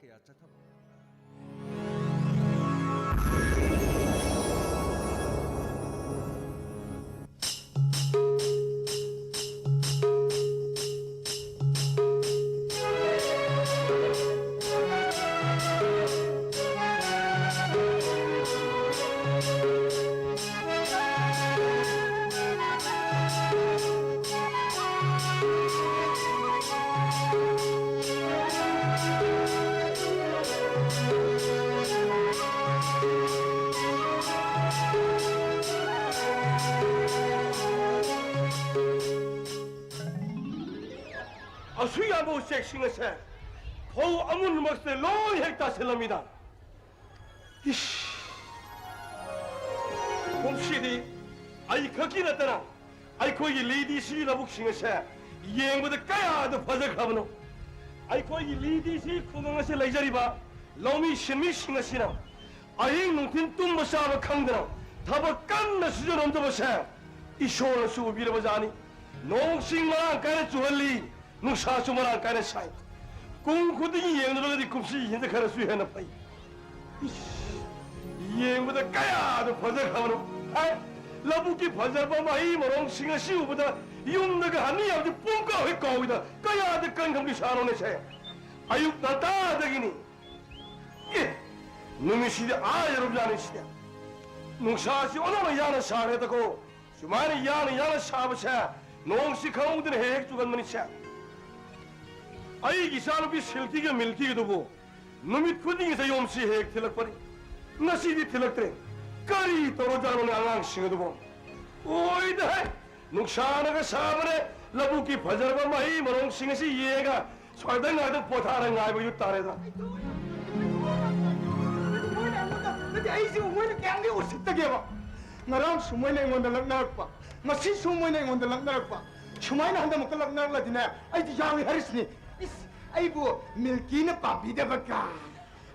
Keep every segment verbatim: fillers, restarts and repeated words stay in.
ꯀꯌꯥ ꯆꯠꯊꯕ꯫ ꯑꯁꯨꯛ ꯌꯥꯝꯕ ꯎꯆꯦꯛꯁꯤꯡ ꯑꯁꯦ ꯐꯧ ꯑꯃꯨꯟꯕꯃꯛꯁꯤꯗ ꯂꯣꯏ ꯍꯦꯛ ꯇꯥꯁꯤꯜꯂꯝꯃꯤꯗ꯫ ꯏꯁ! ꯀꯨꯝꯁꯤꯗꯤ ꯑꯩ ꯈꯛꯀꯤ ꯅꯠꯇꯅ ꯑꯩꯈꯣꯏꯒꯤ ꯂꯤꯗꯤꯁꯤ ꯂꯧꯕꯨꯛꯁꯤꯡ ꯑꯁꯦ ꯌꯦꯡꯕꯗ ꯀꯌꯥꯗ ꯐꯖꯈ꯭ꯔꯕꯅꯣ꯫ ꯑꯩꯈꯣꯏꯒꯤ ꯂꯤꯗꯤꯁꯤ ꯈꯨꯡꯒꯪ ꯑꯁꯤ ꯂꯩꯖꯔꯤꯕ ꯂꯧꯃꯤ ꯁꯤꯟꯃꯤꯁꯤꯡ ꯑꯁꯤꯅ ꯑꯍꯤꯡ ꯅꯨꯡꯊꯤꯜ ꯇꯨꯝꯕ ꯆꯥꯕ ꯈꯪꯗꯅ ꯊꯕꯛ ꯀꯟꯅ ꯁꯨꯖꯔꯝꯗꯕꯁꯦ ꯏꯁꯣꯔꯅꯁꯨ ꯎꯕꯤꯔꯕꯖꯥꯠꯅꯤ꯫ ꯅꯣꯡꯁꯤꯡ ꯃꯔꯥꯡ ꯀꯥꯏꯅ ꯆꯨꯍꯜꯂꯤ, ꯅꯨꯡꯁꯥꯁꯨ ꯃꯔꯥꯡ ꯀꯥꯏꯅ ꯁꯥꯏ꯫ ꯀꯨꯝ ꯈꯨꯗꯤꯡꯒꯤ ꯌꯦꯡꯅꯔꯨꯔꯒꯗꯤ ꯀꯨꯝꯁꯤꯁꯤꯅ ꯈꯔꯁꯨ ꯍꯦꯟꯅ ꯐꯩ꯫ ꯏꯁ, ꯌꯦꯡꯕꯗ ꯀꯌꯥꯗ ꯐꯖꯈ꯭ꯔꯕꯅꯣ꯫ ꯍꯥꯏ, ꯂꯧꯕꯨꯛꯀꯤ ꯐꯖꯕ ꯃꯍꯩ ꯃꯔꯣꯡꯁꯤꯡ ꯑꯁꯤ ꯎꯕꯗ ꯌꯨꯝꯗꯒ ꯍꯟꯅꯤ ꯍꯥꯏꯕꯗꯤ ꯄꯨꯡꯀꯥꯎ ꯍꯦꯛ ꯀꯥꯎꯏꯗ, ꯀꯌꯥꯗ ꯀꯟꯈ꯭ꯔꯕꯅꯤ ꯁꯥꯔꯣꯅꯦꯁꯦ꯫ ꯑꯌꯨꯛ ꯉꯟꯇꯥꯗꯒꯤꯅꯤ꯫ ꯑꯦ, ꯅꯨꯃꯤꯠꯁꯤꯗꯤ ꯑꯥ ꯌꯧꯔꯕꯖꯥꯠꯅꯤ ꯁꯤꯗꯤ꯫ ꯅꯨꯡꯁꯥꯁꯤ ꯑꯣꯟꯅꯅ ꯌꯥꯅ ꯁꯥꯔꯦꯗꯀꯣ꯫ ꯁꯨꯃꯥꯏꯅ ꯌꯥꯅ ꯌꯥꯅ ꯁꯥꯕꯁꯦ ꯅꯣꯡꯁꯤ ꯈꯪꯍꯧꯗꯅ ꯍꯦꯛ ꯍꯦꯛ ꯆꯨꯒꯟꯕꯅꯤꯁꯦ꯫ ꯑꯩꯒꯤ ꯏꯆꯥꯅꯨꯄꯤ ꯁꯤꯜꯀꯤꯒ ꯃꯤꯜꯀꯤꯒꯗꯨꯕꯨ ꯅꯨꯃꯤꯠ ꯈꯨꯗꯤꯡꯒꯤ ꯆꯌꯣꯝꯁꯤ ꯍꯦꯛ ꯊꯤꯜꯂꯛꯄꯅꯤ꯫ ꯉꯁꯤꯗꯤ ꯊꯤꯜꯂꯛꯇ꯭ꯔꯦ꯫ ꯀꯔꯤ ꯇꯧꯔꯖꯥꯠꯅꯣꯅꯦ ꯑꯉꯥꯡꯁꯤꯡ ꯑꯗꯨꯕꯨ? ꯑꯣꯏꯗ ꯍꯦ! ꯅꯨꯡꯁꯥꯅꯒ ꯁꯥꯕꯅꯦ, ꯂꯧꯕꯨꯛꯀꯤ ꯐꯖꯔꯕ ꯃꯍꯩ ꯃꯔꯣꯡꯁꯤꯡ ꯑꯁꯤ ꯌꯦꯡꯉꯒ ꯁ꯭ꯋꯥꯏꯗ ꯉꯥꯏꯍꯥꯛꯇꯪ ꯄꯣꯊꯥꯔ ꯉꯥꯏꯕ ꯌꯨꯠ ꯇꯥꯔꯦꯗ꯫ ꯃꯣꯏꯅ ꯑꯩꯉꯣꯟꯗ, ꯅꯠꯇꯦ, ꯑꯩꯁꯤꯕꯨ ꯃꯣꯏꯅ ꯀꯌꯥꯝꯗꯤ ꯎꯁꯤꯠꯇꯒꯦꯕ? ꯉꯔꯥꯡꯁꯨ ꯃꯣꯏꯅ ꯑꯩꯉꯣꯟꯗ ꯂꯛꯅꯔꯛꯄ, ꯉꯁꯤꯁꯨ ꯃꯣꯏꯅ ꯑꯩꯉꯣꯟꯗ ꯂꯛꯅꯔꯛꯄ꯫ ꯁꯨꯃꯥꯏꯅ ꯍꯟꯗꯛꯃꯨꯛꯀ ꯂꯛꯅꯔꯛꯂꯗꯤꯅꯦ, ꯑꯩꯗꯤ ꯌꯥꯎꯏ ꯍꯥꯏꯔꯤꯁꯤꯅꯤ꯫ ꯏꯁ, ꯑꯩꯕꯨ ꯃꯤꯜꯀꯤꯅ ꯄꯥꯝꯕꯤꯗꯕ ꯀꯥꯏ꯫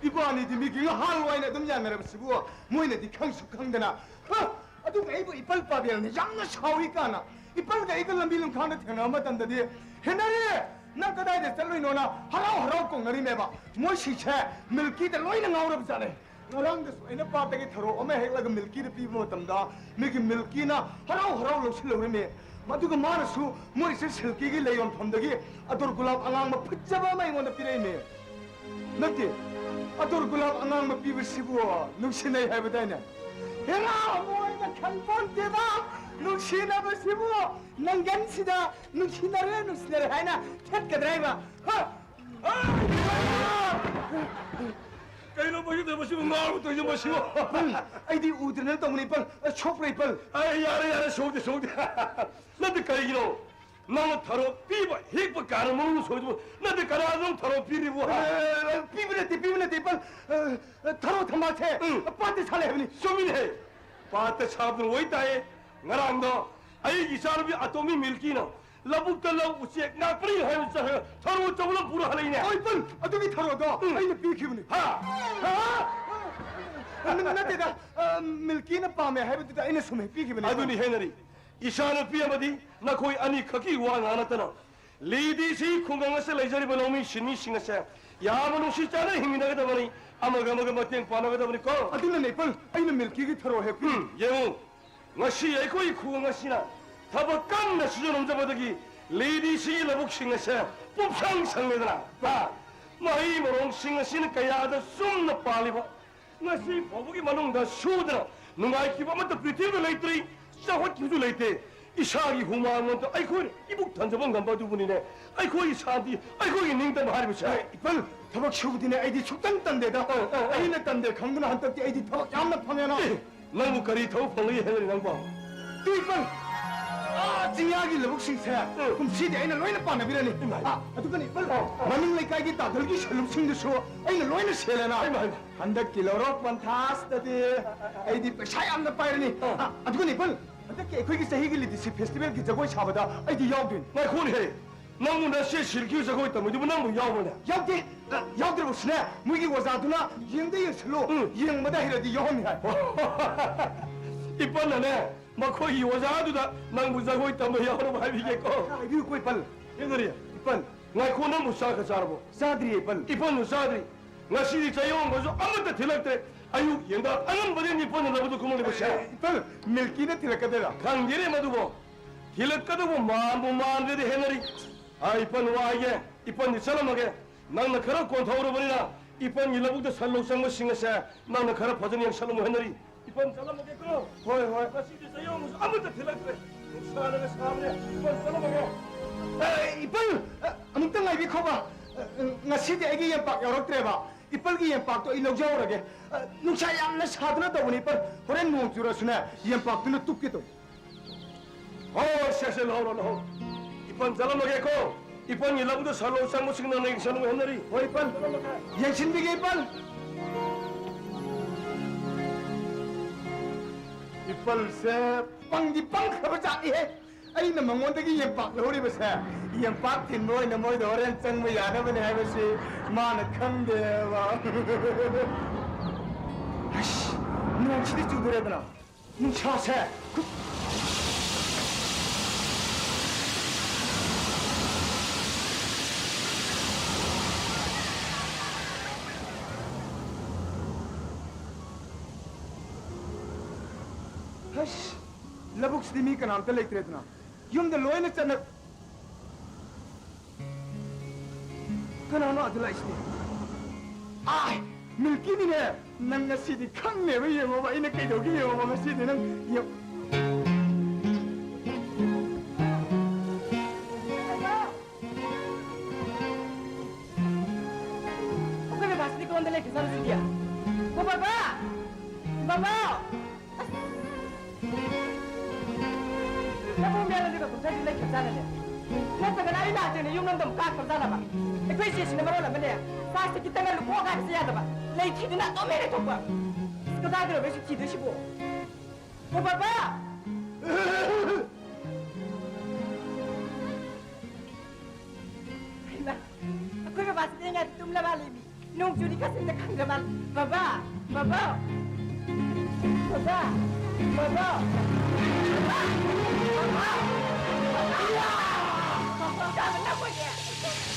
ꯏꯕꯥꯅꯤꯗꯤ ꯃꯤꯒꯤ ꯉꯍꯥꯜ ꯑꯣꯏꯅ ꯑꯗꯨꯝ ꯌꯥꯅꯔꯕꯁꯤꯕꯨ ꯃꯣꯏꯅꯗꯤ ꯈꯪꯁꯨ ꯈꯪꯗꯅ꯫ ꯍ! ꯑꯗꯨꯒ ꯑꯩꯕꯨ ꯏꯄꯜ ꯄꯥꯕꯦꯜꯅ ꯌꯥꯝꯅ ꯁꯥꯎꯏ ꯀꯥꯏꯅ꯫ ꯏꯄꯜꯒ ꯑꯩꯒ ꯂꯝꯕꯤ ꯂꯝꯈꯥꯡꯗ ꯊꯦꯡꯅꯕ ꯃꯇꯝꯗꯗꯤ, "ꯍꯦꯟꯅꯔꯦ! ꯅꯪ ꯀꯗꯥꯏꯗ ꯆꯠꯂꯨꯏꯅꯣꯅ ꯍꯔꯥꯎ ꯍꯔꯥꯎ ꯀꯧꯅꯔꯤꯃꯦꯕ꯫ ꯃꯣꯏꯁꯤꯡꯁꯦ ꯃꯤꯜꯀꯤꯗ ꯂꯣꯏꯅ ꯉꯥꯎꯔꯕ ꯖꯥꯠꯅꯦ꯫ ꯉꯔꯥꯡꯗꯁꯨ ꯑꯩꯅ ꯄꯥꯠꯇꯒꯤ ꯊꯔꯣ ꯑꯃ ꯍꯦꯛꯂꯒ ꯃꯤꯜꯀꯤꯗ ꯄꯤꯕ ꯃꯇꯝꯗ, ꯃꯤꯒꯤ ꯃꯤꯜꯀꯤꯅ ꯍꯔꯥꯎ ꯍꯔꯥꯎ ꯂꯧꯁꯤꯜꯍꯧꯔꯤꯃꯦ꯫ ꯃꯗꯨꯒ ꯃꯥꯅꯁꯨ ꯃꯣꯏꯁꯦ ꯁꯤꯜꯀꯤꯒꯤ ꯂꯩ ꯌꯣꯟꯐꯝꯗꯒꯤ ꯑꯗꯣꯔ ꯒꯨꯂꯥꯞ ꯑꯉꯥꯡꯕ ꯐꯖꯕ ꯑꯃ ꯑꯩꯉꯣꯟꯗ ꯄꯤꯔꯛꯏꯃꯦ꯫ ꯅꯠꯇꯦ, ꯑꯗꯣꯔ ꯒꯨꯂꯥꯞ ꯑꯉꯥꯡꯕ ꯄꯤꯕꯁꯤꯕꯨ ꯅꯨꯡꯁꯤꯅꯩ ꯍꯥꯏꯕꯗꯥꯏꯅꯦ? ꯍꯦꯔꯥ, ꯃꯣꯏꯅ ꯈꯪꯄꯣꯟꯇꯦꯗ, ꯅꯨꯡꯁꯤꯅꯕꯁꯤꯕꯨ ꯅꯪꯒꯟꯁꯤꯗ ꯅꯨꯡꯁꯤꯅꯔꯦ, ꯅꯨꯡꯁꯤꯅꯔꯦ ꯍꯥꯏꯅ ꯊꯦꯠꯀꯗ꯭ꯔꯥ ꯍꯥꯏꯕ? ꯍꯥ? ꯀꯩꯅꯣ ꯃꯁꯤ ꯇꯧꯔꯤꯕ, ꯃꯁꯤꯕꯨ ꯉꯥꯎꯔꯕ ꯇꯧꯔꯤꯁꯦ ꯃꯁꯤꯕꯨ? ꯄꯜ, ꯑꯩꯗꯤ ꯎꯗ꯭ꯔꯅ ꯇꯧꯕꯅꯤ, ꯄꯜ꯫ ꯑ, ꯁꯣꯛꯄ꯭ꯔꯩ, ꯄꯜ꯫ ꯑꯩ ꯌꯥꯔꯦ, ꯌꯥꯔꯦ, ꯁꯣꯛꯇꯦ, ꯁꯣꯛꯇꯦ꯫ ꯅꯠꯇꯦ, ꯀꯩꯒꯤꯅꯣ? ꯅꯪꯅ ꯊꯔꯣ ꯄꯤꯕ ꯍꯦꯛꯄ ꯀꯥꯟꯗ ꯃꯅꯨꯡ ꯁꯣꯏꯗꯕ ꯅꯠꯇꯦ, ꯀꯅꯥꯗꯅꯣ ꯊꯔꯣ ꯄꯤꯔꯤꯕꯣ? ꯑ, ꯄꯤꯕ ꯅꯠꯇꯦ, ꯄꯤꯕ ꯅꯠꯇꯦ, ꯄꯜ꯫ ꯑ, ꯊꯔꯣ ꯊꯝꯕꯥꯜꯁꯦ ꯎꯝ꯫ ꯄꯥꯠꯇ ꯁꯥꯠꯂꯦ ꯍꯥꯏꯕꯅꯤ꯫ ꯆꯨꯝꯃꯤꯅꯦꯍꯦ, ꯄꯥꯠꯇ ꯁꯥꯠꯄꯗꯨ ꯑꯣꯏ ꯇꯥꯏꯌꯦ꯫ ꯉꯔꯥꯡꯗꯣ ꯑꯩꯒꯤ ꯏꯆꯥꯅꯨꯄꯤ ꯑꯇꯣꯝꯕꯤ ꯃꯤꯜꯀꯤꯅ ꯂꯧꯕꯨꯛꯇ ꯂꯧ ꯎꯆꯦꯛ ꯉꯥꯛꯄꯅꯤ ꯍꯥꯏꯅ ꯆꯠꯈ꯭ꯔꯒ ꯊꯔꯣ ꯑꯆꯧꯕ ꯑꯃ ꯄꯨꯔ ꯍꯜꯂꯛꯏꯅꯦ꯫ ꯍꯣꯏ, ꯄꯜ, ꯑꯗꯨꯒꯤ ꯊꯔꯣꯗꯣ ꯎꯝ꯫ ꯑꯩꯅ ꯄꯤꯈꯤꯕꯅꯤ꯫ ꯍꯥ? ꯍꯥ? ꯑ, ꯅꯠꯇꯦꯗ, ꯑ, ꯃꯤꯜꯀꯤꯅ ꯄꯥꯝꯃꯦ ꯍꯥꯏꯕꯗꯨꯗ ꯑꯩꯅ ꯁꯨꯝ ꯍꯦꯛ ꯄꯤꯈꯤꯕꯅꯤ꯫ ꯑꯗꯨꯅꯤ ꯍꯦꯅꯔꯤ, ꯏꯆꯥꯅꯨꯄꯤ ꯑꯃꯗꯤ ꯅꯈꯣꯏ ꯑꯅꯤꯈꯛꯀꯤ ꯋꯥ ꯉꯥꯡ ꯅꯠꯇꯅ ꯂꯤꯗꯤꯁꯤ ꯈꯨꯡꯒꯪ ꯑꯁꯤꯗ ꯂꯩꯖꯔꯤꯕ ꯂꯧꯃꯤꯁꯤꯡ ꯃꯤꯁꯤꯡ ꯑꯁꯦ ꯌꯥꯝꯅ ꯅꯨꯡꯁꯤ ꯆꯥꯟꯅ ꯍꯤꯡꯃꯤꯟꯅꯒꯗꯕꯅꯤ, ꯑꯃꯒ ꯑꯃꯒ ꯃꯇꯦꯡ ꯄꯥꯡꯅꯒꯗꯕꯅꯤꯀꯣ꯫ ꯑꯗꯨꯅꯅꯦ, ꯄꯜ, ꯑꯩꯅ ꯃꯤꯜꯀꯤꯒꯤ ꯊꯔꯣ ꯍꯦꯛ ꯄꯤ- ꯎꯝ, ꯌꯦꯡꯉꯨ, ꯉꯁꯤ ꯑꯩꯈꯣꯏ ꯈꯨꯡꯒꯪ ꯑꯁꯤꯅ ꯊꯕꯛ ꯀꯟꯅ ꯁꯨꯖ ꯅꯣꯝꯖꯕꯗꯒꯤ ꯂꯤꯗꯤꯁꯤꯒꯤ ꯂꯧꯕꯨꯛꯁꯤꯡ ꯑꯁꯦ ꯄꯨꯝꯁꯪ ꯁꯪꯂꯦꯗꯅ꯫ ꯍꯥ? ꯃꯍꯩ ꯃꯔꯣꯡꯁꯤꯡ ꯑꯁꯤꯅ ꯀꯌꯥꯗ ꯆꯨꯝꯅ ꯄꯥꯜꯂꯤꯕ, ꯉꯁꯤ ꯐꯥꯎꯕꯒꯤ ꯃꯅꯨꯡꯗ ꯁꯨꯗꯅ ꯅꯨꯡꯉꯥꯏꯈꯤꯕ ꯑꯃꯠꯇ ꯄ꯭ꯔꯤꯊꯤꯕꯤꯗ ꯂꯩꯇ꯭ꯔꯤ, ꯆꯥꯎꯈꯠꯈꯤꯕꯁꯨ ꯂꯩꯇꯦ꯫ ꯏꯁꯥꯒꯤ ꯍꯨꯃꯥꯡꯃꯛꯇ ꯑꯩꯈꯣꯏꯅ ꯏꯕꯨꯛ ꯊꯟꯖꯕ ꯉꯝꯕ ꯑꯗꯨꯕꯨꯅꯤꯅꯦ ꯑꯩꯈꯣꯏꯒꯤ ꯁꯥꯟꯇꯤ, ꯑꯩꯈꯣꯏꯒꯤ ꯅꯤꯡꯇꯝꯕ ꯍꯥꯏꯔꯤꯕꯁꯦ꯫ ꯑꯦ, ꯏꯄꯜ, ꯊꯕꯛ ꯁꯨꯕꯗꯤꯅꯦ ꯑꯩꯗꯤ ꯁꯨꯛꯇꯪ ꯇꯟꯗꯦꯗ꯫ ꯑ, ꯑ, ꯑ꯫ ꯑꯩꯅ ꯇꯟꯗꯦ ꯈꯪꯗꯨꯅ ꯍꯟꯗꯛꯇꯤ ꯑꯩꯗꯤ ꯊꯕꯛ ꯌꯥꯝꯅ ꯐꯪꯉꯦꯅ꯫ ꯑꯦ, ꯅꯪꯕꯨ ꯀꯔꯤ ꯊꯕꯛ ꯐꯪꯂꯒꯦ ꯍꯦꯅꯔꯤ ꯅꯪꯕꯣ? ꯇꯨ ꯏꯄꯜ, ꯑꯥ, ꯆꯤꯡꯌꯥꯒꯤ ꯂꯧꯕꯨꯛꯁꯤꯡꯁꯦ ꯎꯝ꯫ ꯀꯨꯝꯁꯤꯗꯤ ꯑꯩꯅ ꯂꯣꯏꯅ ꯄꯥꯟꯅꯕꯤꯔꯅꯤ꯫ ꯏꯃꯥ꯫ ꯑꯥ, ꯑꯗꯨꯒꯅꯦ ꯏꯄꯜ, ꯑꯥ, ꯑꯥ꯫ ꯃꯅꯤꯡ ꯂꯩꯀꯥꯏꯒꯤ ꯇꯥꯗꯜꯒꯤ ꯁꯦꯜꯂꯨꯞꯁꯤꯡꯗꯨꯁꯨ ꯑꯩꯅ ꯂꯣꯏꯅ ꯁꯦꯜꯂꯦꯅ꯫ ꯏꯃꯥ, ꯏꯃꯥ꯫ ꯍꯟꯗꯛꯀꯤ ꯂꯧꯔꯣꯛ ꯄꯟꯊꯥꯁꯤꯗꯗꯤ ꯑꯩꯗꯤ ꯄꯩꯁꯥ ꯌꯥꯝꯅ ꯄꯥꯏꯔꯅꯤ꯫ ꯑꯥ꯫ ꯑꯥ, ꯑꯗꯨꯒꯅꯦ ꯏꯄꯜ, ꯍꯟꯗꯛꯀꯤ ꯑꯩꯈꯣꯏꯒꯤ ꯆꯍꯤꯒꯤ ꯂꯤꯗꯤꯁꯤ ꯐꯦꯁꯇꯤꯚꯦꯜꯒꯤ ꯖꯒꯣꯏ ꯁꯥꯕꯗ ꯑꯩꯗꯤ ꯌꯥꯎꯗꯣꯏꯅꯤ꯫ ꯉꯥꯏꯈꯣꯅꯦꯍꯦ, ꯅꯪꯕꯨ ꯅꯁꯦ ꯁꯤꯜꯀꯤ ꯖꯒꯣꯏ ꯇꯝꯃꯤꯗꯨꯕꯨ ꯅꯪꯕꯨ ꯌꯥꯎꯕ꯭ꯔꯅꯦ? ꯌꯥꯎꯗꯦ꯫ ꯑ, ꯌꯥꯎꯗ꯭ꯔꯕꯁꯨꯅꯦ, ꯃꯣꯏꯒꯤ ꯑꯣꯖꯥꯗꯨꯅ ꯌꯦꯡꯗ ꯌꯦꯡꯁꯜꯂꯨ, ꯎꯝ꯫ ꯌꯦꯡꯕꯗ ꯍꯩꯔꯗꯤ ꯌꯥꯎꯍꯟꯅꯤ ꯍꯥꯏ꯫ ꯏꯄꯟꯅꯅꯦ, ꯃꯈꯣꯏꯒꯤ ꯑꯣꯖꯥꯗꯨꯗ ꯅꯪꯕꯨ ꯖꯒꯣꯏ ꯇꯝꯕ ꯌꯥꯎꯅꯕ ꯍꯥꯏꯕꯤꯒꯦꯀꯣ꯫ ꯍꯥꯏꯕꯤꯌꯨꯀꯣ ꯏꯄꯟ꯫ ꯍꯦꯅꯔꯤ꯫ ꯏꯄꯟ꯫ ꯉꯥꯏꯈꯣ, ꯅꯪꯕꯨ ꯆꯥꯛꯀ ꯆꯥꯔꯕꯣ? ꯆꯥꯗ꯭ꯔꯤꯌꯦ, ꯏꯄꯜ꯫ ꯏꯄꯜꯁꯨ ꯆꯥꯗ꯭ꯔꯤ꯫ ꯉꯁꯤꯗꯤ ꯆꯌꯣꯡꯒꯁꯨ ꯑꯃꯠꯇ ꯊꯤꯜꯂꯛꯇ꯭ꯔꯦ꯫ ꯑꯌꯨꯛ ꯌꯦꯟꯗ ꯑꯉꯟꯕꯗꯒꯤ ꯏꯄꯜꯅ ꯂꯧꯕꯨꯛꯇ ꯀꯨꯝꯃꯛꯂꯤꯕꯁꯦ꯫ ꯑꯦ, ꯏꯄꯜ, ꯃꯤꯜꯀꯤꯅ ꯊꯤꯜꯂꯛꯀꯗꯣꯏꯔꯣ? ꯈꯪꯗꯦꯅꯦ ꯃꯗꯨꯕꯣ꯫ ꯊꯤꯜꯂꯛꯀꯗꯧꯕ ꯃꯥꯟꯕꯨ ꯃꯥꯟꯗ꯭ꯔꯗꯤ ꯍꯦꯟꯅꯔꯤ꯫ ꯑ, ꯏꯄꯜ, ꯋꯥ ꯍꯥꯏꯒꯦ꯫ ꯏꯄꯜꯗꯤ ꯆꯠꯂꯝꯃꯒꯦ꯫ ꯅꯪꯅ ꯈꯔ ꯀꯣꯟꯊꯧꯔꯕꯅꯤꯅ ꯏꯄꯜꯒꯤ ꯂꯧꯕꯨꯛꯇ ꯁꯟ ꯂꯧ ꯆꯪꯕꯁꯤꯡ ꯑꯁꯦ ꯅꯪꯅ ꯈꯔ ꯐꯖꯅ ꯌꯦꯡꯁꯜꯂꯨ ꯍꯦꯟꯅꯔꯤ꯫ ꯏꯄꯜ ꯆꯠꯂꯝꯃꯒꯦꯀꯣ꯫ ꯍꯣꯏ, ꯍꯣꯏ꯫ ꯉꯁꯤꯗꯤ ꯆꯌꯣꯡꯁꯨ ꯑꯃꯠꯇ ꯊꯤꯜꯂꯛꯇ꯭ꯔꯦ꯫ ꯅꯨꯡꯁꯥꯅꯒ ꯁꯥꯕꯅꯦ꯫ ꯏꯄꯜ ꯆꯠꯂꯝꯃꯒꯦ꯫ ꯑꯦ, ꯏꯄꯜ, ꯑ, ꯑꯃꯨꯛꯇ ꯉꯥꯏꯕꯤꯈꯣꯕ꯫ ꯑ, ꯉꯁꯤꯗꯤ ꯑꯩꯒꯤ ꯌꯦꯟꯄꯥꯛ ꯌꯥꯎꯔꯛꯇ꯭ꯔꯦꯕ꯫ ꯏꯄꯜꯒꯤ ꯌꯦꯟꯄꯥꯛꯇꯣ ꯑꯩ ꯂꯧꯖꯍꯧꯔꯒꯦ꯫ ꯑ, ꯅꯨꯡꯁꯥ ꯌꯥꯝꯅ ꯁꯥꯗꯨꯅ ꯇꯧꯕꯅꯤ, ꯏꯄꯜ꯫ ꯍꯣꯔꯦꯟ ꯅꯣꯡ ꯆꯨꯔꯁꯨꯅꯦ, ꯌꯦꯟꯄꯥꯛꯇꯨꯅ ꯇꯨꯞꯀꯦ ꯇꯧꯏ꯫ ꯍꯣꯏ, ꯁꯦ, ꯁꯦ, ꯂꯧꯍꯧꯔꯣ, ꯂꯧꯍꯧꯔꯣ꯫ ꯏꯄꯜ ꯆꯠꯂꯝꯃꯒꯦꯀꯣ꯫ ꯏꯄꯜꯒꯤ ꯂꯧꯕꯨꯛꯇ ꯁꯟ ꯂꯧ ꯆꯪꯕꯁꯤꯡꯅ ꯌꯦꯡꯁꯤꯟꯕ ꯍꯣꯠꯅꯔꯤ꯫ ꯍꯣꯏ, ꯏꯄꯜ꯫ ꯆꯠꯂꯝꯃꯒꯦ꯫ ꯌꯦꯡꯁꯤꯟꯕꯤꯒꯦ, ꯏꯄꯜ꯫ ꯏꯄꯜꯁꯦ ꯄꯪꯗꯤ ꯄꯪꯈ꯭ꯔꯕ ꯖꯥꯠꯅꯤꯍꯦ꯫ ꯑꯩꯅ ꯃꯉꯣꯟꯗꯒꯤ ꯌꯦꯟꯄꯥꯛ ꯂꯧꯔꯤꯕꯁꯦ, ꯌꯦꯟꯄꯥꯛ ꯊꯤꯟꯕ ꯑꯣꯏꯅ ꯃꯣꯏꯗ ꯍꯣꯔꯦꯟ ꯆꯪꯕ ꯌꯥꯅꯕꯅꯦ ꯍꯥꯏꯕꯁꯤ ꯃꯥꯅ ꯈꯪꯗꯦꯕ꯫ ꯑꯁ, ꯅꯣꯡꯁꯤꯗꯤ ꯆꯨꯗꯣꯔꯦꯗꯅ꯫ ꯅꯨꯡꯁꯥꯁꯦ꯫ ꯍꯁ! ꯂꯧꯕꯨꯛꯁꯤꯗꯤ ꯃꯤ ꯀꯅꯥꯝꯇ ꯂꯩꯇ꯭ꯔꯦꯗꯅ꯫ ꯌꯨꯝꯗ ꯂꯣꯏꯅ ꯆꯠꯅ-, ꯀꯅꯥꯅꯣ ꯑꯗꯨ ꯂꯥꯛꯏꯁꯤꯗꯤ? ꯑꯥꯏ! ꯃꯤꯜꯀꯤꯅꯤꯅꯦ! ꯅꯪ ꯉꯁꯤꯗꯤ ꯈꯪꯅꯦꯕ, ꯌꯦꯡꯉꯣꯕ, ꯑꯩꯅ ꯀꯩꯗꯧꯒꯦ ꯌꯦꯡꯉꯣꯕ ꯉꯁꯤꯗꯤ ꯅꯪ ꯌꯦꯡ-, ꯑꯩꯈꯣꯏ ꯕꯕꯥꯁꯤꯗꯤ ꯀꯔꯣꯝꯗ ꯂꯩꯈ꯭ꯔꯖꯥꯠꯅꯣ ꯁꯤꯗꯤ? ꯑꯣ, ꯕꯕꯥ! ꯕꯕꯥ! ꯑꯁ! ꯅꯕꯨꯡ ꯃꯌꯥꯝ ꯑꯗꯨꯒ ꯀꯨꯝꯊꯔꯗꯤ ꯂꯩꯈ꯭ꯔꯖꯥꯠꯂꯅꯦ? ꯅꯠꯇ꯭ꯔꯒꯅ ꯑꯩ ꯂꯥꯛꯇ꯭ꯔꯤꯉꯩ ꯌꯨꯝ ꯂꯣꯝꯗ ꯑꯃꯨꯛ ꯀꯥꯈ꯭ꯔꯖꯥꯠꯂꯕ? ꯑꯩꯈꯣꯏ ꯏꯆꯦꯁꯤꯅ ꯃꯔꯣꯜ ꯑꯃꯅꯦ, ꯆꯥꯛꯁꯦ ꯈꯤꯇꯪꯒ ꯂꯨꯀꯣꯛ ꯍꯥꯏꯕꯁꯦ ꯌꯥꯗꯕ, ꯂꯩ ꯊꯤꯗꯨꯅ ꯑꯗꯨꯝ ꯍꯦꯛ ꯂꯩꯊꯣꯛꯄ꯫ ꯑꯁ, ꯀꯗꯥꯏꯗꯅꯣ ꯑꯩꯁꯨ ꯊꯤꯗꯣꯏꯁꯤꯕꯣ? ꯑꯣ, ꯕꯕꯥ! ꯍꯩꯃꯥ, ꯑꯩꯈꯣꯏ ꯕꯕꯥꯁꯤꯗꯤ ꯑꯩ ꯉꯥꯏꯗ ꯇꯨꯝꯂ ꯃꯥꯜꯂꯦ ꯃꯤ꯫ ꯅꯣꯡ ꯆꯨꯔꯤ ꯈꯖꯤꯛꯇ ꯈꯪꯗ꯭ꯔ ꯃꯥꯜꯂꯦ꯫ ꯕꯕꯥ! ꯕꯕꯥ! ꯕꯕꯥ! ꯕꯕꯥ! ꯕꯕꯥ! ꯕꯕꯥ! ꯕꯕꯥ! ꯕꯕꯥ!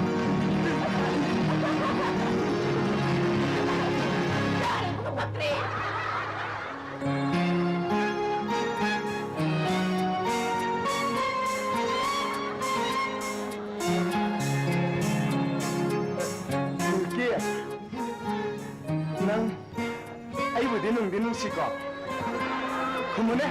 ꯂꯥꯛꯇ꯭ꯔꯦ꯫ ꯅꯪ ꯑꯩꯕꯨꯗꯤ ꯅꯨꯡꯗꯤ ꯅꯨꯡꯁꯤꯀꯣ? ꯈꯨꯝꯃꯨꯅꯦ꯫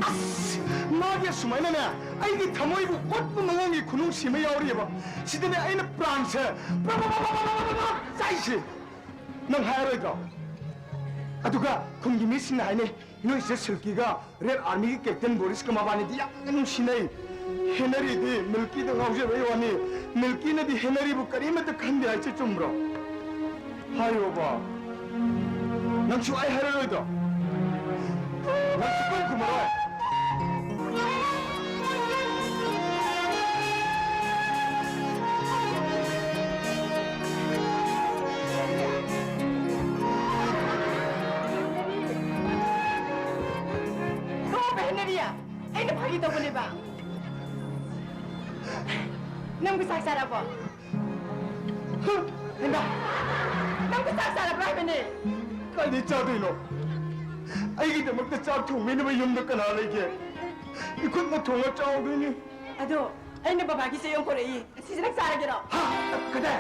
ꯑꯁ! ꯃꯥꯒꯤ ꯑꯁꯨꯃꯥꯏꯅꯅꯦ, ꯑꯩꯒꯤ ꯊꯃꯣꯏꯕꯨ ꯑꯣꯠꯄ ꯃꯑꯣꯡꯒꯤ ꯈꯨꯅꯨꯡꯁꯤ ꯑꯃ ꯌꯥꯎꯔꯤꯑꯕ꯫ ꯁꯤꯗꯅꯦ ꯑꯩꯅ ꯄ꯭ꯔꯥꯟꯁꯦ ꯄ꯭ꯔꯞ ꯄ꯭ꯔꯞ ꯄ꯭ꯔꯞ ꯆꯥꯛꯏꯁꯦ꯫ ꯅꯪ ꯍꯥꯏꯔꯣꯏꯗ꯭ꯔꯣ? ꯑꯗꯨꯒ ꯈꯨꯟꯒꯤ ꯃꯤꯁꯤꯡꯅ ꯍꯥꯏꯅꯩ, ꯅꯣꯏꯁꯦ ꯁꯤꯜꯀꯤꯒ ꯔꯦꯗ ꯑꯥꯔꯃꯤꯒꯤ ꯀꯦꯞꯇꯦꯟ ꯕꯣꯔꯤꯁꯀ ꯃꯕꯥꯅꯤꯗꯤ ꯌꯥꯝꯅ ꯅꯨꯡꯁꯤꯅꯩ꯫ ꯍꯦꯅꯔꯤꯗꯤ ꯃꯤꯜꯀꯤꯗ ꯉꯥꯎꯖꯕꯩ ꯋꯥꯅꯤ, ꯃꯤꯜꯀꯤꯅꯗꯤ ꯍꯦꯅꯔꯤꯕꯨ ꯀꯔꯤꯃꯠꯇ ꯈꯟꯗꯦ ꯍꯥꯏꯁꯦ ꯆꯨꯝꯕ꯭ꯔꯣ? ꯍꯥꯏꯌꯣꯕ꯫ ꯅꯪꯁꯨ ꯑꯩ ꯍꯥꯏꯔꯔꯣꯏꯗꯣ? ꯅꯪ ꯁꯨꯛꯈꯨꯝ ꯈꯨꯝꯃꯔꯣꯏ? ꯀꯧꯕ ꯍꯦꯅꯔꯤ! ꯑꯩꯅ ꯐꯥꯒꯤ ꯇꯧꯕꯅꯦꯕ꯫ ꯅꯪꯕꯨ ꯆꯥꯛ ꯆꯥꯔꯕꯣ? ꯍꯩꯃꯥ! ꯅꯪꯕꯨ ꯆꯥꯛ ꯆꯥꯔꯕ꯭ꯔꯥ ꯍꯥꯏꯕꯅꯦ? ꯀꯥꯏꯗꯩ ꯆꯥꯗꯣꯏꯅꯣ? ꯑꯩꯒꯤꯗꯃꯛꯇ ꯆꯥꯛ ꯊꯣꯡꯕꯤꯅꯕ ꯌꯨꯝꯗ ꯀꯅꯥ ꯂꯩꯒꯦ? ꯏꯈꯨꯠꯅ ꯊꯣꯡꯉ ꯆꯥꯍꯧꯗꯣꯏꯅꯤ꯫ ꯑꯗꯣ ꯑꯩꯅ ꯕꯕꯥꯒꯤ ꯆꯦ ꯑꯃ ꯄꯣꯔꯛꯏ꯫ ꯑꯁꯤꯁꯦ ꯅꯪ ꯆꯥꯔꯒꯦꯔꯣ? ꯍꯥ? ꯀꯗꯥꯏ?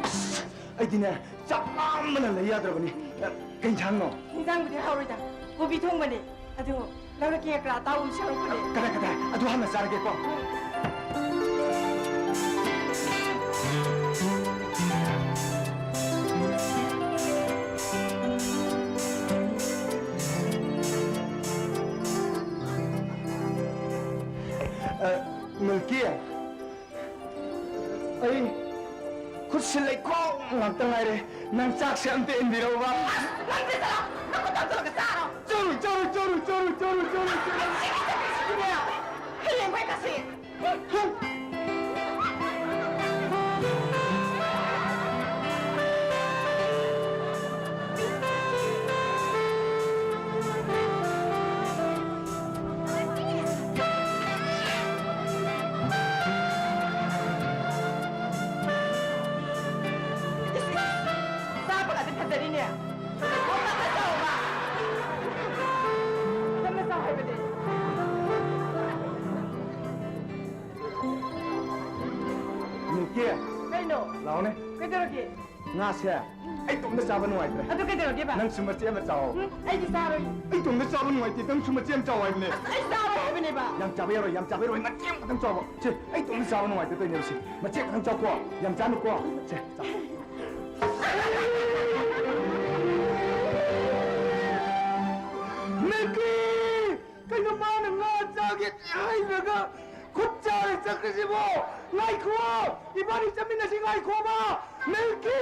ꯑꯁ, ꯑꯩꯗꯤꯅꯦ, ꯆꯥꯛ ꯂꯥꯝꯕꯅ ꯂꯩ ꯌꯥꯗ꯭ꯔꯕꯅꯤ꯫ ꯀꯩ ꯏꯟꯁꯥꯡꯅꯣ? ꯏꯟꯁꯥꯡꯕꯨꯗꯤ ꯍꯥꯎꯔꯣꯏꯗ, ꯀꯣꯕꯤ ꯊꯣꯡꯕꯅꯦ꯫ ꯑꯗꯨ ꯂꯧꯔꯛꯀꯦ, ꯉꯀ꯭ꯔꯥ ꯑꯇꯥꯎꯕ ꯑꯃ ꯁꯦꯝꯃꯛꯄꯅꯦ꯫ ꯀꯗꯥꯏ, ꯀꯗꯥꯏ? ꯑꯗꯨ ꯍꯥꯟꯅ ꯆꯥꯔꯒꯦꯀꯣ꯫ ꯑ, ꯃꯤꯜꯀꯤ, ꯑꯩ ꯈꯨꯠꯁꯤ ꯂꯩꯈꯣꯝ ꯉꯥꯛꯇ ꯉꯥꯏꯔꯦ꯫ ꯅꯪ ꯆꯥꯛꯁꯦ ꯑꯝꯇ ꯏꯟꯕꯤꯔꯛꯎꯕ꯫ ꯅꯪꯁꯦ ꯆꯠꯂꯣ! ꯅꯈꯨꯠꯇꯣ ꯑꯝꯇ ꯆꯥꯔꯣ! ꯆꯥꯔꯣꯏ, ꯆꯥꯔꯣꯏ, ꯆꯥꯔꯣꯏ, ꯆꯥꯔꯣꯏ, ꯆꯥꯔꯣꯏ, ꯆꯥꯔꯣꯏ, ꯆꯥꯔꯣꯏ꯫ ꯁꯤꯒꯤꯅꯦ! ꯍꯌꯦꯡ ꯃꯩ ꯀꯥꯁꯤ! ꯀꯦ? ꯀꯩꯅꯣ? ꯂꯥꯛꯑꯣꯅꯦ꯫ ꯀꯩꯗꯧꯔꯒꯦ? ꯉꯥꯁꯦ ꯑꯩ ꯏꯇꯣꯝꯇ ꯆꯥꯕ ꯅꯨꯡꯉꯥꯏꯇ꯭ꯔꯦ꯫ ꯑꯗꯨ ꯀꯩꯗꯧꯔꯒꯦꯕ? ꯅꯪꯁꯨ ꯃꯆꯦꯠ ꯑꯃ ꯆꯥꯎ꯫ ꯎꯝ, ꯑꯩꯗꯤ ꯆꯥꯔꯣꯏ꯫ ꯑꯩ ꯏꯇꯣꯝꯇ ꯆꯥꯕ ꯅꯨꯡꯉꯥꯏꯇꯦ, ꯅꯪꯁꯨ ꯃꯆꯦꯠ ꯑꯃ ꯆꯥꯎ ꯍꯥꯏꯕꯅꯦ꯫ ꯑꯁ, ꯑꯩ ꯆꯥꯔꯣꯏ ꯍꯥꯏꯕꯅꯦꯕ꯫ ꯌꯥꯝ ꯆꯥꯕ ꯌꯥꯔꯣꯏ, ꯌꯥꯝ ꯆꯥꯕ ꯌꯥꯔꯣꯏ, ꯃꯆꯦꯠ ꯑꯃꯈꯛꯇꯪ ꯆꯥꯎꯕ꯫ ꯁꯦ, ꯑꯩ ꯏꯇꯣꯝꯇ ꯆꯥꯕ ꯅꯨꯡꯉꯥꯏꯇꯦ ꯇꯧꯔꯤꯅꯦꯕ ꯁꯤ꯫ ꯃꯆꯦꯠ ꯈꯛꯇꯪ ꯆꯥꯎꯀꯣ, ꯌꯥꯝ ꯆꯥꯅꯨꯀꯣ꯫ ꯁꯦ, ꯆꯥꯎ꯫ ꯃꯤꯀꯤ! ꯀꯩꯅꯣ ꯃꯥꯅ ꯉꯥ ꯆꯥꯒꯦ ꯍꯥꯏꯗ꯭ꯔꯒ ꯈꯨꯠ ꯆꯥꯔ ꯆꯠꯈ꯭ꯔꯤꯁꯤꯕꯣ? ꯉꯥꯏꯈꯣ! ꯏꯕꯥꯅꯤ ꯆꯠꯃꯤꯟꯅꯁꯤ, ꯉꯥꯏꯈꯣꯕ! ꯃꯤꯜꯀꯤ!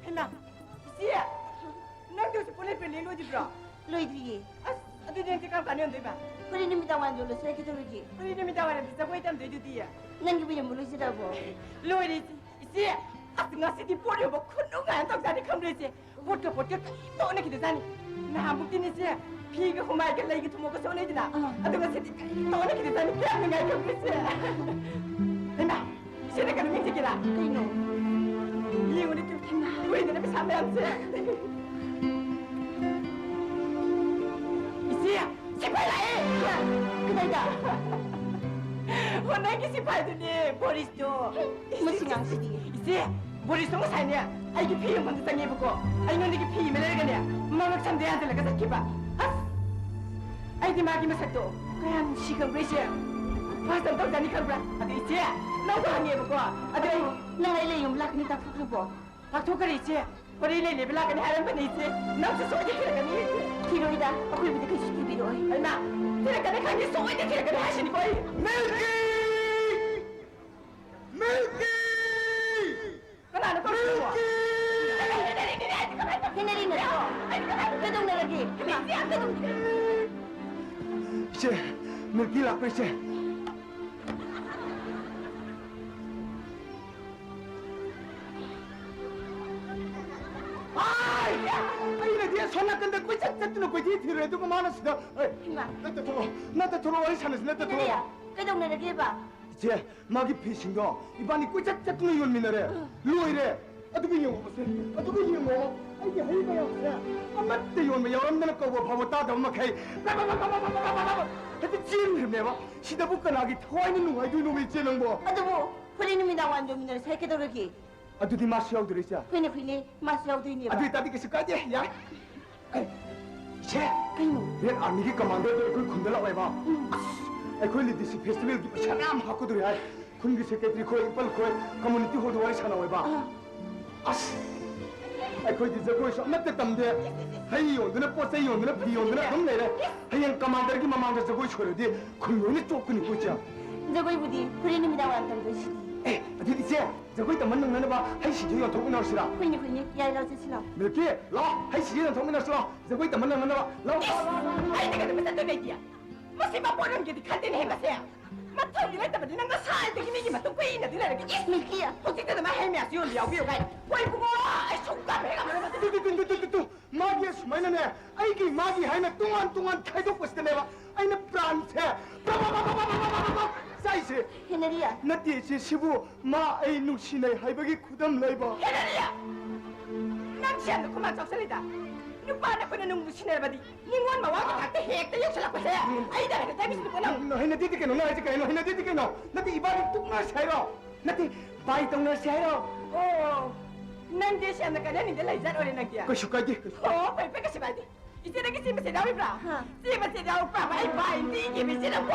ꯍꯩꯃꯥ, ꯏꯆꯦ! ꯅꯪꯗꯤ ꯍꯧꯖꯤꯛ ꯄꯣꯠ ꯂꯩꯕ ꯂꯦꯡ ꯂꯣꯏꯗ꯭ꯔꯤꯕ꯭ꯔꯣ? ꯂꯣꯏꯗ꯭ꯔꯤꯌꯦ꯫ ꯑꯁ, ꯑꯗꯨꯗꯤ ꯅꯪꯗꯤ ꯀꯔꯝ ꯀꯥꯟꯗ ꯌꯣꯟꯗꯣꯏꯕ? ꯍꯣꯔꯦꯟ ꯅꯨꯃꯤꯗꯥꯡ ꯋꯥꯏꯔꯝ ꯌꯣꯜꯂꯁꯤꯔ ꯀꯩꯗꯧꯔꯒꯦ? ꯍꯣꯔꯦꯟ ꯅꯨꯃꯤꯗꯥꯡ ꯋꯥꯏꯔꯝꯗꯤ ꯖꯒꯣꯏ ꯇꯝꯗꯣꯏꯗꯨꯗꯤ? ꯅꯪꯒꯤꯕꯨ ꯌꯣꯟꯕ ꯂꯣꯏꯁꯤꯜꯂꯛꯑꯕꯣ? ꯂꯣꯏꯔꯦ, ꯏꯆꯦ꯫ ꯏꯆꯦ, ꯑꯁ, ꯉꯁꯤꯗꯤ ꯄꯣꯠ ꯌꯣꯟꯕ ꯈꯨꯅꯨꯡꯉꯥꯏ ꯑꯃ ꯇꯧꯖꯥꯠꯅꯤ, ꯈꯪꯕ꯭ꯔꯥ, ꯏꯆꯦ? ꯄꯣꯠꯀ ꯄꯣꯠꯀ ꯀꯔꯤꯝꯇ ꯑꯣꯟꯅꯈꯤꯗꯖꯥꯠꯅꯤ꯫ ꯅꯍꯥꯟꯃꯨꯛꯇꯤꯅꯦ, ꯏꯆꯦ, ꯐꯤꯒ ꯍꯨꯃꯥꯏꯒ ꯂꯩꯒ ꯊꯨꯝꯃꯣꯛꯀꯁꯨ ꯑꯣꯟꯅꯩꯗꯅ꯫ ꯑꯥ꯫ ꯑꯗꯣ ꯉꯁꯤꯗꯤ ꯀꯔꯤꯝꯇ ꯑꯣꯟꯅꯈꯤꯗꯖꯥꯠꯅꯤ꯫ ꯀꯌꯥꯝ ꯅꯨꯡꯉꯥꯏ, ꯈꯪꯕ꯭ꯔꯥ, ꯏꯆꯦ? ꯍꯩꯃꯥ! ꯏꯆꯦꯅ ꯀꯩꯅꯣ ꯃꯤꯡꯁꯤꯒꯤꯔꯥ? ꯀꯩꯅꯣ? ꯌꯦꯡꯉꯨꯅꯦ, ꯇꯨ, ꯎꯔꯤꯗꯅ ꯄꯩꯁꯥ ꯃꯌꯥꯝꯁꯦ꯫ ꯏꯆꯦ, ꯁꯤꯐꯥꯏ ꯂꯥꯛꯑꯦ! ꯀꯗꯥꯏꯗ? ꯍꯣ, ꯅꯪꯒꯤ ꯁꯤꯐꯥꯏꯗꯨꯅꯦ, ꯕꯣꯔꯤꯁꯇꯣ꯫ ꯃꯁꯤ ꯉꯥꯡꯁꯤꯗꯤ꯫ ꯏꯆꯦ, ꯕꯣꯔꯤꯁꯇꯣ ꯉꯁꯥꯏꯅꯦ, ꯑꯩꯒꯤ ꯐꯤ ꯌꯣꯟꯐꯝꯗ ꯆꯪꯉꯦꯕꯀꯣ꯫ ꯑꯩꯉꯣꯟꯗꯒꯤ ꯐꯤ ꯑꯃ ꯂꯩꯔꯒꯅꯦ, ꯃꯉꯛ ꯁꯝꯗ ꯌꯥꯟꯁꯤꯜꯂꯒ ꯆꯠꯈꯤꯕ꯫ ꯑꯁ! ꯑꯩꯗꯤ ꯃꯥꯒꯤ ꯃꯁꯛꯇꯣ ꯀꯌꯥ ꯅꯨꯡꯁꯤ ꯈꯪꯕ꯭ꯔꯥ, ꯏꯆꯦ? ꯐꯥꯁ ꯑꯃ ꯇꯧꯖꯥꯅꯤ ꯈꯪꯕ꯭ꯔꯥ? ꯑꯗꯣ ꯏꯆꯦ, ꯅꯪꯕꯨ ꯍꯪꯉꯦꯕꯀꯣ꯫ ꯑꯗꯣ ꯑꯩ ꯅꯪ ꯑꯩ ꯂꯩ ꯌꯨꯝ ꯂꯥꯛꯀꯅꯤ ꯇꯥꯛꯊꯣꯛꯈ꯭ꯔꯕꯣ? ꯇꯥꯛꯊꯣꯛꯈ꯭ꯔꯦ ꯏꯆꯦ꯫ ꯍꯣꯔꯦꯟ ꯂꯩ ꯂꯩꯕ ꯂꯥꯛꯀꯅꯤ ꯍꯥꯏꯔꯝꯕꯅꯦ ꯏꯆꯦ꯫ ꯅꯪꯁꯨ ꯁꯣꯏꯗꯅ ꯊꯤꯔꯛꯀꯅꯤ ꯏꯆꯦ꯫ ꯊꯤꯔꯣꯏꯗ, ꯑꯩꯈꯣꯏꯕꯨꯗꯤ ꯀꯩꯁꯨ ꯊꯤꯕꯤꯔꯛꯑꯣꯏ꯫ ꯍꯩꯃꯥ, ꯊꯤꯔꯛꯀꯅꯤ ꯈꯪꯉꯤ, ꯁꯣꯏꯗꯅ ꯊꯤꯔꯛꯀꯅꯤ ꯍꯥꯏꯁꯤꯅꯤꯀꯣ ꯑꯩ꯫ ꯃꯤꯜꯀꯤ! ꯃꯤꯜꯀꯤ! ꯀꯅꯥꯅꯣ ꯀꯧꯔꯤꯁꯤꯕꯣ? ꯃꯤꯜꯀꯤ! ꯍꯦꯅꯔꯤ ꯅꯠꯇ꯭ꯔꯣ? ꯀꯩꯗꯧꯅꯔꯒꯦ? ꯍꯩꯃꯥ, ꯀꯩꯗꯧꯅꯔꯒꯦ? ꯏꯆꯦ, ꯃꯤꯜꯀꯤ ꯂꯥꯛꯄ꯭ꯔꯥ ꯏꯆꯦ? ꯑꯥꯏ! ꯑꯩꯅꯗꯤ ꯑꯁꯣꯝ ꯅꯥꯀꯟꯗ ꯀꯣꯏꯆꯠ ꯆꯠꯇꯨꯅ ꯀꯣꯏꯊꯤ ꯊꯤꯔꯨꯔꯦ, ꯑꯗꯨꯒ ꯃꯥꯅ ꯁꯤꯗ, ꯑꯦ, ꯏꯃꯥ꯫ ꯅꯠꯇ ꯊꯣꯛꯂꯛꯑꯣ, ꯅꯠꯇ ꯊꯣꯛꯂꯛꯑꯣ, ꯋꯥꯔꯤ ꯁꯥꯟꯅꯁꯤ, ꯅꯠꯇ ꯊꯣꯛꯂꯛꯑꯣ꯫ ꯀꯩꯗꯧꯅꯔꯒꯦꯕ? ꯏꯆꯦ, ꯃꯥꯒꯤ ꯐꯤꯁꯤꯡꯗꯣ ꯏꯕꯥꯅꯤ ꯀꯣꯏꯆꯠ ꯆꯠꯇꯨꯅ ꯌꯣꯟꯃꯤꯟꯅꯔꯦ꯫ ꯎꯝ꯫ ꯂꯣꯏꯔꯦ꯫ ꯑꯗꯨꯒ ꯌꯦꯡꯉꯣ ꯃꯁꯦ, ꯑꯗꯨꯒ ꯌꯦꯡꯉꯣ꯫ ꯑꯩꯒꯤ ꯍꯩ ꯃꯌꯥꯝꯁꯦ ꯑꯃꯠꯇ ꯌꯣꯟꯕ ꯌꯥꯎꯔꯝꯗꯅ ꯀꯧꯕ ꯐꯥꯎꯕ ꯇꯥꯗꯕ ꯃꯈꯩ ꯍꯦꯛꯇ ꯆꯦꯟꯈ꯭ꯔꯤꯕꯅꯦꯕ꯫ ꯁꯤꯗꯕꯨ ꯀꯅꯥꯒꯤ ꯊꯋꯥꯏꯅ ꯅꯨꯡꯉꯥꯏꯗꯣꯏꯅꯣꯕ, ꯏꯆꯦ ꯅꯪꯕꯣ? ꯑꯗꯨꯕꯨ ꯍꯣꯔꯦꯟ ꯅꯨꯃꯤꯗꯥꯡ ꯋꯥꯏꯔꯝ ꯌꯣꯟꯃꯤꯟꯅꯔꯁꯦ ꯍꯥꯏ, ꯀꯩꯗꯧꯔꯒꯦ? ꯑꯗꯨꯗꯤ ꯃꯥꯁꯨ ꯌꯥꯎꯗꯣꯏꯔꯣ, ꯏꯆꯦ? ꯍꯣꯏꯅꯦ, ꯍꯣꯏꯅꯦ, ꯃꯥꯁꯨ ꯌꯥꯎꯗꯣꯏꯅꯦꯕ꯫ ꯑꯗꯨ ꯑꯣꯏꯇꯥꯔꯗꯤ ꯀꯩꯁꯨ ꯀꯥꯏꯗꯦ, ꯌꯥꯏ꯫ ꯑꯦ, ꯏꯆꯦ! ꯀꯩꯅꯣ? ꯔꯦꯗ ꯑꯥꯔꯃꯤꯒꯤ ꯀꯃꯥꯟꯗꯔꯗꯣ ꯑꯩꯈꯣꯏ ꯈꯨꯟꯗ ꯂꯥꯛꯑꯣꯏꯕ? ꯎꯝ꯫ ꯑꯁ, ꯑꯩꯈꯣꯏ ꯂꯤꯗꯤꯁꯤ ꯐꯦꯁꯇꯤꯚꯦꯜꯒꯤ ꯄꯩꯁꯥ ꯃꯌꯥꯝ ꯍꯥꯞꯀꯗꯧꯔꯤ ꯍꯥꯏ꯫ ꯈꯨꯟꯒꯤ ꯁꯦꯀ꯭ꯔꯦꯇꯔꯤ ꯈꯣꯏ, ꯏꯄꯜ ꯈꯣꯏ, ꯀꯝꯃꯨꯅꯤꯇꯤ ꯍꯣꯜꯗ ꯋꯥꯔꯤ ꯁꯥꯟꯅꯍꯧꯋꯦꯕ꯫ ꯑꯥ꯫ ꯑꯁ! ꯑꯩꯈꯣꯏꯗꯤ ꯖꯒꯣꯏꯁꯨ ꯑꯃꯠꯇ ꯇꯝꯗꯦ꯫ ꯍꯩ ꯌꯣꯟꯗꯨꯅ, ꯄꯣꯠ ꯆꯩ ꯌꯣꯟꯗꯨꯅ, ꯐꯤ ꯌꯣꯟꯗꯨꯅ ꯑꯗꯨꯝ ꯂꯩꯔꯦ꯫ ꯍꯌꯦꯡ ꯀꯃꯥꯟꯗꯔꯒꯤ ꯃꯃꯥꯡꯗ ꯖꯒꯣꯏ ꯁꯣꯏꯔꯗꯤ ꯈꯨꯟ ꯂꯣꯏꯅ ꯆꯣꯛꯀꯅꯤꯀꯣ, ꯏꯆꯦ꯫ ꯖꯒꯣꯏꯕꯨꯗꯤ ꯍꯣꯔꯦꯟ ꯅꯨꯃꯤꯗꯥꯡ ꯋꯥꯏꯔꯝ ꯇꯝꯗꯣꯏꯁꯤꯗꯤ꯫ ꯑꯦ, ꯑꯗꯨꯗꯤ ꯏꯆꯦ, ꯖꯒꯣꯏ ꯇꯝꯕ ꯅꯪꯅꯅꯕ ꯍꯩ ꯁꯤꯡꯖꯨ ꯌꯣꯟꯊꯣꯛꯃꯤꯟꯅꯔꯁꯤꯔꯥ? ꯍꯣꯏꯅꯦ, ꯍꯣꯏꯅꯦ, ꯌꯥꯏ, ꯂꯥꯎ, ꯆꯠꯁꯤ ꯂꯥꯎ꯫ ꯃꯤꯜꯀꯤ, ꯂꯥꯎ, ꯍꯩ ꯁꯤꯡꯖꯨ ꯌꯣꯟꯊꯣꯛꯃꯤꯟꯅꯔꯁꯤ ꯂꯥꯎ, ꯖꯒꯣꯏ ꯇꯝꯕ ꯅꯪꯅꯅꯕ꯫ ꯂꯥꯎ, ꯂꯥꯎ, ꯂꯥꯎ, ꯂꯥꯎ, ꯂꯥꯎ꯫ ꯑꯩꯅ ꯀꯩꯗꯧꯕ ꯆꯠꯇꯣꯏꯅꯣ ꯑꯩꯗꯤ? ꯃꯁꯤ ꯃꯄꯣꯠ ꯑꯃꯒꯤꯗꯤ ꯈꯟꯗꯦꯅꯦꯍꯦ ꯃꯁꯦ꯫ ꯃꯊꯧꯗꯤ ꯂꯩꯇꯕꯅꯤ, ꯅꯪ ꯉꯁꯥꯏꯗꯒꯤ ꯃꯤꯒꯤ ꯃꯇꯨꯡ ꯀꯨꯏꯅ ꯑꯗꯨ ꯂꯩꯔꯒ, ꯏꯁ, ꯃꯤꯜꯀꯤ, ꯍꯧꯖꯤꯛꯇ ꯑꯗꯨꯃꯥꯏ ꯍꯩ ꯃꯌꯥꯝꯁꯤ ꯌꯣꯟꯕ ꯌꯥꯎꯕꯤꯌꯨ ꯀꯥꯏꯅ꯫ ꯍꯣꯏ ꯏꯕꯨꯡꯉꯣ, ꯑꯩ ꯁꯨꯡꯀꯞ ꯍꯦꯛ ꯉꯝꯃꯔꯣꯏ ꯃꯁꯤ꯫ Two, two, two, two, two, two, two. ꯃꯥꯒꯤ ꯑꯁꯨꯃꯥꯏꯅꯅꯦ, ꯑꯩꯒꯤ ꯃꯥꯒꯤ ꯍꯥꯏꯅ ꯇꯣꯉꯥꯟ ꯇꯣꯉꯥꯟ ꯈꯥꯏꯗꯣꯛꯄꯁꯤꯗꯅꯦꯕ ꯑꯩꯅ ꯄ꯭ꯔꯥꯟꯁꯦ ꯄ꯭ꯔꯞ ꯄ꯭ꯔꯞ ꯄ꯭ꯔꯞ ꯆꯥꯏꯁꯦ꯫ ꯍꯦꯅꯔꯤ꯫ ꯅꯠꯇꯦ ꯏꯆꯦ, ꯁꯤꯕꯨ ꯃꯥ ꯑꯩ ꯅꯨꯡꯁꯤꯅꯩ ꯍꯥꯏꯕꯒꯤ ꯈꯨꯗꯝ ꯂꯩꯕ꯫ ꯍꯦꯅꯔꯤ! ꯅꯪ ꯁꯦꯝꯗ ꯈꯨꯃꯥꯡ ꯆꯥꯎꯁꯜꯂꯤꯗ꯫ ꯅꯨꯄꯥꯅ ꯑꯩꯈꯣꯏꯅ ꯅꯨꯡꯕꯨ ꯅꯨꯡꯁꯤꯅꯔꯕꯗꯤ ꯅꯤꯉꯣꯟ ꯃꯋꯥꯒꯤ ꯊꯥꯛꯇ ꯍꯦꯛꯇ ꯌꯧꯁꯜꯂꯛꯄꯁꯦ ꯑꯩꯗ ꯍꯦꯛꯇ ꯆꯥꯏꯕꯤꯁꯤꯅꯀꯣ ꯅꯪ꯫ ꯍꯩꯅꯗꯦꯗꯤ ꯀꯩꯅꯣ? ꯅꯪ ꯍꯥꯏꯁꯦ ꯀꯩꯅꯣ? ꯍꯩꯅꯗꯦꯗꯤ ꯀꯩꯅꯣ? ꯅꯠꯇꯦ, ꯏꯕꯥꯅꯤ ꯇꯣꯛꯅꯔꯁꯦ ꯍꯥꯏꯔꯣ? ꯅꯠꯇꯦ, ꯕꯥꯏ ꯇꯧꯅꯔꯁꯦ ꯍꯥꯏꯔꯣ? ꯑꯣ, ꯅꯪꯗꯤ ꯁꯦꯝꯅ ꯀꯥꯏꯅꯅꯤꯡꯗ ꯂꯩꯖꯠ ꯑꯣꯏꯔꯦ ꯅꯪꯗꯤ꯫ ꯀꯩꯁꯨ ꯀꯥꯏꯗꯦ, ꯀꯩꯁꯨ ꯀꯥꯏꯗꯦ꯫ ꯑꯣ, ꯐꯩ, ꯐꯩ, ꯀꯩꯁꯨ ꯀꯥꯏꯗꯦ꯫ ꯏꯆꯦ, ꯅꯪꯒꯤ ꯆꯦ ꯃꯆꯦꯠ ꯌꯥꯎꯔꯤꯕ꯭ꯔꯥ? ꯍꯥ? ꯆꯦ ꯃꯆꯦꯠ ꯌꯥꯎꯔꯛꯄ꯭ꯔꯕ? ꯑꯩ ꯚꯥꯏ ꯑꯝꯇ ꯏꯒꯦꯕ, ꯏꯆꯦ, ꯅꯪꯕꯣ꯫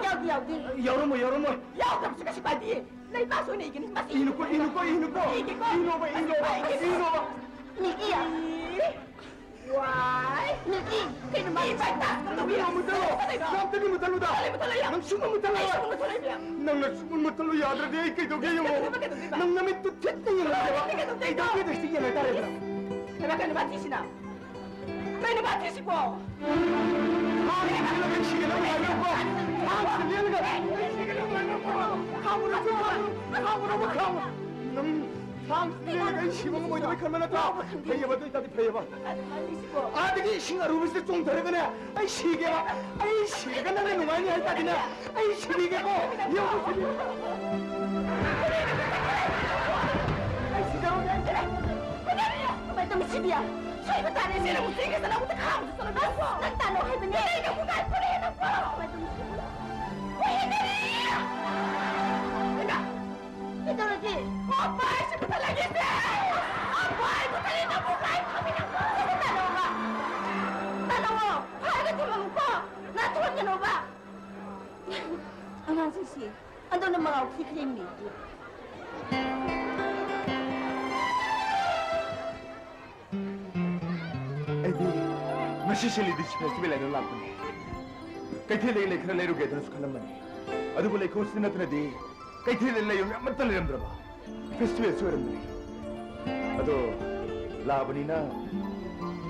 ꯌꯥꯎꯗꯦ, ꯌꯥꯎꯗꯦ꯫ ꯌꯥꯎꯔꯝꯃꯣꯏ, ꯌꯥꯎꯔꯝꯃꯣꯏ꯫ ꯌꯥꯎꯗꯕꯁꯨ ꯀꯩꯁꯨ ꯀꯥꯏꯗꯦ꯫ ꯂꯩꯕꯥꯛꯁꯨ ꯑꯣꯏꯅ ꯏꯒꯅꯤ꯫ ꯃꯁꯤ ꯏꯅꯨꯀꯣ, ꯏꯅꯨꯀꯣ, ꯏꯅꯨꯀꯣ꯫ ꯏꯒꯦꯀꯣ꯫ ꯏꯅꯣꯕ, ꯏꯅꯣꯕ, ꯏꯒꯦꯀꯣ꯫ ꯏꯅꯣꯕ꯫ ꯃꯤꯀꯤ꯫ ꯏ꯫ ꯋꯥꯏ꯫ ꯃꯤꯀꯤ꯫ ꯀꯩꯅꯣ ꯃꯥ ꯏ ꯚꯥꯏ ꯇꯥꯁ ꯀꯝꯗꯧꯕ ꯏꯅꯣ, ꯌꯥ-, ꯃꯨꯊꯠꯂꯣ꯫ ꯀꯩꯅꯣ? ꯅꯪ ꯑꯝꯇꯗꯤ ꯃꯨꯊꯠꯂꯨꯗ꯫ ꯃꯨꯊꯠꯂꯦ, ꯃꯨꯊꯠꯂꯦ, ꯌꯥ꯫ ꯅꯪ ꯁꯨꯡꯃꯨꯠ ꯃꯨꯊꯠꯂꯣꯏ꯫ ꯑꯩ ꯁꯨꯡꯃꯨꯠ ꯃꯨꯊꯠꯂꯣꯏ, ꯏꯕꯦꯝ꯫ ꯅꯪꯅ ꯁꯨꯡꯃꯨꯠ ꯃꯨꯊꯠꯂꯨ ꯌꯥꯗ꯭ꯔꯗꯤ ꯑꯩ ꯀꯩꯗꯧꯒꯦ ꯌꯦꯡꯉꯣ꯫ ꯀꯩꯗꯧꯕ, ꯀꯩꯗꯧꯕ? ꯅꯪ ꯅꯃꯤꯠꯇꯨ ꯊꯦꯠꯅ ꯌꯦꯡꯉꯒꯦꯕ꯫ ꯀꯩꯗꯧꯕ, ꯀꯩꯗꯧꯕ? ꯀꯩꯗꯧꯒꯦꯗꯣ ꯁꯤ ꯌꯦꯡꯉ ꯇꯥꯔꯦꯗꯅ꯫ ꯀꯩꯅꯣ, ꯀꯩꯅꯣ ꯃꯥ ꯊꯤꯁꯤꯅ? ꯀꯩꯅꯣ ꯃꯥ ꯊꯤꯁꯤꯕꯣ? ꯊꯥꯡꯁꯤꯅ ꯂꯦꯜꯂꯒ ꯁꯤꯒꯅꯕ ꯍꯥꯏꯕꯀꯣ꯫ ꯊꯥꯡꯁꯤꯅ ꯂꯦꯜꯂꯒ ꯁꯤꯒꯅꯕ ꯍꯥꯏꯕꯀꯣ꯫ ꯈꯥꯝꯃꯨꯔꯣ, ꯈꯥꯝꯃꯨꯔꯣ, ꯈꯥꯝꯃꯨꯔꯣ, ꯈꯥꯝꯃꯨꯔꯣ꯫ ꯅꯪ ꯊꯥꯡꯁꯤꯅ ꯂꯦꯜꯂꯒ ꯑꯩ ꯁꯤꯕ ꯉꯝꯃꯣꯏꯗꯕꯩ ꯈꯟꯕ ꯅꯠꯇ꯭ꯔꯣ? ꯐꯩꯌꯦꯕ, ꯑꯗꯨ ꯑꯣꯏꯇꯥꯔꯗꯤ ꯐꯩꯌꯦꯕ꯫ ꯑꯗꯨꯃꯥꯏꯅ ꯊꯤꯁꯤꯕꯣ? ꯑꯥꯗꯒꯤ ꯏꯁꯤꯡ ꯑꯔꯨꯕꯁꯤꯗ ꯆꯣꯡꯊꯔꯒꯅꯦ, ꯑꯩ ꯁꯤꯒꯦꯕ꯫ ꯑꯩ ꯁꯤꯔꯒ ꯅꯪꯅ ꯅꯨꯡꯉꯥꯏꯅꯤ ꯍꯥꯏ ꯇꯥꯔꯗꯤꯅꯦ, ꯑꯩ ꯁꯤꯕꯤꯒꯦꯀꯣ꯫ ꯌꯦꯡꯉꯨ, ꯁꯤꯕꯤꯒꯦ꯫ ꯑꯩ ꯁꯤꯖꯔꯨꯒꯦ꯫ ꯀꯃꯥꯏꯅ ꯇꯧꯅꯤ ꯁꯤꯗꯤ? ꯁꯣꯏꯕ ꯇꯥꯔꯦ꯫ ꯁꯤꯅ ꯑꯃꯨꯛ ꯆꯦꯟꯒꯦ ꯆꯠꯂ ꯑꯃꯨꯛꯇ ꯈꯥꯝꯃꯨ ꯆꯠꯂꯣ꯫ ꯑꯁ, ꯅꯪ ꯇꯥꯅꯧ ꯍꯥꯏꯕꯅꯦ꯫ ꯅꯪ ꯑꯃꯨꯛ ꯉꯥꯏꯈꯣꯅꯦ ꯅꯪꯕꯣ꯫ ꯀꯃꯥꯏꯅ ꯇꯧꯅꯤ ꯁꯤꯗꯤ? ꯍꯣꯏ, ꯍꯦꯟꯖꯜꯂꯤ! ꯏꯃꯥ! ꯀꯩꯗꯧꯔꯒꯦ? ꯑꯣ, ꯚꯥꯏ, ꯁꯤ ꯄꯨꯊꯠꯂꯒꯦꯁꯦ! ꯑꯣ, ꯚꯥꯏ, ꯄꯨꯊꯠꯂꯦ ꯅꯪꯕꯨ, ꯚꯥꯏ, ꯈꯪꯉꯤ ꯅꯪꯕꯨ! ꯁꯤꯗꯤ ꯇꯥꯅꯧꯕ! ꯇꯥꯅꯧꯋꯣ! ꯐꯥꯔꯒ ꯊꯝꯃꯝꯃꯨꯀꯣ! ꯅꯥꯟꯊꯣꯛꯍꯟꯒꯅꯣꯕ! ꯑꯉꯥꯡꯁꯤꯡꯁꯤ ꯑꯟꯗꯣꯅ ꯃꯉꯥꯎ ꯊꯤꯈ꯭ꯔꯦꯃꯤ꯫ ꯑꯩꯗꯤ ꯉꯁꯤꯁꯦ ꯂꯤꯗꯤꯁ ꯐꯦꯁꯇꯤꯚꯦꯜ ꯍꯥꯏꯅ ꯂꯥꯛꯄꯅꯦ꯫ ꯀꯩꯊꯦꯜꯗꯒꯤ ꯂꯩ ꯈꯔ ꯂꯩꯔꯨꯒꯦꯗꯅꯁꯨ ꯈꯜꯂꯝꯕꯅꯤ, ꯑꯗꯨꯕꯨ ꯂꯩꯈꯣꯝꯁꯤꯗ ꯅꯠꯇꯅꯗꯤ ꯀꯩꯊꯦꯜꯗ ꯂꯩ ꯑꯃꯠꯇ ꯂꯩꯔꯝꯗ꯭ꯔꯕ꯫ ꯐꯦꯁꯇꯤꯚꯦꯜꯁꯨ ꯑꯣꯏꯔꯝꯗ꯭ꯔꯦ꯫ ꯑꯗꯣ ꯂꯥꯛꯑꯕꯅꯤꯅ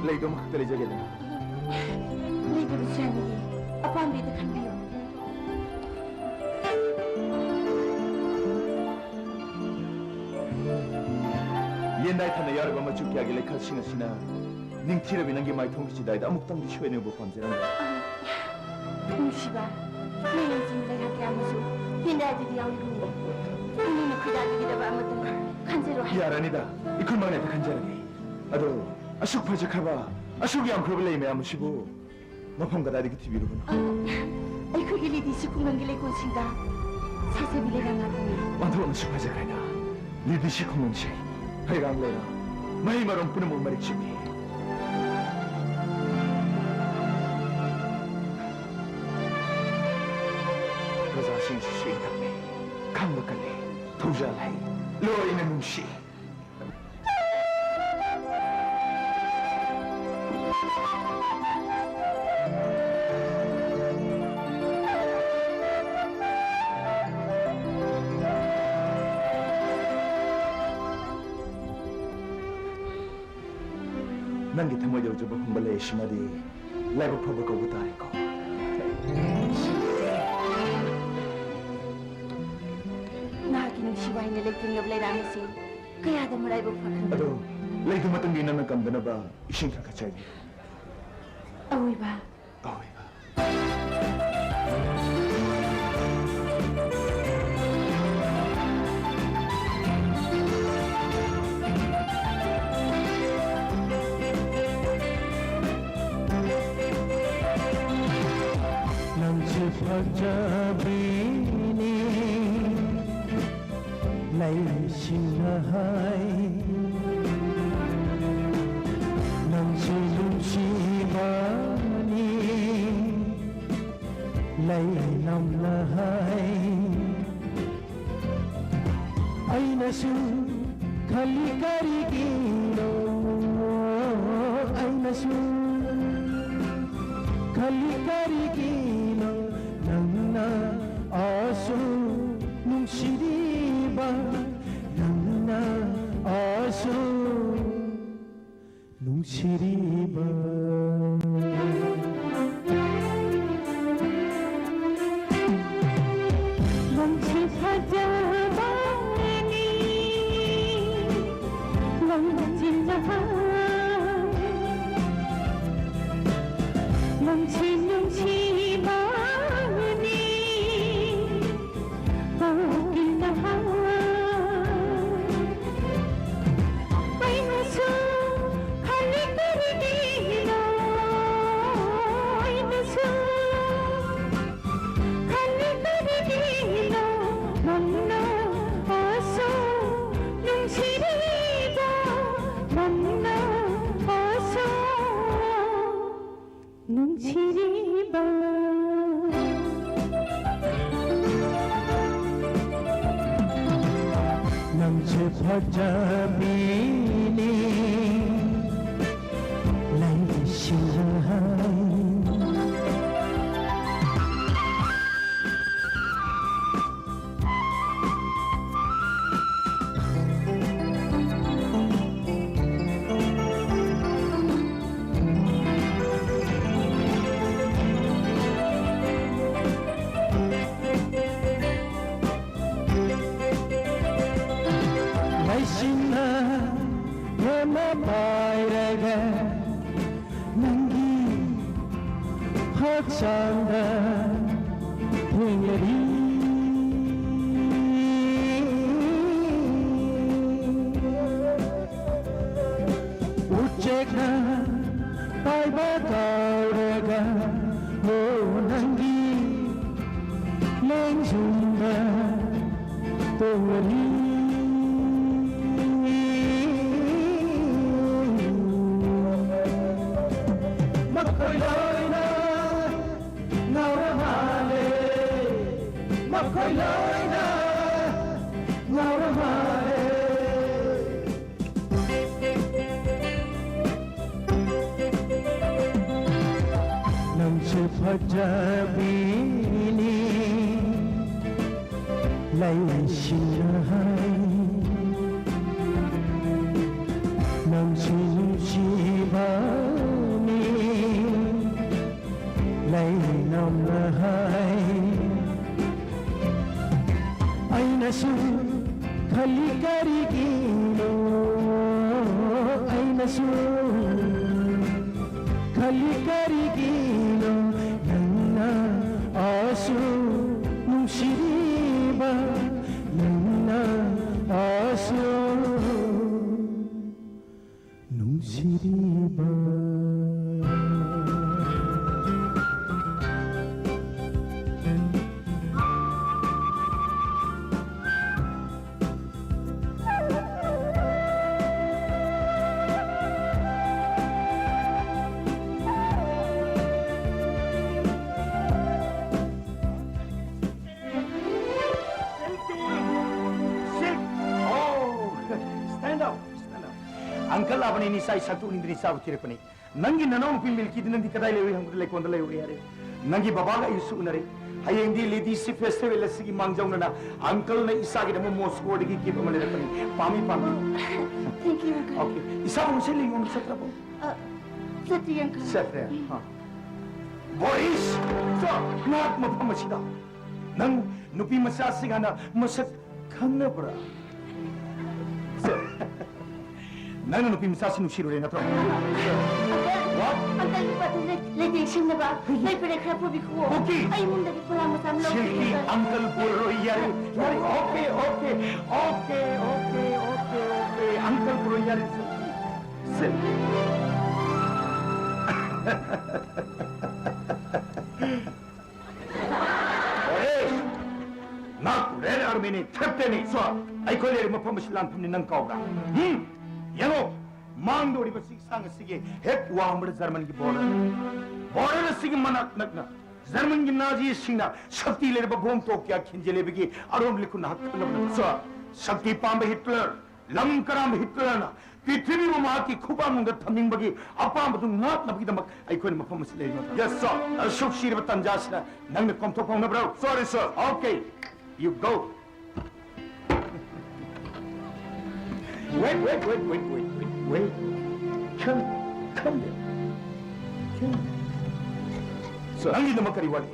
ꯂꯩꯗꯣ ꯑꯃꯈꯛꯇ ꯂꯩꯖꯒꯦꯗꯅ꯫ ꯂꯩꯗꯕꯁꯨ ꯌꯥꯅꯤꯌꯦ, ꯑꯄꯥꯝꯕ ꯍꯦꯛꯇ ꯈꯟꯕꯤꯌꯨ꯫ ꯌꯦꯟꯗꯥꯏ ꯊꯥꯅ ꯌꯥꯎꯔꯤꯕ ꯃꯆꯨ ꯀꯌꯥꯒꯤ ꯂꯩꯈꯜꯁꯤꯡ ꯑꯁꯤꯅ ꯅꯤꯡꯊꯤꯔꯕꯤ ꯅꯪꯒꯤ ꯃꯥꯏꯊꯣꯡꯒꯤ ꯆꯤꯗꯥꯏꯗ ꯑꯃꯨꯛꯇꯪꯗꯤ ꯁꯣꯏꯅ ꯎꯕ ꯄꯥꯝꯖꯔꯝꯕꯅꯤ꯫ ꯅꯨꯡꯁꯤꯕ, ꯅꯣꯏ ꯂꯝꯖꯤꯡ ꯂꯩꯍꯥꯛ ꯀꯌꯥ ꯑꯃꯁꯨ ꯌꯦꯟꯗꯥꯏꯗꯨꯗꯤ ꯌꯥꯎꯔꯤꯕꯅꯤ꯫ ꯏꯅꯦꯅ ꯈꯣꯏꯗꯥꯖꯈꯤꯗꯕ ꯑꯃꯇꯪ ꯈꯟꯖꯔꯣ ꯍꯥꯏ꯫ ꯌꯥꯔꯅꯤꯗ, ꯏꯈꯨꯟꯃꯛꯅ ꯍꯦꯛꯇ ꯈꯟꯖꯔꯒꯦ꯫ ꯑꯗꯣ ꯑꯁꯨꯛ ꯐꯖꯈ꯭ꯔꯕ, ꯑꯁꯨꯛ ꯌꯥꯝꯈ꯭ꯔꯕ ꯂꯩ ꯃꯌꯥꯝ ꯑꯁꯤꯕꯨ ꯃꯐꯝ ꯀꯗꯥꯏꯗꯒꯤ ꯊꯤꯕꯤꯔꯨꯕꯅꯣ? ꯑ, ꯑꯩꯈꯣꯏꯒꯤ ꯂꯤꯗꯤꯁꯤ ꯈꯨꯡꯒꯪꯒꯤ ꯂꯩꯀꯣꯜꯁꯤꯡꯗ ꯁꯥꯖꯕꯤ ꯂꯩꯔꯥꯡ ꯉꯥꯛꯇꯅꯤ꯫ ꯑꯣꯟꯊꯣꯛꯅꯁꯨ ꯐꯖꯈ꯭ꯔꯦꯗ꯫ ꯂꯤꯗꯤꯁꯤ ꯈꯨꯡꯒꯪꯁꯦ ꯍꯩꯔꯥꯡ ꯂꯩꯔꯥꯡ, ꯃꯍꯩ ꯃꯔꯣꯡ ꯄꯨꯝꯅꯃꯛ ꯃꯔꯤꯛ ꯆꯨꯝꯃꯤ꯫ ꯏꯁꯤꯡꯁꯤꯁꯨ ꯏꯪꯊꯝꯃꯤ, ꯈꯥꯡꯕ ꯀꯜꯂꯤ, ꯊꯧꯖꯥꯜ ꯍꯩ, ꯂꯣꯏꯅ ꯅꯨꯡꯁꯤ꯫ ꯅꯪꯒꯤ ꯊꯃꯣꯏꯗ ꯎꯖꯕ ꯐꯪꯕ ꯂꯩ ꯑꯁꯤꯃꯗꯤ ꯂꯥꯏꯕꯛ ꯐꯕ ꯀꯧꯕ ꯇꯥꯔꯦꯀꯣ꯫ ꯅꯍꯥꯛꯀꯤ ꯅꯨꯡꯁꯤ ꯋꯥꯍꯩꯅ ꯂꯩꯇꯦꯡꯂꯕ ꯂꯩꯔꯥꯡ ꯑꯁꯤ ꯀꯌꯥꯗ ꯃꯔꯥꯏꯕꯛ ꯐꯈ꯭ꯔꯕ꯫ ꯑꯗꯣ, ꯂꯩꯗꯨ ꯃꯇꯨꯡꯒꯤ ꯅꯪꯅ ꯀꯝꯗꯅꯕ ꯏꯁꯤꯡ ꯈꯔ ꯈꯔ ꯆꯥꯏꯕꯤꯌꯨ꯫ ꯑꯋꯣꯏꯕ꯫ ꯑꯋꯣꯏꯕ꯫ ꯅꯪꯁꯦ ꯐꯖꯕꯤꯅꯤ꯫ ꯂꯩꯁꯤꯡꯅ ꯍꯥꯏ, ꯅꯪꯁꯨ ꯅꯨꯡꯁꯤꯕꯅꯤ꯫ ꯂꯩꯅꯝꯅ ꯍꯥꯏ, ꯑꯩꯅꯁꯨ ꯈꯜꯂꯤ ꯀꯔꯤꯒꯤꯅꯣ, ꯑꯩꯅꯁꯨ ꯈꯜꯂꯤ ꯀꯔꯤꯒꯤꯅꯣ, ꯅꯪꯅ ꯑꯁꯨꯛ ꯅꯨꯡꯁꯤꯔꯤꯕ, ꯅꯪꯅ ꯑꯁꯨꯛ ꯅꯨꯡꯁꯤꯔꯤꯕ꯫ ꯂꯝꯁꯤ ꯐꯖꯕꯅꯤ, ꯂꯝꯁꯤ ꯅꯍꯥ, ꯂꯝꯁꯤ ꯅꯨꯡꯁꯤꯕꯅꯤ꯫ ꯀꯣꯀꯤꯜꯅ ꯍꯥꯏ, ꯑꯩꯅꯁꯨ ꯈꯜꯂꯤ ꯀꯔꯤꯒꯤꯅꯣ, ꯐꯖꯕꯤꯅꯤ ꯂꯩꯁꯤꯡꯍꯩ꯫ ꯂꯩꯁꯤꯡꯅ ꯂꯦꯝꯅ ꯄꯥꯏꯔꯒ ꯅꯪꯒꯤ ꯍꯛꯆꯥꯡꯗ ꯊꯦꯡꯂꯔꯤ꯫ ꯎꯆꯦꯛꯅ ꯄꯥꯏꯕ ꯀꯥꯎꯔꯒ, ꯑꯣ, ꯅꯪꯒꯤ ꯂꯦꯡꯖꯨꯝꯗ ꯇꯣꯡꯂꯔꯤ꯫ ꯃꯈꯣꯏ ꯂꯣꯏꯅ ꯉꯥꯎꯔ ꯃꯥꯜꯂꯦ꯫ ꯃꯈꯣꯏ ꯂꯣꯏꯅ ꯉꯥꯎꯔ ꯃꯥꯜꯂꯦ꯫ ꯅꯪꯁꯨ ꯐꯖꯕꯤꯅꯤ ꯂꯩꯁꯤꯡꯍꯩ꯫ ꯅꯪꯁꯨ ꯅꯨꯡꯁꯤꯕꯅꯤ ꯂꯩꯅꯝꯅ ꯍꯥꯏ꯫ ꯑꯩꯅꯁꯨ ꯈꯜꯂꯤ ꯀꯔꯤꯒꯤꯅꯣ, ꯑꯩꯅꯁꯨ ꯈꯜꯂꯤ ꯀꯔꯤꯒꯤꯅꯣ, ꯅꯪꯅ ꯑꯁꯨꯛ ꯅꯨꯡꯁꯤꯔꯤꯕ, ꯅꯪꯅ ꯑꯁꯨꯛ ꯅꯨꯡꯁꯤꯔꯤꯕ꯫ ꯀꯜꯂꯕꯅꯤ, ꯅꯤꯁꯥ ꯏꯁꯥ ꯇꯣꯛꯅꯤꯡꯗꯅ ꯏꯆꯥꯕꯨ ꯊꯤꯔꯛꯄꯅꯤ꯫ ꯅꯪꯒꯤ ꯅꯅꯥꯎꯅꯨꯄꯤ ꯃꯤꯜꯀꯤꯗꯤ ꯅꯪꯗꯤ ꯀꯗꯥꯏ ꯂꯩꯔꯨꯏ ꯍꯪꯕꯗ ꯂꯩꯀꯣꯟꯗ ꯂꯩꯔꯨꯔꯦ ꯍꯥꯏꯔꯦ꯫ ꯅꯪꯒꯤ ꯕꯕꯥꯒ ꯑꯩꯁꯨ ꯎꯅꯔꯦ꯫ ꯍꯌꯦꯡꯗꯤ ꯂꯦꯗꯤꯁ ꯐꯦꯁꯇꯤꯚꯦꯜ ꯑꯁꯤꯒꯤ ꯃꯥꯡꯖꯧꯅꯅ ꯑꯪꯀꯜꯅ ꯏꯆꯥꯒꯤꯗꯃꯛ ꯃꯣꯁꯀꯣꯗꯒꯤ ꯒꯤꯐ ꯑꯃ ꯂꯩꯔꯛꯄꯅꯤ꯫ ꯄꯥꯝꯃꯤ, ꯄꯥꯝꯃꯤ꯫ Thank you, uncle. ꯑꯣꯀꯦ, ꯏꯆꯥꯕꯨ ꯉꯁꯤ ꯂꯩꯉꯣꯟꯗ ꯆꯠꯇ꯭ꯔꯕꯣ? Uh, ꯆꯠꯇ꯭ꯔꯤ, uncle. ꯆꯠꯇ꯭ꯔꯦ꯫ ꯑ꯫ ꯕꯣꯔꯤꯁ! ꯁꯥꯔ! ꯅꯍꯥꯛ ꯃꯐꯝ ꯑꯁꯤꯗ ꯅꯪ ꯅꯨꯄꯤ ꯃꯆꯥꯁꯤꯡ ꯍꯥꯟꯅ ꯃꯁꯛ ꯈꯪꯅꯕ꯭ꯔꯥ? ꯁꯥꯔ, ꯅꯪꯅ ꯅꯨꯄꯤ ꯃꯆꯥꯁꯤ ꯅꯨꯡꯁꯤꯔꯨꯔꯦ ꯅꯠꯇ꯭ꯔꯣ? What? Uncle, ꯂꯨꯄꯥ ꯇꯨ ꯂꯩ, ꯂꯩꯇꯦꯡ ꯁꯦꯝꯅꯕ ꯂꯩ ꯄꯦꯔꯦ ꯈꯔ ꯄꯨꯕꯤꯈꯣ꯫ Okay. ꯑꯩ ꯏꯃꯨꯡꯗꯒꯤ ꯄꯣꯂꯥꯡ ꯃꯆꯥ ꯑꯃ ꯂꯧꯒꯦ, ꯁꯤꯜꯀꯤ, uncle. ꯑꯪꯀꯜ ꯄꯨꯔꯔꯣꯏ, ꯌꯥꯔꯦ, ꯌꯥꯔꯦ, okay, okay, okay, okay, okay, okay, ꯑꯪꯀꯜ ꯄꯨꯔꯔꯣꯏ, ꯌꯥꯔꯦ, ꯁꯤꯜꯀꯤ, ꯁꯤꯜꯀꯤ꯫ ꯕꯣꯔꯤꯁ! ꯅꯍꯥꯛ ꯔꯦꯗ ꯑꯥꯔꯃꯤꯅꯤ, ꯊꯦꯞꯇꯦꯅꯤ꯫ ꯁꯥꯔ, ꯑꯩꯈꯣꯏ ꯂꯩꯔꯤꯕ ꯃꯐꯝ ꯑꯁꯤ ꯂꯥꯟꯐꯝꯅꯤ, ꯅꯪ ꯀꯥꯎꯕ꯭ꯔꯥ? ꯍꯨꯝ? ꯌꯦꯡꯉꯣ, ꯃꯥꯡꯗꯧꯔꯤꯕ ꯆꯤꯡꯁꯥꯡ ꯑꯁꯤꯒꯤ ꯍꯦꯛ ꯋꯥꯡꯃꯗ ꯖꯔꯃꯟꯒꯤ ꯕꯣꯔꯗꯔ꯫ ꯕꯣꯔꯗꯔ ꯑꯁꯤꯒꯤ ꯃꯅꯥꯛ ꯅꯛꯅ ꯖꯔꯃꯟꯒꯤ ꯅꯥꯖꯤꯁꯤꯡꯅ ꯁꯛꯇꯤ ꯂꯩꯔꯕ ꯕꯣꯝ ꯇꯣꯞ ꯀꯌꯥ ꯈꯤꯟꯖꯤꯜꯂꯤꯕꯒꯤ ꯑꯔꯣꯟꯕ ꯂꯤꯈꯨꯟ ꯅꯍꯥꯛ ꯈꯪꯂꯕ ꯅꯠꯇ꯭ꯔꯣ? ꯁꯥꯔ, ꯁꯛꯇꯤ ꯄꯥꯝꯕ ꯍꯤꯠꯂꯔ, ꯂꯝ ꯀꯔꯥꯝꯕ ꯍꯤꯠꯂꯔꯅ ꯄ꯭ꯔꯤꯊꯤꯕꯤꯕꯨ ꯃꯍꯥꯛꯀꯤ ꯈꯨꯄꯥꯛꯅꯨꯡꯗ ꯊꯝꯅꯤꯡꯕꯒꯤ ꯑꯄꯥꯝꯕꯗꯨ ꯉꯥꯛꯅꯕꯒꯤꯗꯃꯛ ꯑꯩꯈꯣꯏꯅ ꯃꯐꯝ ꯑꯁꯤꯗ ꯂꯩꯔꯤꯕ ꯅꯠꯇ꯭ꯔꯣ? Yes, sir. ꯑꯁꯨꯛ ꯁꯤꯔꯕ ꯇꯟꯖꯥꯁꯤꯗ ꯅꯪꯅ ꯀꯣꯝꯊꯣꯛꯄ ꯍꯧꯅꯕ꯭ꯔꯣ? Sorry, sir. Okay, you go. Wait, wait, wait, wait, wait, wait, wait. Come, come there. Come. Sir. ꯅꯪꯒꯤꯗꯃꯛ ꯀꯔꯤ ꯋꯥꯠꯂꯤ?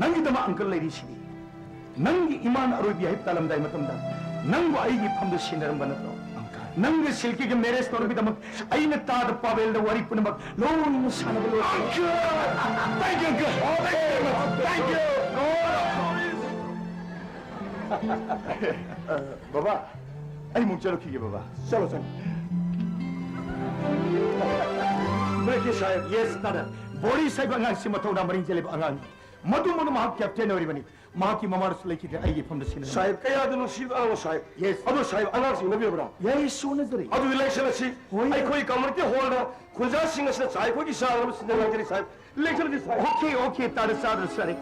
ꯅꯪꯒꯤꯗꯃꯛ ꯑꯪꯀꯜ ꯂꯩꯔꯤꯁꯤꯗꯤ꯫ ꯅꯪꯒꯤ ꯏꯃꯥꯅ ꯑꯔꯣꯏꯕ ꯌꯥꯍꯤꯞ ꯇꯥꯂꯝꯗꯥꯏ ꯃꯇꯝꯗ ꯅꯪꯕꯨ ꯑꯩꯒꯤ ꯐꯝꯗ ꯁꯤꯟꯅꯔꯝꯕ ꯅꯠꯇ꯭ꯔꯣ? ꯅꯪꯒ ꯁꯤꯜꯀꯤꯒ ꯃꯦꯔꯦꯖ ꯇꯧꯅꯕꯒꯤꯗꯃꯛ ꯑꯩꯅ ꯇꯥꯗ ꯄꯥꯕꯦꯜꯗ ꯋꯥꯔꯤ ꯄꯨꯝꯅꯃꯛ ꯂꯣꯏꯅ ꯁꯥꯟꯅꯕ ꯂꯣꯏꯔꯦ꯫ Thank you, uncle. Thank you. ꯕꯕꯥ, ꯑꯩ ꯑꯃꯨꯛ ꯆꯠꯂꯨꯈꯤꯒꯦ, ꯕꯕꯥ꯫ ꯆꯠꯂꯣ, ꯆꯠꯂꯣ꯫ ꯕ꯭ꯔꯦꯀꯤ ꯁꯥꯍꯦꯕ꯫ Yes, ꯇꯥꯗ꯫ ꯕꯣꯔꯤꯁ ꯍꯥꯏꯕ ꯑꯉꯥꯡꯁꯤ ꯃꯊꯧꯅꯥ ꯃꯔꯤꯡ ꯆꯦꯜꯂꯤꯕ ꯑꯉꯥꯡꯅꯤ꯫ ꯃꯗꯨ ꯃꯗꯨ ꯃꯍꯥꯛ ꯀꯦꯞꯇꯦꯟ ꯑꯣꯏꯔꯤꯕꯅꯤ꯫ ꯃꯍꯥꯛꯀꯤ ꯃꯃꯥꯅꯁꯨ ꯂꯩꯈꯤꯗ꯭ꯔꯦ, ꯑꯩꯒꯤ ꯐꯝꯗ ꯁꯤꯟꯅꯔꯝꯃꯤ꯫ ꯁꯥꯍꯦꯕ, ꯀꯌꯥꯗ ꯅꯨꯡꯁꯤꯕ ꯑꯉꯥꯡꯅꯣ, ꯁꯥꯍꯦꯕ꯫ Yes. ꯑꯗꯣ, ꯁꯥꯍꯦꯕ, ꯑꯉꯥꯡꯁꯤꯡ ꯎꯅꯕꯤꯔꯕ꯭ꯔꯥ? Yes, ꯎꯅꯖꯔꯦ꯫ ꯑꯗꯨꯗꯤ ꯂꯦꯡꯁꯜꯂꯁꯤ꯫ ꯍꯣꯏ꯫ ꯑꯩꯈꯣꯏ community hall ꯗ ꯈꯨꯟꯖꯥꯁꯤꯡ ꯑꯁꯤꯅ ꯁꯥꯍꯦꯕ ꯈꯣꯏꯒꯤ ꯆꯥ ꯂꯣꯟꯕ ꯁꯤꯟꯅ ꯂꯥꯡꯖꯔꯤ, ꯁꯥꯍꯦꯕ꯫ ꯂꯦꯡꯁꯜꯂꯁꯤ, ꯁꯥꯍꯦꯕ꯫ Okay, okay, ꯇꯥꯗ ꯆꯥꯗ꯭ꯔꯁꯨ ꯌꯥꯔꯦ꯫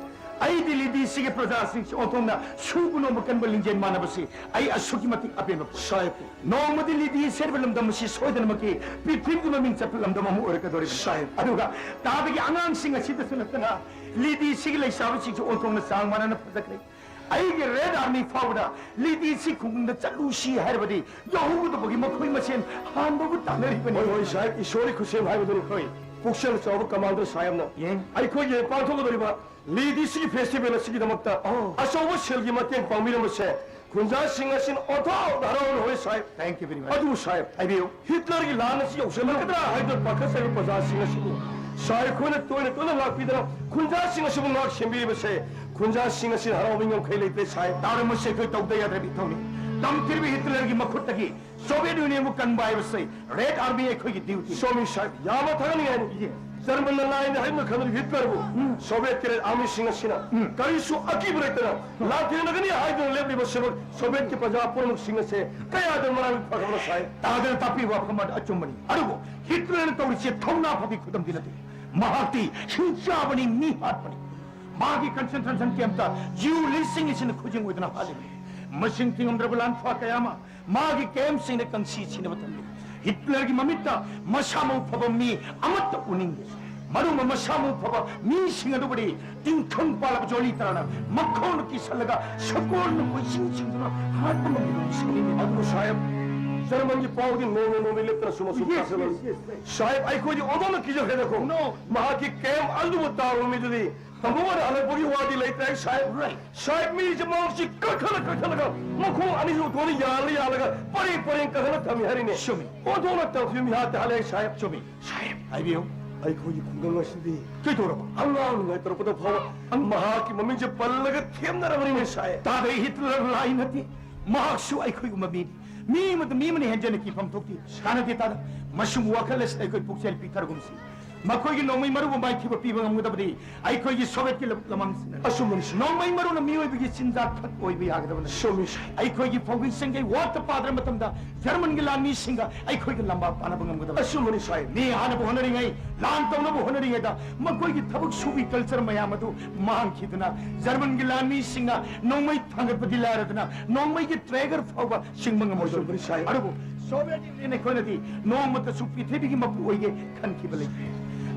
ꯑꯩꯗꯤ ꯂꯤꯗꯤꯁꯤꯒꯤ ꯄ꯭ꯔꯖꯥꯁꯤꯡꯁꯤ ꯑꯣꯟꯊꯣꯛꯅ ꯁꯨꯕ ꯅꯣꯝꯕ ꯀꯟꯕ ꯂꯤꯡꯖꯦꯜ ꯃꯥꯟꯅꯕꯁꯤ ꯑꯩ ꯑꯁꯨꯛꯀꯤ ꯃꯇꯤꯛ ꯑꯄꯦꯟꯕ ꯄꯣꯛꯏ꯫ ꯁꯥꯍꯦꯕ꯫ ꯅꯣꯡꯃꯗꯤ ꯂꯤꯗꯤꯁꯤ ꯍꯥꯏꯔꯤꯕ ꯂꯝꯗꯝ ꯑꯁꯤ ꯁꯣꯏꯗꯅꯃꯛꯀꯤ ꯄ꯭ꯔꯤꯊꯤꯕꯤꯒꯤ ꯃꯃꯤꯡ ꯆꯠꯄ ꯂꯝꯗꯝ ꯑꯃ ꯑꯣꯏꯔꯛꯀꯗꯧꯔꯤꯕꯅꯤ꯫ ꯁꯥꯍꯦꯕ꯫ ꯑꯗꯨꯒ ꯇꯥꯗꯒꯤ ꯑꯉꯥꯡꯁꯤꯡ ꯑꯁꯤꯗꯁꯨ ꯅꯠꯇꯅ ꯂꯤꯗꯤꯁꯤꯒꯤ ꯂꯩꯁꯥꯕꯤꯁꯤꯡꯁꯨ ꯑꯣꯟꯊꯣꯛꯅ ꯆꯥꯡ ꯃꯥꯟꯅꯅ ꯐꯖꯈ꯭ꯔꯦ꯫ ꯑꯩꯒꯤ ꯔꯦꯗ ꯑꯥꯔꯃꯤ ꯐꯥꯎꯕꯗ ꯂꯤꯗꯤꯁꯤ ꯈꯨꯡꯒꯪꯗ ꯆꯠꯂꯨꯁꯤ ꯍꯥꯏꯔꯕꯗꯤ ꯌꯧꯍꯧꯒꯗꯕꯒꯤ ꯃꯈꯣꯏ ꯃꯁꯦꯟ ꯍꯥꯟꯕꯕꯨ ꯇꯥꯟꯅꯔꯤꯕꯅꯤ꯫ ꯍꯣꯏ, ꯍꯣꯏ, ꯁꯥꯍꯦꯕ, ꯏꯁꯣꯔꯒꯤ ꯈꯨꯠꯁꯦꯝ ꯍꯥꯏꯕꯗꯨꯅꯤ꯫ ꯍꯣꯏ꯫ ꯄꯨꯛꯆꯦꯜ ꯆꯥꯎꯕ ꯀꯃꯥꯟꯗꯔ ꯁꯥꯍꯦꯕꯅ ꯌꯦꯡ꯫ ꯑꯩꯈꯣꯏꯒꯤ ꯄꯥꯡꯊꯣꯛꯀꯗꯧꯔꯤꯕ ꯂꯤꯗꯤꯁꯤꯒꯤ ꯐꯦꯁꯇꯤꯚꯦꯜ ꯑꯁꯤꯒꯤꯗꯃꯛꯇ ꯑꯣ꯫ ꯑꯆꯧꯕ ꯁꯦꯜꯒꯤ ꯃꯇꯦꯡ ꯄꯥꯡꯕꯤꯔꯝꯕꯁꯦ ꯈꯨꯟꯖꯥꯁꯤꯡ ꯑꯁꯤꯅ ꯑꯣꯟꯊꯣꯛꯅ ꯍꯔꯥꯎꯅ ꯍꯣꯏ ꯁꯥꯍꯦꯕ꯫ Thank you very much. ꯑꯗꯨꯕꯨ ꯁꯥꯍꯦꯕ, ꯍꯥꯏꯕꯤꯌꯨ꯫ ꯍꯤꯠꯂꯔꯒꯤ ꯂꯥꯟ ꯑꯁꯤ ꯌꯧꯁꯤꯜꯂꯛꯀꯗ꯭ꯔꯥ ꯍꯥꯏꯗꯨꯅ ꯄꯥꯈꯠꯆꯔꯤꯕ ꯄ꯭ꯔꯖꯥꯁꯤꯡ ꯑꯁꯤꯕꯨ ꯁꯥꯍꯦꯕ ꯑꯩꯈꯣꯏꯅ ꯇꯣꯏꯅ ꯇꯣꯏꯅ ꯂꯥꯛꯄꯤꯗꯅ ꯈꯨꯟꯖꯥꯁꯤꯡ ꯑꯁꯤꯕꯨ ꯉꯥꯛ ꯁꯦꯝꯕꯤꯔꯤꯕꯁꯦ ꯈꯨꯟꯖꯥꯁꯤꯡ ꯑꯁꯤꯅ ꯍꯔꯥꯎꯕ ꯉꯝꯈꯩ ꯂꯩꯇ꯭ꯔꯦ ꯁꯥꯍꯦꯕ꯫ ꯇꯥꯔꯝꯃꯁꯦ ꯑꯩꯈꯣꯏ ꯇꯧꯗ ꯌꯥꯗ꯭ꯔꯕ ꯏꯊꯧꯅꯤ꯫ ꯇꯝꯊꯤꯔꯤꯕ ꯍꯤꯠꯂꯔꯒꯤ ꯃꯈꯨꯠꯇꯒꯤ ꯁꯣꯚꯤꯌꯦꯠ ꯌꯨꯅꯤꯌꯟꯕꯨ ꯀꯟꯕ ꯍꯥꯏꯕꯁꯤ ꯔꯦꯗ ꯑꯥꯔꯃꯤ ꯑꯩꯈꯣꯏꯒꯤ ꯗ꯭ꯌꯨꯇꯤ꯫ ꯁꯣꯃꯤ ꯁꯥꯍꯦꯕ, ꯌꯥꯝꯅ ꯊꯥꯒꯠꯅꯤꯡꯉꯥꯏꯅꯤ꯫ ꯌꯦ꯫ ꯖꯔꯃꯟꯅ ꯂꯥꯏꯅ ꯍꯥꯏꯗꯨꯅ ꯈꯟꯅꯔꯤꯕ ꯍꯤꯠꯂꯔꯕꯨ ꯎꯝ꯫ ꯁꯣꯚꯤꯌꯦꯠꯀꯤ ꯔꯦꯗ ꯑꯥꯔꯃꯤꯁꯤꯡ ꯑꯁꯤꯅ ꯎꯝ꯫ ꯀꯔꯤꯁꯨ ꯑꯀꯤꯕ ꯂꯩꯇꯅ ꯂꯥꯟꯊꯦꯡꯅꯒꯅꯤ ꯍꯥꯏꯗꯨꯅ ꯂꯦꯞꯂꯤꯕꯁꯤꯃꯛ ꯁꯣꯚꯤꯌꯦꯠꯀꯤ ꯄ꯭ꯔꯖꯥ ꯄꯨꯝꯅꯃꯛꯁꯤꯡ ꯑꯁꯦ ꯀꯌꯥꯗ ꯃꯔꯥꯏꯕꯛ ꯐꯈ꯭ꯔꯕꯅꯣ ꯁꯥꯍꯦꯕ꯫ ꯇꯥꯗꯅ ꯇꯥꯛꯄꯤꯕ ꯋꯥꯐꯝ ꯑꯗꯨ ꯑꯆꯨꯝꯕꯅꯤ꯫ ꯑꯗꯨꯕꯨ ꯍꯤꯠꯂꯔꯅ ꯇꯧꯔꯤꯁꯦ ꯊꯧꯅꯥ ꯐꯕꯤ ꯈꯨꯗꯝꯗꯤ ꯅꯠꯇꯦ꯫ ꯃꯍꯥꯛꯇꯤ ꯍꯤꯡꯆꯥꯕꯅꯤ, ꯃꯤ ꯍꯥꯠꯄꯅꯤ꯫ ꯃꯥꯒꯤ ꯀꯟꯁꯦꯟꯇ꯭ꯔꯦꯁꯟ ꯀꯦꯝꯞꯇ ꯖꯤꯌꯨ ꯂꯤꯁꯤꯡ ꯑꯁꯤꯅ ꯈꯨꯖꯤꯡ ꯑꯣꯏꯗꯨꯅ ꯍꯥꯠꯂꯤꯕꯅꯤ꯫ ꯃꯁꯤꯡ ꯊꯤꯉꯝꯗ꯭ꯔꯕ ꯂꯥꯟꯐꯥ ꯀꯌꯥ ꯑꯃ ꯃꯥꯒꯤ ꯀꯦꯝꯞꯁꯤꯡꯗ ꯀꯪꯁꯤ ꯁꯤꯅꯕ ꯊꯝꯂꯤ꯫ ꯍꯤꯠꯂꯔꯒꯤ ꯃꯃꯤꯠꯇ ꯃꯁꯥ ꯃꯎ ꯐꯕ ꯃꯤ ꯑꯃꯠꯇ ꯎꯅꯤꯡꯗꯦ꯫ ꯃꯔꯨꯝꯕ ꯃꯁꯥ ꯃꯎ ꯐꯕ ꯃꯤꯁꯤꯡ ꯑꯗꯨꯕꯨꯗꯤ ꯇꯤꯡꯈꯪ ꯄꯥꯜꯂꯕ ꯖꯣꯂꯤ ꯇꯔꯥꯅ ꯃꯈꯣꯡꯅ ꯀꯤꯁꯜꯂꯒ ꯁꯒꯣꯜꯅ ꯀꯣꯏꯆꯤꯡ ꯆꯤꯡꯗꯨꯅ ꯍꯥꯠꯄ ꯉꯝꯂꯤꯕ ꯃꯤꯁꯛꯅꯤ꯫ ꯑꯗꯨꯕꯨ ꯁꯥꯍꯦꯕ, ꯖꯔꯃꯟꯒꯤ ꯄꯥꯎꯗꯤ ꯅꯣꯡꯃ ꯅꯣꯡꯃꯒꯤ ꯂꯦꯞꯇꯅ ꯁꯨꯝ ꯑꯁꯨꯝ Yes, ꯇꯥꯁꯤꯜꯂꯛꯂꯤ꯫ Yes, yes, yes. ꯁꯥꯍꯦꯕ, ꯑꯩꯈꯣꯏꯗꯤ ꯑꯣꯟꯊꯣꯛꯅ ꯀꯤꯖꯈ꯭ꯔꯦꯗꯀꯣ꯫ No. ꯃꯍꯥꯛꯀꯤ ꯀꯦꯝꯞ ꯑꯗꯨꯕꯨ ꯇꯥꯔꯨꯕ ꯃꯤꯗꯨꯗꯤ ꯑꯃꯨꯛ ꯍꯟꯅ ꯍꯜꯂꯛꯄꯒꯤ ꯋꯥꯗꯤ ꯂꯩꯇ꯭ꯔꯦ ꯁꯥꯍꯦꯕ꯫ Right. ꯁꯥꯍꯦꯕ, ꯃꯤꯁꯦ ꯃꯍꯥꯛꯁꯤ ꯀꯛꯊꯠꯂ ꯀꯛꯊꯠꯂꯒ ꯃꯈꯣꯡ ꯑꯅꯤꯁꯤ ꯎꯊꯣꯛꯅ ꯌꯥꯜꯂ ꯌꯥꯜꯂꯒ ꯄꯔꯦꯡ ꯄꯔꯦꯡ ꯀꯛꯊꯠꯂ ꯊꯝꯃꯤ ꯍꯥꯏꯔꯤꯅꯦ꯫ ꯆꯨꯝꯃꯤ꯫ ꯑꯣꯟꯊꯣꯛꯅ ꯇꯝꯊꯤꯕ ꯃꯤꯍꯥꯠꯇ ꯍꯜꯂꯛꯑꯦ ꯁꯥꯍꯦꯕ꯫ ꯆꯨꯝꯃꯤ꯫ ꯁꯥꯍꯦꯕ, ꯍꯥꯏꯕꯤꯌꯨ꯫ ꯑꯩꯈꯣꯏꯒꯤ ꯈꯨꯡꯒꯪ ꯑꯁꯤꯗꯤ ꯀꯩꯗꯧꯔꯕ? ꯑꯉꯥꯡ ꯅꯤꯡꯉꯥꯏ ꯇꯧꯔꯛꯄꯗ ꯐꯥꯎꯕ ꯃꯍꯥꯛꯀꯤ ꯃꯃꯤꯡꯁꯦ ꯄꯜꯂꯒ ꯊꯦꯝꯅꯔꯕꯅꯤꯅꯦ ꯁꯥꯍꯦꯕ꯫ ꯇꯥꯗ, ꯍꯤꯠꯂꯔ ꯂꯥꯏ ꯅꯠꯇꯦ꯫ ꯃꯍꯥꯛꯁꯨ ꯑꯩꯈꯣꯏꯒꯨꯝꯕ ꯃꯤꯅꯤ꯫ ꯃꯤ ꯑꯃꯗ ꯃꯤ ꯑꯃꯅ ꯍꯦꯟꯖꯟꯅ ꯀꯤꯐꯝ ꯊꯣꯛꯇꯦ꯫ ꯀꯥꯟꯅꯗꯦ ꯇꯥꯗ꯫ ꯃꯁꯤꯒꯨꯝꯕ ꯋꯥꯈꯜ ꯑꯁꯤꯗ ꯑꯩꯈꯣꯏ ꯄꯨꯛꯆꯦꯜ ꯄꯤꯛꯊꯔꯒꯨꯝꯁꯤ꯫ ꯃꯈꯣꯏꯒꯤ ꯅꯣꯡꯃꯩ ꯃꯔꯨꯕꯨ ꯃꯥꯏꯊꯤꯕ ꯄꯤꯕ ꯉꯝꯒꯗꯕꯗꯤ ꯑꯩꯈꯣꯏꯒꯤ ꯁꯣꯚꯤꯌꯦꯠꯀꯤ ꯂꯝ-, ꯂꯃꯝꯁꯤꯅ꯫ ꯑꯆꯨꯝꯕꯅꯤ, ꯁꯥꯔ꯫ ꯅꯣꯡꯃꯩ ꯃꯔꯨꯅ ꯃꯤꯑꯣꯏꯕꯒꯤ ꯆꯤꯟꯖꯥꯛ ꯈꯛ ꯑꯣꯏꯕ ꯌꯥꯒꯗꯕ ꯅꯠꯇꯦ꯫ ꯆꯨꯝꯃꯤ, ꯁꯥꯔ꯫ ꯑꯩꯈꯣꯏꯒꯤ ꯐꯧꯒꯤ ꯁꯦꯡꯒꯩ ꯋꯥꯠꯇ ꯄꯥꯗ꯭ꯔ ꯃꯇꯝꯗ ꯖꯔꯃꯟꯒꯤ ꯂꯥꯟꯃꯤꯁꯤꯡꯒ ꯑꯩꯈꯣꯏꯒ ꯂꯝꯕꯥ ꯄꯥꯅꯕ ꯉꯝꯒꯗꯕ꯫ ꯑꯆꯨꯝꯕꯅꯤ, ꯁꯥꯔ꯫ ꯃꯤ ꯍꯥꯠꯅꯕ ꯍꯣꯠꯅꯔꯤꯉꯩ, ꯂꯥꯟ ꯇꯧꯅꯕ ꯍꯣꯠꯅꯔꯤꯉꯩꯗ ꯃꯈꯣꯏꯒꯤ ꯊꯕꯛ ꯁꯨꯕꯒꯤ culture ꯃꯌꯥꯝ ꯑꯗꯨ ꯃꯥꯡꯈꯤꯗꯨꯅ ꯖꯔꯃꯟꯒꯤ ꯂꯥꯟꯃꯤꯁꯤꯡꯅ ꯅꯣꯡꯃꯩ ꯊꯥꯡꯒꯠꯄꯗꯤ ꯂꯥꯏꯔꯗꯅ ꯅꯣꯡꯃꯩꯒꯤ trigger ꯐꯥꯎꯕ ꯆꯤꯡꯕ ꯉꯝꯃꯣꯏꯗꯧꯔꯤꯕꯅꯤ꯫ ꯑꯆꯨꯝꯕꯅꯤ, ꯁꯥꯔ꯫ ꯑꯗꯨꯕꯨ ꯁꯣꯚꯤꯌꯦꯠ ꯌꯨꯅꯤꯌꯟ ꯑꯩꯈꯣꯏꯅꯗꯤ ꯅꯣꯡꯃꯇꯁꯨ ꯄ꯭ꯔꯤꯊꯤꯕꯤꯒꯤ ꯃꯄꯨ ꯑꯣꯏꯒꯦ ꯈꯟꯈꯤꯕ ꯂꯩꯇꯦ꯫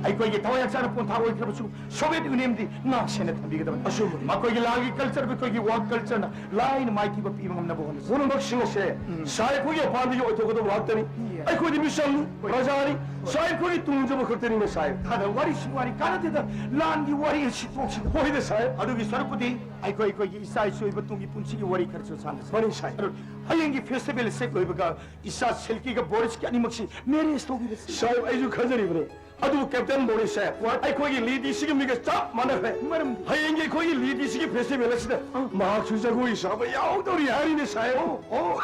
ꯑꯩꯈꯣꯏꯒꯤ ꯊꯋꯥꯏ ꯍꯛꯆꯥꯡꯅ ꯄꯣꯟꯊꯥ ꯑꯣꯏꯈ꯭ꯔꯕꯁꯨ ꯁꯣꯚꯤꯌꯦꯠ ꯌꯨꯅꯤꯌꯟꯗꯤ ꯉꯥꯛ ꯁꯦꯟꯅ ꯊꯝꯕꯤꯒꯗꯕꯅꯤ꯫ ꯑꯆꯨꯝꯕꯅꯤ꯫ ꯃꯈꯣꯏꯒꯤ ꯂꯥꯟꯒꯤ culture, ꯑꯩꯈꯣꯏꯒꯤ work culture ꯅ ꯂꯥꯏꯅ ꯃꯥꯏꯊꯤꯕ ꯄꯤꯕ ꯉꯝꯅꯕ ꯍꯣꯠꯅꯁꯤ꯫ ꯄꯨꯝꯅꯃꯛꯁꯤꯡ ꯑꯁꯦ ꯎꯝ꯫ ꯁꯥꯔ ꯑꯩꯈꯣꯏꯒꯤ ꯃꯄꯥꯟꯗꯒꯤ ꯑꯣꯏꯊꯣꯛꯀꯗꯕ ꯉꯥꯛꯇꯅꯤ꯫ ꯌꯦ꯫ ꯑꯩꯈꯣꯏꯗꯤ ꯃꯤꯆꯝꯅꯤ, ꯍꯣꯏ꯫ ꯄ꯭ꯔꯖꯥꯅꯤ, ꯍꯣꯏ꯫ ꯁꯥꯔ ꯑꯩꯈꯣꯏꯒꯤ ꯇꯨꯡꯖꯕ ꯈꯛꯇꯅꯤꯅꯦ ꯁꯥꯔ꯫ ꯊꯥꯗ ꯋꯥꯔꯤꯁꯨ ꯋꯥꯔꯤ ꯀꯥꯟꯅꯗꯦꯗ, ꯂꯥꯟꯒꯤ ꯋꯥꯔꯤ ꯑꯁꯤ ꯇꯣꯛꯁꯤꯗ꯫ ꯍꯣꯏꯗ ꯁꯥꯔ꯫ ꯑꯗꯨꯒꯤ ꯁꯔꯨꯛꯄꯨꯗꯤ ꯑꯩꯈꯣꯏ ꯑꯩꯈꯣꯏꯒꯤ ꯏꯆꯥ ꯏꯁꯨ ꯑꯣꯏꯕ ꯇꯨꯡꯒꯤ ꯄꯨꯟꯁꯤꯒꯤ ꯋꯥꯔꯤ ꯈꯔꯁꯨ ꯁꯥꯟꯅꯁꯤ꯫ ꯃꯥꯅꯤ ꯁꯥꯔ꯫ ꯑꯗꯨ ꯍꯌꯦꯡꯒꯤ festival ꯑꯁꯤ ꯂꯣꯏꯕꯒ ꯏꯆꯥ ꯁꯤꯜꯀꯤꯒ ꯕꯣꯔꯤꯁꯀꯤ ꯑꯅꯤꯃꯛꯁꯤ marriage ꯇꯧꯕꯤꯔꯁꯤ꯫ ꯁꯥꯔ, ꯑꯩꯁꯨ ꯈꯟꯖꯔꯤꯕꯅꯤ꯫ ꯑꯗꯨꯕꯨ ꯀꯦꯞꯇꯦꯟ ꯕꯣꯔꯤꯁꯁꯦ ꯑꯩꯈꯣꯏꯒꯤ ꯂꯤꯗꯤꯁꯤꯒꯤ ꯃꯤꯒ ꯆꯞ ꯃꯥꯟꯅꯈ꯭ꯔꯦ꯫ ꯃꯔꯝꯗꯤ? ꯍꯌꯦꯡꯒꯤ ꯑꯩꯈꯣꯏꯒꯤ ꯂꯤꯗꯤꯁꯤꯒꯤ festival ꯑꯁꯤꯗ ꯑꯥ꯫ ꯃꯍꯥꯛꯁꯨ ꯖꯒꯣꯏ ꯁꯥꯕ ꯌꯥꯎꯗꯧꯔꯤ ꯍꯥꯏꯔꯤꯅꯦ ꯁꯥꯔ꯫ ꯑꯣ, ꯑꯣ꯫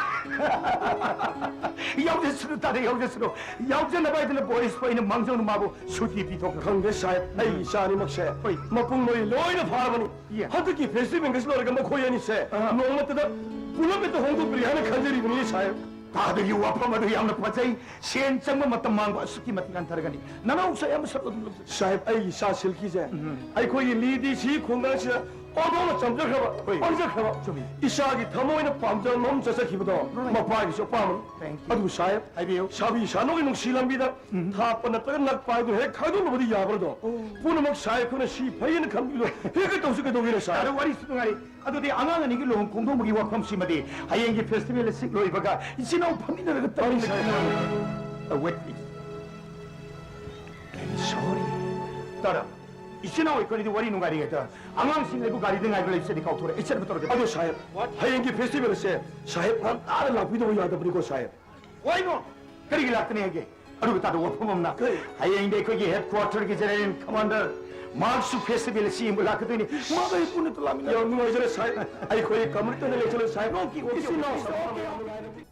ꯌꯥꯎꯖꯁꯅꯨ, ꯇꯥꯗ ꯌꯥꯎꯖꯁꯅꯨ꯫ ꯌꯥꯎꯖꯅꯕ ꯍꯥꯏꯗꯅ ꯕꯣꯔꯤꯁꯄꯨ ꯑꯩꯅ ꯃꯥꯡꯖꯧꯅ ꯃꯥꯕꯨ ꯁꯨꯇꯤ ꯄꯤꯊꯣꯛꯈ꯭ꯔꯕꯅꯤ꯫ ꯈꯪꯗꯦ ꯁꯥꯔ, ꯑꯩꯒꯤ ꯏꯆꯥ ꯑꯅꯤꯃꯛꯁꯦ ꯍꯣꯏ꯫ ꯃꯄꯨꯡ ꯃꯔꯩ ꯂꯣꯏꯅ ꯐꯥꯔꯕꯅꯤ꯫ ꯌꯦ꯫ ꯍꯟꯗꯛꯀꯤ festival ꯑꯁꯤ ꯂꯣꯏꯔꯒ ꯃꯈꯣꯏ ꯑꯅꯤꯁꯦ ꯑꯥ꯫ ꯅꯣꯡꯃꯇꯗ ꯄꯨꯂꯞ ꯍꯦꯛꯇ ꯍꯣꯡꯗꯣꯛꯄꯤꯔꯦ ꯍꯥꯏꯅ ꯈꯟꯖꯔꯤꯕꯅꯤ ꯁꯥꯔ꯫ ꯇꯥꯗꯒꯤ ꯋꯥꯐꯝ ꯑꯗꯨ ꯌꯥꯝꯅ ꯐꯖꯩ꯫ ꯁꯦꯟ ꯆꯪꯕ ꯃꯇꯝ ꯃꯥꯡꯕ ꯑꯁꯨꯛꯀꯤ ꯃꯇꯤꯛ ꯍꯟꯊꯔꯒꯅꯤ꯫ ꯅꯅꯥꯎꯁꯨ ꯑꯌꯥꯝꯕ ꯁꯔꯨꯛ ꯑꯗꯨꯝ ꯂꯧꯖꯩ꯫ ꯁꯥꯍꯦꯕ, ꯑꯩꯒꯤ ꯏꯆꯥ ꯁꯤꯜꯀꯤꯁꯦ ꯎꯝ꯫ ꯑꯩꯈꯣꯏꯒꯤ ꯂꯤꯗꯤꯁꯤ ꯈꯨꯡꯒꯪꯁꯤꯗ ꯑꯣꯟꯊꯣꯛꯅ ꯆꯝꯖꯈ꯭ꯔꯕ, ꯍꯣꯏ꯫ ꯄꯪꯖꯈ꯭ꯔꯕ, ꯆꯨꯝꯃꯤ꯫ ꯏꯁꯥꯒꯤ ꯊꯃꯣꯏꯅ ꯄꯥꯝꯖꯕ ꯃꯐꯝ ꯆꯠꯆꯈꯤꯕꯗꯣ ꯍꯣꯏ꯫ ꯃꯄꯥꯒꯤꯁꯨ ꯑꯄꯥꯝꯕꯅꯤ꯫ Thank you꯫ ꯑꯗꯨꯕꯨ ꯁꯥꯍꯦꯕ, ꯍꯥꯏꯕꯤꯌꯨ꯫ ꯁꯥꯕꯤ ꯁꯥꯅꯣꯒꯤ ꯅꯨꯡꯁꯤ ꯂꯝꯕꯤꯗ ꯎꯝ꯫ ꯊꯥꯞꯄ ꯅꯠꯇ꯭ꯔꯒ ꯅꯛꯄ ꯍꯥꯏꯗꯨ ꯍꯦꯛ ꯈꯥꯏꯗꯣꯛꯅꯕꯗꯤ ꯌꯥꯕ꯭ꯔꯗꯣ? ꯑꯣ꯫ ꯄꯨꯝꯅꯃꯛ ꯁꯥꯍꯦꯕ ꯑꯩꯈꯣꯏꯅ ꯁꯤ ꯐꯩ ꯍꯥꯏꯅ ꯈꯟꯕꯤꯕꯗꯣ ꯍꯦꯛꯇ ꯇꯧꯁꯤ ꯀꯩꯗꯧꯒꯦꯅꯦ ꯁꯥꯍꯦꯕ? ꯌꯥꯔꯦ, ꯋꯥꯔꯤꯁꯨ ꯅꯨꯡꯉꯥꯏꯔꯦ꯫ ꯑꯗꯨꯗꯤ ꯑꯉꯥꯡ ꯑꯅꯤꯒꯤ ꯂꯨꯍꯣꯡ ꯈꯣꯡꯗꯣꯡꯕꯒꯤ ꯋꯥꯐꯝꯁꯤꯃꯗꯤ ꯍꯌꯦꯡꯒꯤ festival ꯑꯁꯤ ꯂꯣꯏꯕꯒ ꯏꯆꯤꯟ ꯏꯅꯥꯎ ꯐꯝꯃꯤꯟꯅꯔꯒ ꯇꯧꯔꯁꯤ꯫ ꯐꯔꯦ, ꯁꯥꯔ꯫ Uh, wait, please. I'm sorry. ꯇꯥꯔꯥ, ꯏꯆꯤꯟ ꯏꯅꯥꯎ ꯑꯩꯈꯣꯏꯅꯤꯗꯤ ꯋꯥꯔꯤ ꯅꯨꯡꯉꯥꯏꯔꯤꯉꯩꯗ ꯑꯉꯥꯡꯁꯤꯡ ꯑꯩꯕꯨ ꯒꯥꯔꯤꯗ ꯉꯥꯏꯕ ꯂꯩꯕꯁꯤꯗꯤ ꯀꯥꯎꯊꯣꯔꯛꯑꯦ꯫ ꯑꯩ ꯆꯠꯅꯕ ꯇꯧꯔꯒꯦ꯫ ꯑꯗꯣ ꯁꯥꯍꯦꯕ, ꯍꯌꯦꯡꯒꯤ festival ꯑꯁꯦ ꯁꯥꯍꯦꯕ ꯉꯟꯇꯥꯅ ꯂꯥꯛꯄꯤꯗꯕ ꯌꯥꯗꯕꯅꯤꯀꯣ ꯁꯥꯍꯦꯕ꯫ Why not? ꯀꯔꯤꯒꯤ ꯂꯥꯛꯇꯅꯤ ꯍꯥꯏꯒꯦ? ꯑꯗꯨꯒ ꯇꯥꯗ ꯋꯥꯐꯝ ꯑꯃꯅ, ꯀꯔꯤ? ꯍꯌꯦꯡꯗꯤ ꯑꯩꯈꯣꯏꯒꯤ headquarter ꯒꯤ general commander ꯃꯍꯥꯛꯁꯨ festival ꯑꯁꯤ ꯌꯦꯡꯕ ꯂꯥꯛꯀꯗꯣꯏꯅꯤ꯫ ꯃꯥꯒ ꯑꯩ ꯄꯨꯟꯅ ꯂꯥꯛꯃꯤꯟꯅꯔꯒ ꯌꯥꯝ ꯅꯨꯡꯉꯥꯏꯖꯔꯦ ꯁꯥꯍꯦꯕ꯫ ꯑꯩꯈꯣꯏ ꯀꯃꯔꯇ ꯂꯩꯖꯔꯦ ꯁꯥꯍꯦꯕ꯫ Okay, okay, okay, okay, okay.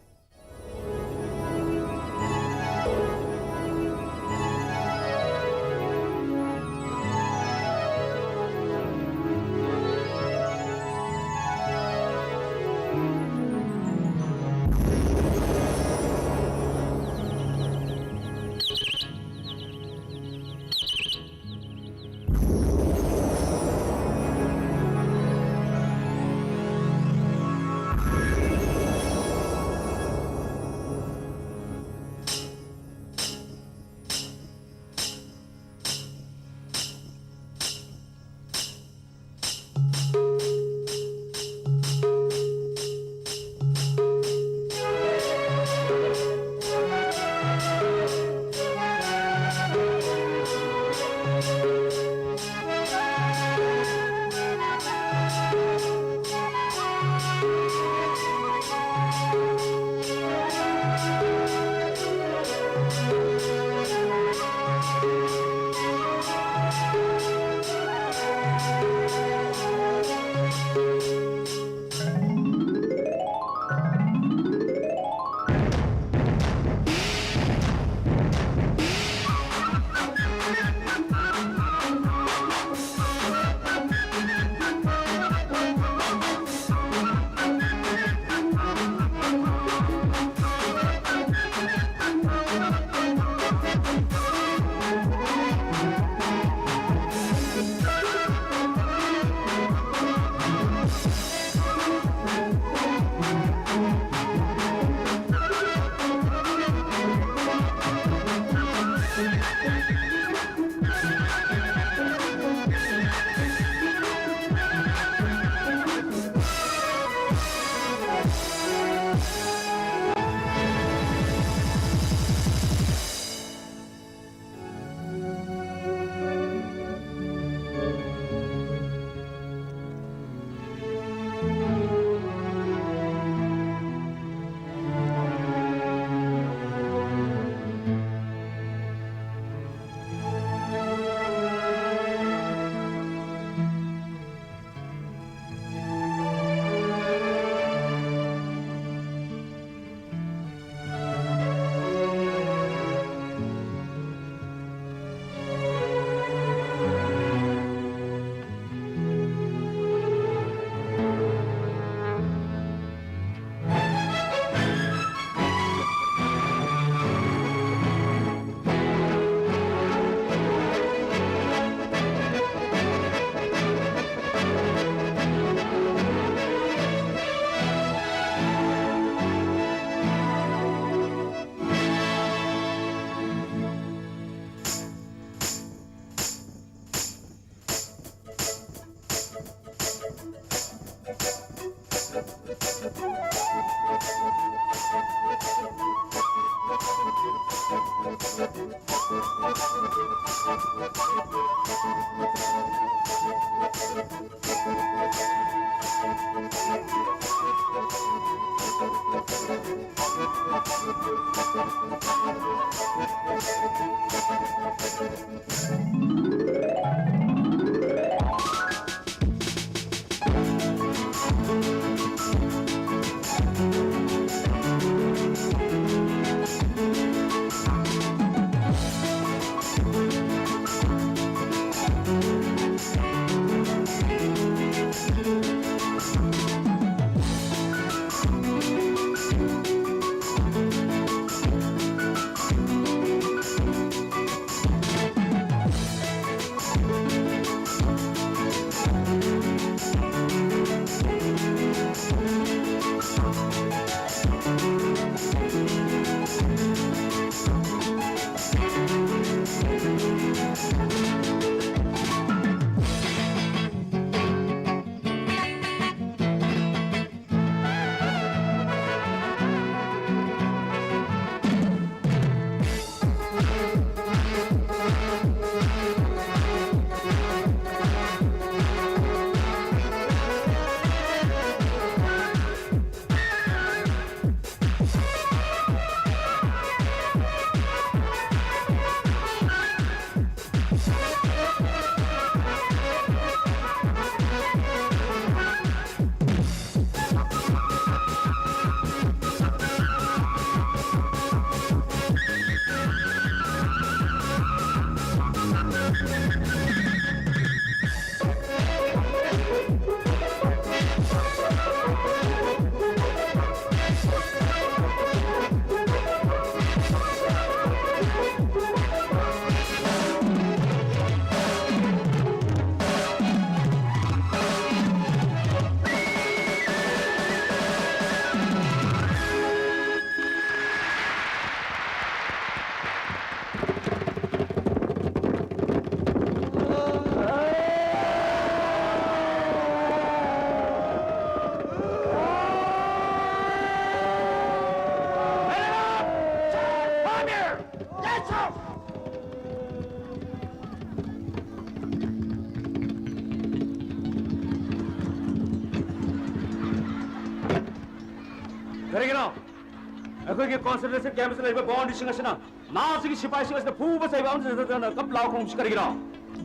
ꯑꯩꯈꯣꯏꯒꯤ ꯀꯣꯟꯁꯦꯟꯇ꯭ꯔꯦꯁꯟ ꯀꯦꯝꯞꯁꯇ ꯂꯩꯕ ꯕꯣꯟꯗꯤꯁꯤꯡ ꯑꯁꯤꯅ ꯅꯍꯥꯁꯤꯒꯤ ꯁꯤꯐꯥꯏꯁꯤꯡ ꯑꯁꯤꯗ ꯐꯨꯕ ꯆꯩꯕ ꯑꯃꯠꯇ ꯅꯠꯇꯅ ꯀꯞ ꯂꯥꯎ ꯈꯣꯡꯕꯁꯤ ꯀꯔꯤꯒꯤꯅꯣ?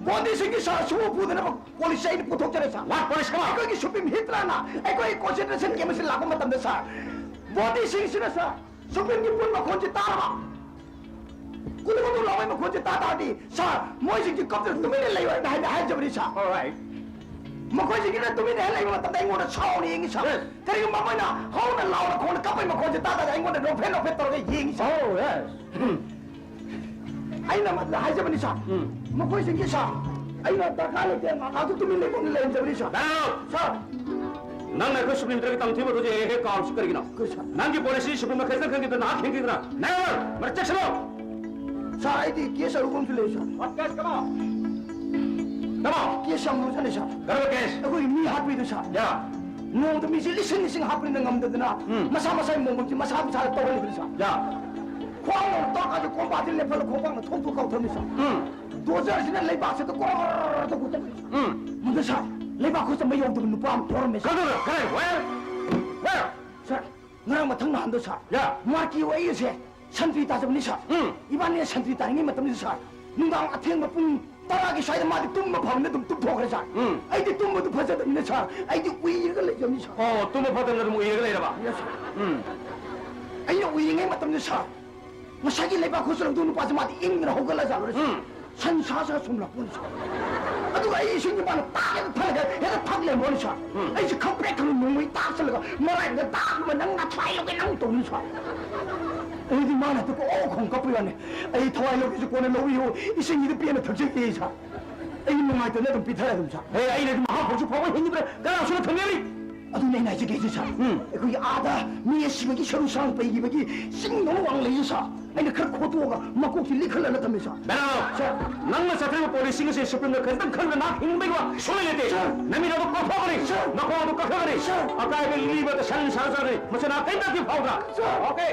ꯕꯣꯟꯗꯤꯁꯤꯡꯒꯤ ꯁꯥꯔ ꯁꯨꯕ ꯐꯨꯗꯅꯕ ꯄꯣꯂꯤꯁꯤ ꯑꯩꯅ ꯄꯨꯊꯣꯛꯆꯔꯦ ꯁꯥꯔ꯫ What police? Come on. ꯑꯩꯈꯣꯏꯒꯤ ꯁꯨꯄ꯭ꯔꯤꯝ ꯍꯤꯠꯂꯔꯅ ꯑꯩꯈꯣꯏ ꯀꯣꯟꯁꯦꯟꯇ꯭ꯔꯦꯁꯟ ꯀꯦꯝꯞ ꯑꯁꯤ ꯂꯥꯛꯄ ꯃꯇꯝꯗ ꯁꯥꯔ, ꯕꯣꯟꯗꯤꯁꯤꯡꯁꯤꯅ ꯁꯥꯔ, ꯁꯨꯄ꯭ꯔꯤꯝꯒꯤ ꯄꯨꯟ ꯃꯈꯣꯟꯁꯤ ꯇꯥꯔꯕ, ꯀꯨꯗꯨ ꯀꯨꯗꯨ ꯂꯥꯎꯕꯩ ꯃꯈꯣꯟꯁꯦ ꯇꯥ ꯇꯥꯔꯗꯤ, ꯁꯥꯔ, ꯃꯣꯏꯁꯤꯡꯁꯤ ꯀꯞꯇꯅ ꯇꯨꯃꯤꯟꯅ ꯂꯩꯌꯨ ꯍꯥꯏꯅ ꯍꯥꯏꯅ ꯍꯥꯏꯖꯕꯅꯤ, ꯁꯥꯔ꯫ All right. ꯃꯈꯣꯏꯁꯤꯡꯁꯤꯅ ꯇꯨꯃꯤꯟꯅ ꯍꯦꯛ ꯂꯩꯕ ꯃꯇꯝꯗ ꯑꯩꯉꯣꯟꯗ ꯁꯥꯎꯅ ꯌꯦꯡꯉꯤ, ꯁꯥꯔ꯫ Yes. ꯀꯔꯤꯒꯨꯝꯕ ꯃꯣꯏꯅ ꯍꯧꯅ ꯂꯥꯎꯅ ꯈꯣꯡꯅ ꯀꯞꯄꯩ ꯃꯈꯣꯟꯁꯦ ꯇꯥ ꯇꯥꯔꯗꯤ ꯑꯩꯉꯣꯟꯗ ꯅꯣꯛꯐꯦꯠ ꯅꯣꯛꯐꯦꯠ ꯇꯧꯔꯒ ꯌꯦꯡꯉꯤ, ꯁꯥꯔ꯫ Oh, yes. ꯑꯩꯅ ꯃꯗꯨꯗ ꯍꯥꯏꯖꯕꯅꯤ, ꯁꯥꯔ꯫ ꯎꯝ꯫ ꯃꯈꯣꯏꯁꯤꯡꯁꯤ, ꯁꯥꯔ, ꯑꯩꯅ ꯗꯔꯀꯥꯔ ꯂꯩꯇꯦ, ꯉꯥꯏꯍꯥꯛꯇ ꯇꯨꯃꯤꯟ ꯂꯩꯐꯝꯗ ꯂꯩꯍꯟꯖꯕꯅꯤ, ꯁꯥꯔ꯫ Now! ꯁꯥꯔ! ꯅꯪꯅ ꯑꯩꯈꯣꯏ ꯁꯨꯄ꯭ꯔꯤꯝ ꯂꯤꯗꯔꯒꯤ ꯇꯝꯊꯤꯕ ꯑꯗꯨ ꯍꯦꯛ ꯍꯦꯛ ꯀꯥꯎꯔꯤꯁꯤ ꯀꯔꯤꯒꯤꯅꯣ? ꯑꯩꯈꯣꯏ ꯁꯥꯔ꯫ ꯅꯪꯒꯤ ꯄꯣꯂꯤꯁꯤ ꯁꯨꯄ꯭ꯔꯤꯝꯗ ꯈꯖꯤꯛꯇꯪ ꯈꯪꯈꯤꯗꯅ ꯅꯍꯥꯛ ꯊꯤꯡꯈꯤꯗꯅ? Never! ꯃꯔꯛ ꯆꯠꯁꯅꯨ! ꯁꯥꯔ, ꯑꯩꯗꯤ ꯀꯦꯁ ꯑꯔꯨꯕ ꯑꯃꯁꯨ ꯂꯩ, sir. What case? Come on! Come on! Case ꯌꯥꯝ ꯂꯨꯖꯅꯤ, ꯁꯥꯔ꯫ ꯀꯔꯝꯕ ꯀꯦꯁ? ꯑꯩꯈꯣꯏꯒꯤ ꯃꯤ ꯍꯥꯠꯄꯩꯗꯣ, ꯁꯥꯔ꯫ ꯌꯥ꯫ ꯅꯣꯡꯃꯗ ꯃꯤꯁꯦ ꯂꯤꯁꯤꯡ ꯂꯤꯁꯤꯡ ꯍꯥꯠꯄꯅꯤꯅ ꯉꯝꯗꯗꯅ ꯎꯝ꯫ ꯃꯁꯥ ꯃꯁꯥꯒꯤ ꯃꯣꯡꯕꯝꯁꯦ ꯃꯁꯥ ꯃꯁꯥꯗ ꯇꯧꯍꯜꯂꯤꯕꯅꯤ, ꯁꯥꯔ꯫ ꯌꯥ꯫ ꯈ꯭ꯋꯥꯡ ꯇꯧꯔꯀꯥꯟꯗ ꯀꯣꯝꯄꯥꯛꯁꯤ ꯂꯦꯞꯍꯜꯂ ꯈꯣꯡꯄꯥꯛꯅ ꯊꯣꯛ ꯊꯣꯛ ꯀꯥꯎꯊꯔꯝꯃꯤ, ꯁꯥꯔ꯫ ꯎꯝ꯫ ꯗꯣꯖꯔꯁꯤꯅ ꯂꯩꯕꯥꯛꯁꯤꯗ ꯀꯣꯔ ꯇꯧ ꯈꯨꯠꯇ ꯎꯝ꯫ ꯃꯗꯨ ꯁꯥꯔ, ꯂꯩꯕꯥꯛ ꯈꯨꯠꯆꯥꯝꯕ ꯌꯧꯗꯕ ꯅꯨꯄꯥ ꯑꯃ ꯊꯣꯔꯝꯃꯦ, ꯁꯥꯔ꯫ ꯀꯔꯝꯕꯅꯣ? ꯀꯔꯥꯏ? Where? Where? ꯁꯥꯔ, ꯉꯔꯥꯡ ꯃꯊꯪ ꯅꯍꯥꯟꯗꯣ, ꯁꯥꯔ, ꯌꯥ꯫ ꯃꯥꯔꯀꯤ ꯑꯣꯏ ꯑꯩꯁꯦ ꯁꯟꯇ꯭ꯔꯤ ꯇꯥꯖꯕꯅꯤ, ꯁꯥꯔ꯫ ꯎꯝ꯫ ꯏꯕꯥꯅꯤ ꯁꯟꯇ꯭ꯔꯤ ꯇꯥꯔꯤꯉꯩ ꯃꯇꯝꯁꯤꯗ, ꯁꯥꯔ, ꯅꯨꯡꯗꯥꯡ ꯑꯊꯦꯡꯕ ꯄꯨꯡ ꯇꯔꯥꯒꯤ ꯁ꯭ꯋꯥꯏꯗ ꯃꯥꯗꯤ ꯇꯨꯝꯕ ꯐꯪꯗ ꯑꯗꯨꯝ ꯇꯨꯝꯊꯣꯛꯈ꯭ꯔꯦ, ꯁꯥꯔ꯫ ꯎꯝ꯫ ꯑꯩꯗꯤ ꯇꯨꯝꯕꯗꯨ ꯐꯖꯗꯕꯅꯤꯅ, ꯁꯥꯔ, ꯑꯩꯗꯤ ꯎꯏꯔꯒ ꯂꯩꯖꯕꯅꯤ, ꯁꯥꯔ꯫ ꯑꯣ, ꯇꯨꯝꯕ ꯐꯠꯇꯕꯅ ꯑꯗꯨꯝ ꯎꯏꯔꯒ ꯂꯩꯔꯕ? Yes, sir. ꯎꯝ꯫ ꯑꯩꯅ ꯎꯏꯔꯤꯉꯩ ꯃꯇꯝꯗ, ꯁꯥꯔ, ꯉꯁꯥꯏꯒꯤ ꯂꯩꯕꯥꯛ ꯈꯨꯠꯁꯨ ꯂꯧꯗꯣꯛ ꯅꯨꯄꯥꯁꯦ ꯃꯥꯗꯤ ꯏꯪꯗꯅ ꯍꯧꯒꯠꯂꯖꯥꯠꯂꯣꯏꯔꯦ, ꯁꯥꯔ꯫ ꯎꯝ꯫ ꯁꯟ ꯁꯥ ꯁꯥ ꯁꯨꯝ ꯂꯥꯛꯄꯅꯤ, ꯁꯥꯔ꯫ ꯑꯗꯨꯒ ꯑꯩ ꯏꯁꯤꯡꯁꯦ ꯃꯥꯅ ꯇꯥꯛꯑꯒ ꯊꯛꯂꯒ ꯍꯦꯛꯇ ꯊꯛ ꯂꯩꯔꯝꯕꯅꯤ, ꯁꯥꯔ꯫ ꯎꯝ꯫ ꯑꯩꯁꯦ ꯈꯪꯄ꯭ꯔꯦꯛ ꯈꯪ ꯅꯣꯡꯃꯩ ꯇꯥꯛꯁꯜꯂꯒ ꯃꯔꯥꯏꯗ ꯗꯥꯛ ꯑꯃ ꯅꯪ ꯅꯊ꯭ꯋꯥꯏ ꯂꯧꯒꯦ ꯅꯪ ꯇꯧꯅꯤ, ꯁꯥꯔ꯫ ꯑꯩꯗꯤ ꯃꯥꯅ ꯍꯦꯛꯇ ꯀꯣꯛ ꯈꯣꯡ ꯀꯞꯄ ꯋꯥꯅꯤ꯫ ꯑꯩ ꯊꯋꯥꯏ ꯂꯧꯒꯦꯁꯨ ꯀꯣꯟꯅ ꯂꯧꯕꯤꯌꯨ, ꯏꯁꯤꯡꯁꯤꯗ ꯄꯦꯟꯅ ꯊꯛꯆꯒꯦ, ꯁꯥꯔ꯫ ꯑꯩ ꯅꯨꯡꯉꯥꯏꯇꯅ ꯑꯗꯨꯝ ꯄꯤꯊꯔꯦ ꯑꯗꯨꯝ, ꯁꯥꯔ꯫ ꯍꯦ, ꯑꯩꯅꯗꯤ ꯃꯍꯥꯛ ꯍꯧꯖꯤꯛ ꯐꯥꯎꯕ ꯍꯤꯡꯉꯤꯕ꯭ꯔꯥ? ꯀꯅꯥꯁꯨꯅ ꯊꯝꯕꯤꯔꯤ? ꯑꯗꯨꯅꯦ ꯑꯩꯅ ꯍꯥꯏꯖꯒꯦꯁꯦ, ꯁꯥꯔ꯫ ꯎꯝ꯫ ꯑꯩꯈꯣꯏꯒꯤ ꯑꯥꯗ ꯃꯤ ꯑꯁꯤꯕꯒꯤ ꯁꯔꯨ ꯁꯔꯥꯡ ꯄꯩꯈꯤꯕꯒꯤ ꯆꯤꯡꯗꯧꯅ ꯋꯥꯡ ꯂꯩꯌꯦ, ꯁꯥꯔ꯫ ꯑꯩꯅ ꯈꯔ ꯈꯣꯠꯇꯣꯛꯑꯒ ꯃꯀꯣꯛꯁꯤ ꯂꯤꯈꯠꯂꯒ ꯊꯝꯃꯦ, ꯁꯥꯔ꯫ ꯕꯦꯅꯥꯎ! ꯁꯥꯔ! ꯅꯪꯅ ꯆꯠꯊꯔꯤꯕ ꯄꯣꯂꯤꯁꯤꯡ ꯑꯁꯤ ꯁꯨꯄ꯭ꯔꯤꯝꯅ ꯈꯖꯤꯛꯇꯪ ꯈꯪꯗꯅ ꯅꯍꯥꯛ ꯍꯤꯡꯕꯒꯤ ꯋꯥ ꯁꯨꯡꯂꯩ ꯂꯩꯇꯦ꯫ ꯁꯥꯔ! ꯅꯃꯤꯠ ꯑꯗꯨ ꯀꯣꯠꯊꯣꯛꯀꯅꯤ꯫ ꯁꯥꯔ! ꯅꯈꯣꯡ ꯑꯗꯨ ꯀꯛꯊꯒꯅꯤ꯫ ꯁꯥꯔ! ꯑꯀꯥꯏꯕ ꯂꯤꯕꯗ ꯁꯟ ꯁꯥꯖꯔꯅꯤ꯫ ꯃꯁꯤ ꯅꯍꯥꯛ ꯀꯔꯤꯝꯇ ꯐꯥꯎꯗ꯭ꯔꯥ? ꯁꯥꯔ! Okay.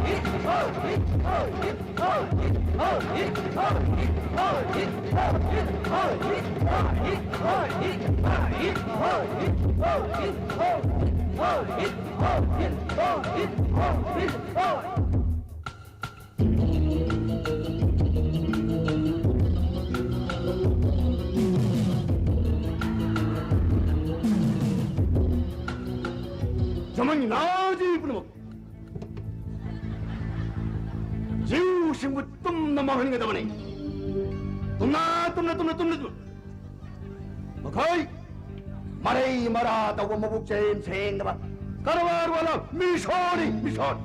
ꯖꯔꯃꯟꯒꯤ ꯅꯥꯖꯤ ꯄꯨꯝꯅꯃꯛ, ꯖꯤꯎꯁꯤꯡꯕꯨ ꯇꯨꯝꯅ ꯃꯥꯡꯍꯟꯒꯗꯕꯅꯤ꯫ ꯇꯨꯝꯅ, ꯇꯨꯝꯅ, ꯇꯨꯝꯅ, ꯇꯨꯝꯅ, ꯇꯨꯝꯅ꯫ ꯃꯈꯣꯏ ꯃꯔꯩ ꯃꯔꯥ ꯇꯧꯕ, ꯃꯕꯨꯛ ꯆꯦꯝ ꯁꯦꯡꯗꯕ, ꯀꯔꯕꯥꯔ ꯋꯥꯂꯥ ꯃꯤꯁꯣꯅꯤ, ꯃꯤꯁꯣꯟ꯫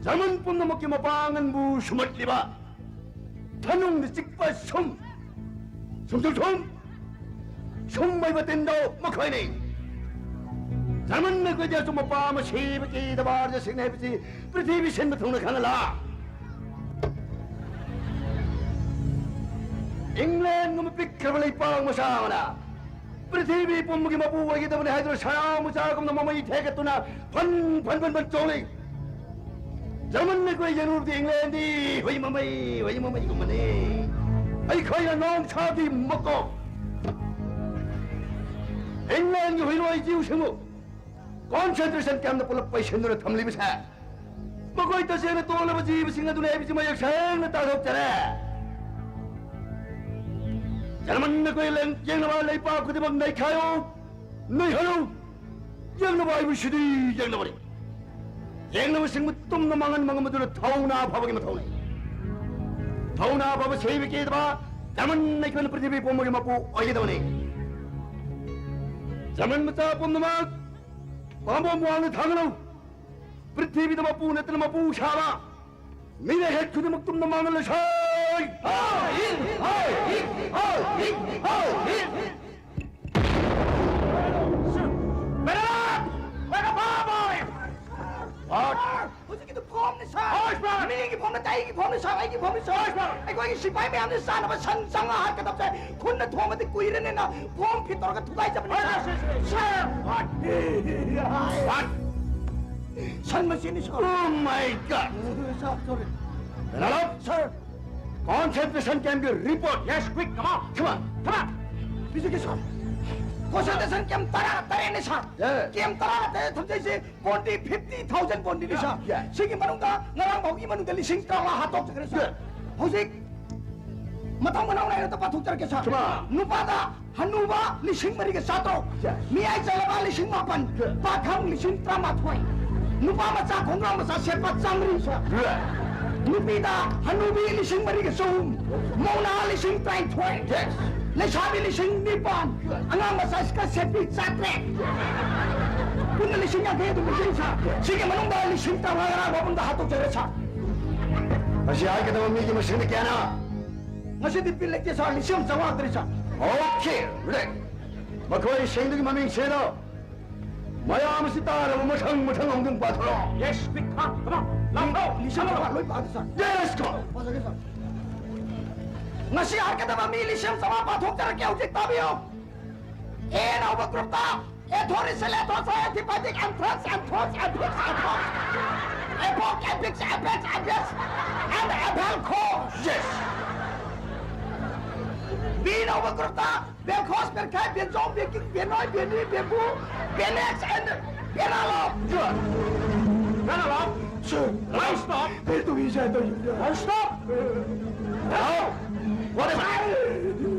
ꯖꯔꯃꯟ ꯄꯨꯝꯅꯃꯛꯀꯤ ꯃꯄꯥꯡꯒꯜꯕꯨ ꯁꯨꯝꯍꯠꯂꯤꯕ, ꯊꯅꯨꯡꯗ ꯆꯤꯛꯄ ꯁꯨꯝ, ꯁꯨꯝ, ꯁꯨꯝ, ꯁꯨꯝ, ꯁꯨꯝ ꯍꯥꯏꯕ ꯇꯤꯟꯗꯣ ꯃꯈꯣꯏꯅꯤ꯫ ꯖꯔꯃꯟ ꯑꯩꯈꯣꯏꯗꯤ ꯑꯆꯨꯝꯕ ꯄꯥꯝꯕ ꯁꯤꯕꯒꯤ ꯗꯕꯥꯔꯗ ꯁꯤꯡꯅꯩ ꯍꯥꯏꯕꯁꯤ ꯄ꯭ꯔꯤꯊꯤꯕꯤ ꯁꯤꯟꯕ ꯊꯨꯡꯅ ꯈꯪꯍꯜꯂ꯫ ꯏꯪꯂꯦꯟꯒꯨꯝꯕ ꯄꯤꯛꯈ꯭ꯔꯕ ꯂꯩꯄꯥꯛ ꯃꯆꯥ ꯑꯃꯅ ꯄ꯭ꯔꯤꯊꯤꯕꯤ ꯄꯨꯝꯕꯒꯤ ꯃꯄꯨ ꯑꯣꯏꯒꯗꯕꯅꯤ ꯍꯥꯏꯗꯨꯅ ꯁꯅꯥ ꯃꯆꯥꯒꯨꯝꯅ ꯃꯃꯩ ꯊꯦꯛꯀꯠꯇꯨꯅ ꯐꯟ ꯐꯟ ꯐꯟ ꯐꯟ ꯆꯣꯡꯂꯤ꯫ ꯖꯔꯃꯟ ꯑꯩꯈꯣꯏ ꯌꯦꯡꯂꯨꯔꯗꯤ ꯏꯪꯂꯦꯟꯗꯤ ꯍꯨꯏ ꯃꯃꯩ, ꯍꯨꯏ ꯃꯃꯩꯒꯨꯝꯕꯅꯤ꯫ ꯑꯩꯈꯣꯏꯅ ꯅꯣꯡꯁꯥꯒꯤ ꯃꯀꯣꯛ꯫ ꯏꯪꯂꯦꯟꯒꯤ ꯍꯨꯏꯔꯣꯏ ꯖꯤꯎꯁꯤꯡꯕꯨ ꯀꯣꯟꯁꯦꯟꯇ꯭ꯔꯦꯁꯟ ꯀꯦꯝꯗ ꯄꯨꯂꯞ ꯄꯩꯁꯤꯟꯗꯨꯅ ꯊꯝꯂꯤꯕꯁꯦ, ꯃꯈꯣꯏ ꯇꯁꯦꯡꯅ ꯇꯣꯜꯂꯕ ꯖꯤꯕꯁꯤꯡ ꯑꯗꯨꯅꯤ ꯍꯥꯏꯕꯁꯤ ꯃꯌꯦꯛ ꯁꯦꯡꯅ ꯇꯥꯊꯣꯛꯆꯔꯦ꯫ ꯖꯔꯃꯟ ꯑꯩꯈꯣꯏ ꯂꯦꯡ-, ꯌꯦꯡꯅꯕ ꯂꯩꯄꯥꯛ ꯈꯨꯗꯤꯡꯃꯛ ꯅꯩꯈꯥꯏꯌꯨ, ꯅꯩꯍꯜꯂꯨ꯫ ꯌꯦꯡꯅꯕ ꯍꯥꯏꯕꯁꯤꯗꯤ ꯌꯦꯡꯅꯕꯅꯤ꯫ ꯌꯦꯡꯅꯕꯁꯤꯡꯕꯨ ꯇꯨꯝꯅ ꯃꯥꯡꯍꯟꯕ ꯉꯝꯕꯗꯨꯅ ꯊꯧꯅꯥ ꯐꯕꯒꯤ ꯃꯊꯧꯅꯤ꯫ ꯊꯧꯅꯥ ꯐꯕ ꯁꯤꯕ ꯀꯤꯗꯕ ꯖꯔꯃꯟ ꯑꯩꯈꯣꯏꯅ ꯄ꯭ꯔꯤꯊꯤꯕꯤ ꯄꯨꯝꯕꯒꯤ ꯃꯄꯨ ꯑꯣꯏꯒꯗꯕꯅꯤ꯫ ꯖꯔꯃꯟ ꯃꯆꯥ ꯄꯨꯝꯅꯃꯛ ꯄꯥꯝꯕꯣꯝ ꯋꯥꯡꯅ ꯊꯥꯡꯒꯠꯂꯨ꯫ ꯄ꯭ꯔꯤꯊꯤꯕꯤꯗ ꯃꯄꯨ ꯅꯠꯇꯅ ꯃꯄꯨ ꯁꯥꯕ ꯃꯤꯔꯦꯈꯦꯠ ꯈꯨꯗꯤꯡꯃꯛ ꯇꯨꯝꯅ ꯃꯥꯡꯍꯜꯂꯁꯤ꯫ ꯍꯧꯖꯤꯛꯀꯤꯗꯨ ꯐꯣꯝꯅꯤ, ꯁꯥꯔ꯫ ꯍꯣꯏ, ꯁꯥꯔ꯫ ꯃꯤꯒꯤ ꯐꯣꯝ ꯅꯠꯇꯦ꯫ ꯑꯩꯒꯤ ꯐꯣꯝꯅꯤ ꯁꯥꯔ, ꯑꯩꯒꯤ ꯐꯣꯝꯅꯤ ꯁꯥꯔ꯫ ꯑꯩꯈꯣꯏꯒꯤ ꯁꯤꯐꯥꯏ ꯃꯌꯥꯝꯅ ꯆꯥꯅꯕ ꯁꯟ ꯆꯥꯝꯃꯉꯥ ꯍꯥꯠꯀꯗꯕꯁꯦ ꯈꯨꯟꯗ ꯊꯣꯡꯕꯗꯤ ꯀꯨꯏꯔꯅꯤꯅ ꯐꯣꯝ ꯐꯤꯠ ꯇꯧꯔꯒ ꯊꯨꯒꯥꯏꯖꯕꯅꯤ ꯁꯥꯔ꯫ ꯁꯥꯔ! What? What? Sun ꯃꯆꯦꯅꯤ sir. Oh my God! Sir, sorry. Sir! Concentration camp ꯀꯤ report. Yes, quick, come on. Come on. Come on. ꯄꯤꯖꯒꯦ ꯁꯥꯔ꯫ Concentration camp ꯇꯔꯥ ꯇꯔꯦꯠꯅꯤ ꯁꯥꯔ꯫ ꯌꯦꯁ꯫ Camp ꯇꯔꯥ ꯇꯔꯦꯠ ꯊꯝꯖꯩꯁꯦ ꯕꯣꯟꯗꯤ fifty thousand ꯕꯣꯟꯗꯤꯅꯤ ꯁꯥꯔ꯫ ꯌꯦꯁ꯫ ꯁꯤꯒꯤ ꯃꯅꯨꯡꯗ ꯉꯔꯥꯡ ꯐꯥꯎꯒꯤ ꯃꯅꯨꯡꯗ ꯂꯤꯁꯤꯡ ꯇꯔꯥꯃꯉꯥ ꯍꯥꯠꯇꯣꯛꯆꯈ꯭ꯔꯦ ꯁꯥꯔ꯫ ꯌꯦꯁ꯫ ꯍꯧꯖꯤꯛ ꯃꯊꯪ ꯃꯅꯥꯎ ꯅꯥꯏꯅ ꯑꯝꯇ ꯄꯥꯊꯣꯛꯆꯔꯛꯀꯦ ꯁꯥꯔ꯫ ꯁꯨꯃꯥ꯫ ꯅꯨꯄꯥꯗ ꯍꯅꯨꯕ ꯂꯤꯁꯤꯡ ꯃꯔꯤꯒ ꯆꯥꯇ꯭ꯔꯨꯛ꯫ ꯌꯦꯁ꯫ ꯃꯤꯌꯥꯏ ꯆꯜꯂꯕ ꯂꯤꯁꯤꯡ ꯃꯥꯄꯟ꯫ ꯌꯦꯁ꯫ ꯄꯥꯈꯪ ꯂꯤꯁꯤꯡ ꯇꯔꯥꯃꯥꯊꯣꯏ꯫ ꯅꯨꯄꯥ ꯃꯆꯥ ꯈꯣꯡꯒ꯭ꯔꯥꯎ ꯃꯆꯥ ꯁꯦꯠꯄ ꯆꯥꯝꯃꯔꯤ ꯁꯥꯔ꯫ ꯌꯦꯁ꯫ ꯅꯨꯄꯤꯗ ꯍꯅꯨꯕꯤ ꯂꯤꯁꯤꯡ ꯃꯔꯤꯒ ꯆꯍꯨꯝ꯫ ꯃꯧ ꯅꯍꯥ ꯂꯤꯁꯤꯡ ꯇꯔꯥꯅꯤꯊꯣꯏ꯫ ꯌꯦꯁ꯫ ꯂꯩꯁꯥꯕꯤ ꯂꯤꯁꯤꯡ ꯅꯤꯄꯥꯟ꯫ ꯑꯉꯥꯡ ꯃꯆꯥ ꯁ꯭ꯀꯔꯠ ꯁꯦꯠꯄꯤ ꯆꯥꯇ꯭ꯔꯦꯠ꯫ ꯄꯨꯟꯅ ꯂꯤꯁꯤꯡ ꯌꯥꯡꯈꯩ ꯑꯗꯨꯝ ꯂꯩꯖꯩ ꯁꯥꯔ꯫ ꯁꯤꯒꯤ ꯃꯅꯨꯡꯗ ꯂꯤꯁꯤꯡ ꯇꯔꯥꯃꯉꯥ ꯉꯔꯥꯡ ꯐꯥꯎꯕꯗ ꯍꯥꯠꯇꯣꯛꯆꯔꯦ ꯁꯥꯔ꯫ ꯃꯁꯤ ꯍꯥꯠꯀꯗꯕ ꯃꯤꯒꯤ ꯃꯁꯤꯡꯗꯤ ꯀꯌꯥꯅꯣ? ꯉꯁꯤꯗꯤ ꯕꯤꯜ ꯂꯩꯇꯦ ꯁꯥꯔ, ꯂꯤꯁꯤꯡ ꯑꯃ ꯆꯥꯝꯃꯉꯥ ꯉꯥꯛꯇꯅꯤ ꯁꯥꯔ꯫ Okay, ready. ꯃꯈꯣꯏꯁꯤꯡꯗꯨꯒꯤ ꯃꯃꯤꯡ ꯁꯤꯗꯣ꯫ ꯃꯌꯥꯝ ꯑꯁꯤ ꯇꯥꯔꯕ ꯃꯊꯪ ꯃꯊꯪ ꯑꯃꯨꯛꯇꯪ ꯄꯥꯊꯣꯔꯛꯑꯣ꯫ Yes, quick, come on, come on. ꯂꯥꯎꯔꯣ, ꯂꯤꯁꯤꯡ ꯂꯥꯎꯔꯣ꯫ ꯆꯥꯝꯃꯉꯥ ꯂꯣꯏ ꯄꯥꯒꯦ ꯁꯥꯔ꯫ Yes, come on. ꯄꯥꯖꯒꯦ ꯁꯥꯔ꯫ ꯉꯁꯤ ꯍꯥꯠꯀꯗꯕ ꯃꯤ ꯂꯤꯁꯤꯡ ꯆꯥꯝꯃꯉꯥ ꯄꯥꯊꯣꯛꯆꯔꯛꯀꯦ, ꯍꯧꯖꯤꯛ ꯇꯥꯕꯤꯌꯨ꯫ ꯑꯦ ꯍꯧꯕ group ꯇ ꯑꯦꯊꯣꯔꯤꯁ, ꯑꯦꯊꯣꯁ, ꯑꯦꯊꯤꯄꯥꯏꯇꯤꯛ, ꯑꯦꯟꯊ꯭ꯔꯦꯛꯁ, ꯑꯦꯟꯊ꯭ꯔꯣꯛꯁ, ꯑꯦꯊꯤꯛꯁ, ꯑꯦꯊꯣꯛꯁ, ꯑꯦꯄꯣꯛ, ꯑꯦꯄꯤꯛꯁ, ꯑꯦꯄꯦꯛꯁ, ꯑꯦꯄꯦꯛꯁ, and ꯑꯦꯚꯦꯜ ꯈꯣꯁ꯫ Yes. ꯕꯤ ꯍꯧꯕ group ꯇ ꯕꯦꯜꯈꯣꯁ, ꯕꯦꯜꯈꯥꯏ, ꯕꯦꯟꯖꯣꯝ, ꯕꯦꯀꯤꯡ, ꯕꯦꯅꯣꯏ, ꯕꯦꯅꯤ, ꯕꯦꯕꯨ, ꯕꯦꯅꯦꯛꯁ, and ꯕꯦꯅꯥꯂꯣꯞ꯫ Good. ꯕꯦꯅꯥꯂꯣꯞ? Sir. Now stop. ꯀꯔꯤ ꯇꯧꯔꯤ ꯁꯥꯔ ꯇꯧꯔꯤꯁꯤꯕꯣ? Now stop. Hello? What am I?